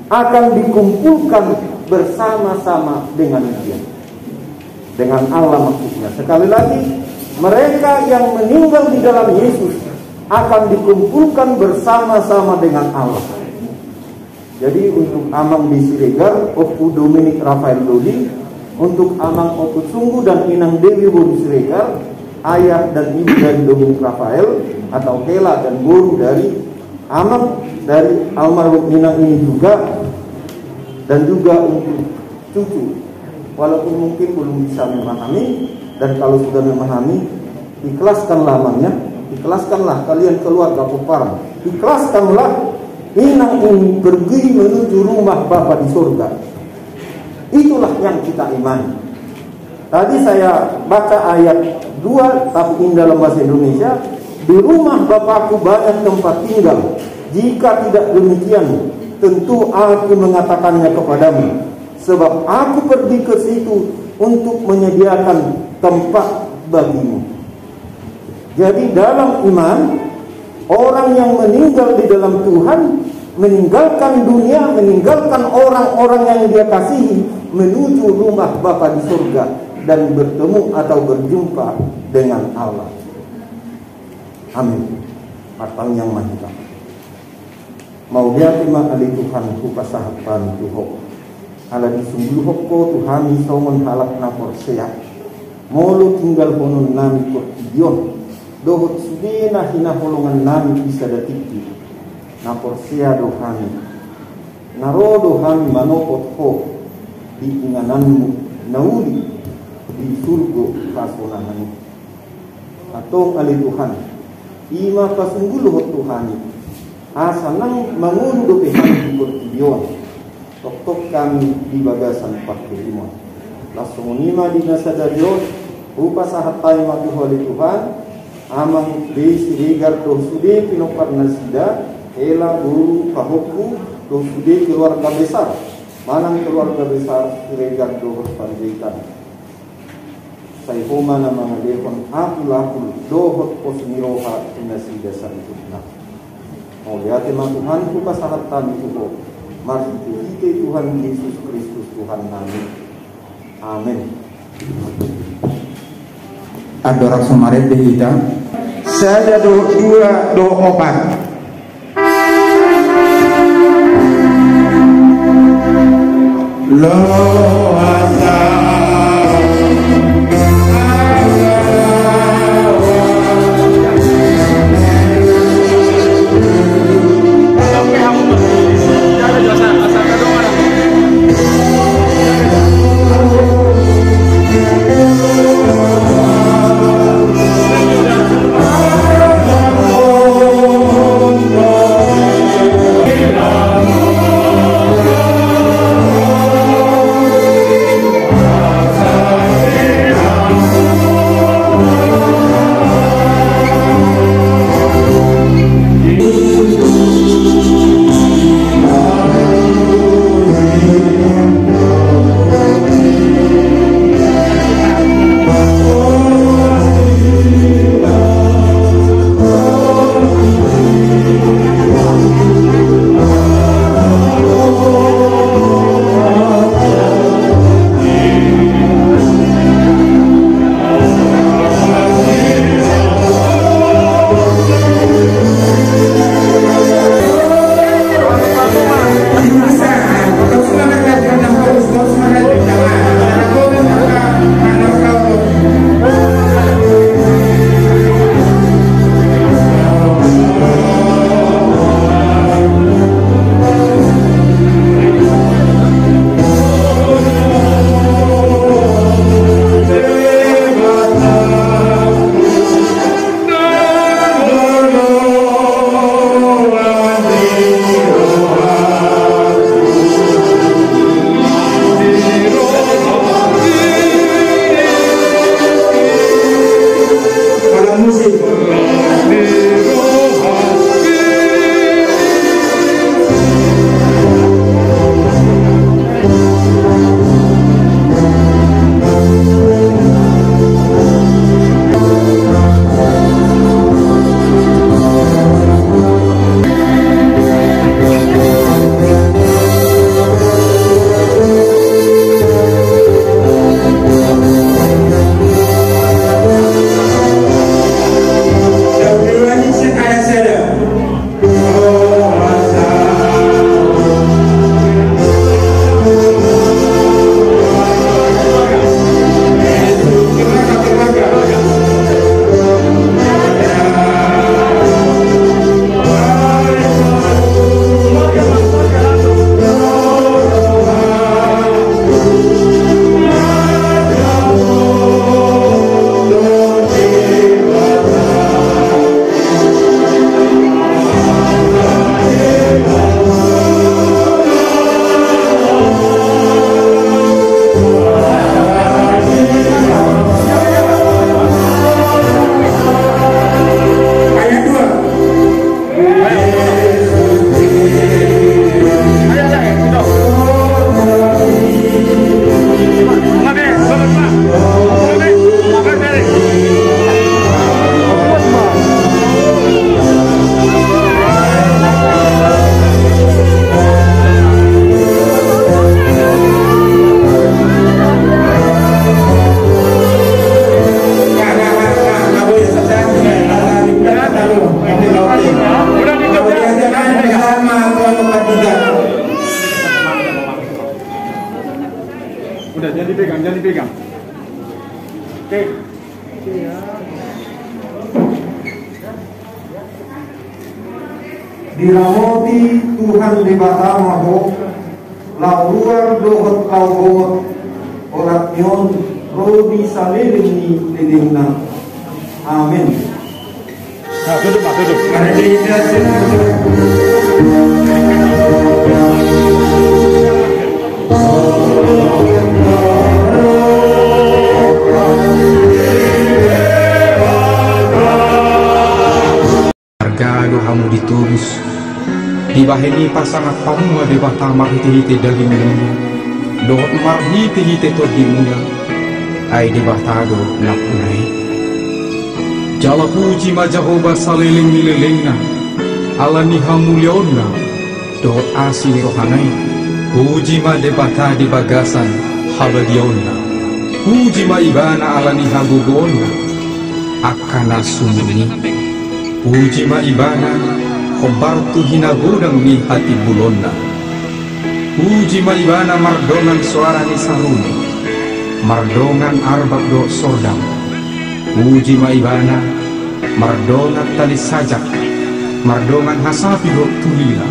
akan dikumpulkan bersama-sama dengan Dia. Dengan Allah maksudnya. Sekali lagi, mereka yang meninggal di dalam Yesus akan dikumpulkan bersama-sama dengan Allah. Jadi untuk Amang Desi Siregar, Ompu Dominik Rafael Doli, untuk Amang Otut Sunggu dan Inang Dewi boru Siregar, ayah dan ibu dari Dominik Rafael atau Hela dan boru dari Amang dari almarhum Inang ini juga, dan juga untuk cucu. Walaupun mungkin belum bisa memahami, dan kalau sudah memahami, ikhlaskanlah Amang ya, ikhlaskanlah kalian keluarga Pomparan, ikhlaskanlah Inang ini pergi menuju rumah Bapa di sorga. Itulah yang kita imani. Tadi saya baca ayat dua, tapi ini dalam bahasa Indonesia, "Di rumah Bapakku banyak tempat tinggal. Jika tidak demikian, tentu Aku mengatakannya kepadamu. Sebab Aku pergi ke situ untuk menyediakan tempat bagimu." Jadi dalam iman, orang yang meninggal di dalam Tuhan meninggalkan dunia, meninggalkan orang-orang yang dia kasihi, menuju rumah Bapa di surga dan bertemu atau berjumpa dengan Allah. Amin. Martangiang ma hita. Mauliate ma ale Tuhan, hupasahat hami tu Ho. Ala disungguluhon Ho tu hami songon halak na porsea, molo tinggalhonon nami portibi on dohot sude na hinaholongan nami di sada tingki, na porsea do hami, na ro do hami manopot Ho di ingananmu na uli di surgo hasonangan i. Antong ale Tuhan, i ma pasungguluhon tu hami, asa nang mangolu dope hami di portibi on, tongtong hami di bagasan pangkirimon. Laos songon i ma di na sadari on, hupasahat hami ma tu Ho ale Tuhan, Amang Desi Siregar dohot sude pinompar nasida, hela, boru, pahompu, dohot sude keluarga besar, manang keluarga besar Siregar dohot Panjaitan. Sai Ho ma na mangalehon apul-apul dohot pos ni roha tu nasida saluhutna. Mauliate ma Tuhan, hupasahat hami tu Ho, marhite-hite Tuhan Jesus Kristus Tuhan nami. Amen. Andorang so marende hita, sada dohot dua dohot opat. Pegang, jangan dipegang. Oke. Diramoti Tuhan Debata ma ho, laho ruar dohot laho bongot, olat ni on ro di saleleng ni lelengna. Amen. Nah, duduk, Pak, duduk. Marga do hamu ditobus, dibahen i pasangap hamu ma Debata marhitehite dagingmuna dohot marhitehite tondimuna, ai Debata do nampuna i. Jala puji ma Jahowa saleleng ni lelengna, ala ni hamuliaonna dohot asi ni rohana i. Puji ma Debata di bagasan habadiaonna. Puji ma Ibana ala ni hagogoonna angka na sumurung i. Puji ma Ibana hombar tu hinagodang ni hatimbulonna. Puji ma Ibana mardongan soara ni sarune, mardongan arbab dohot sordang. Puji ma Ibana mardongan tali sajak, mardongan hasapi dohot tulila.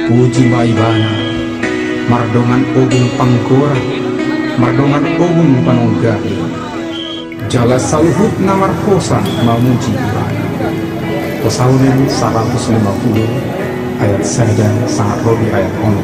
Puji ma Ibana mardongan ogung panggora, mardongan ogung panonggahi. Jala saluhutna marhosa mamuji Ibana. Psalmen saratus lima puluh ayat sada sahat ro di ayat onom.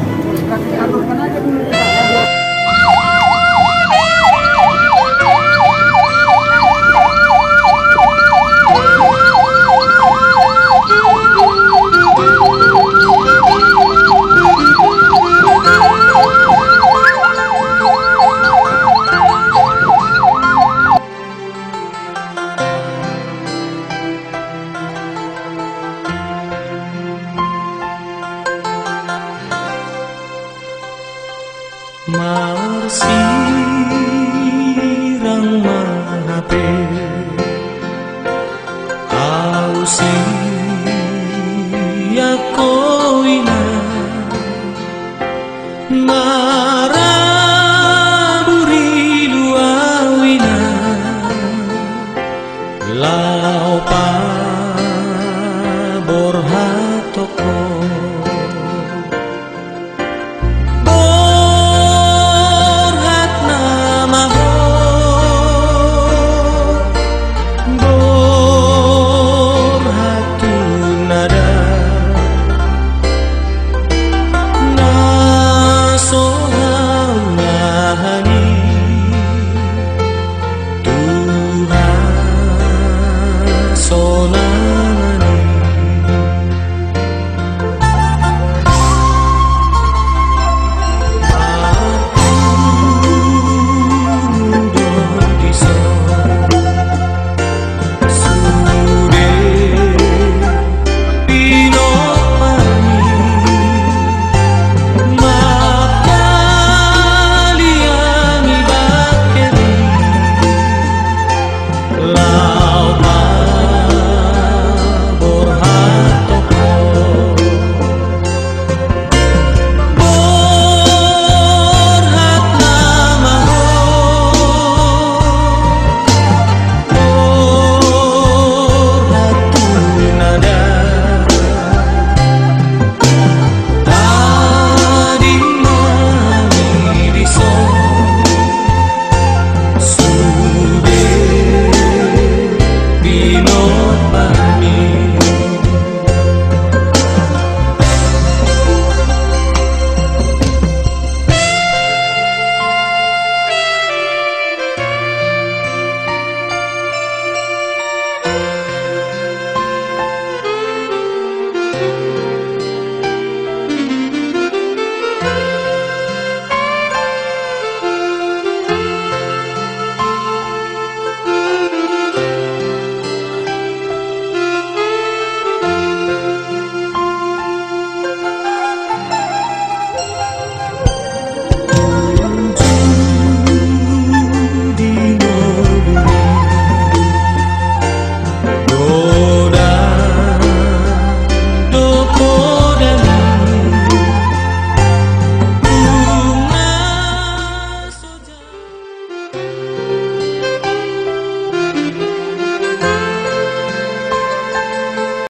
Marsirang ma hape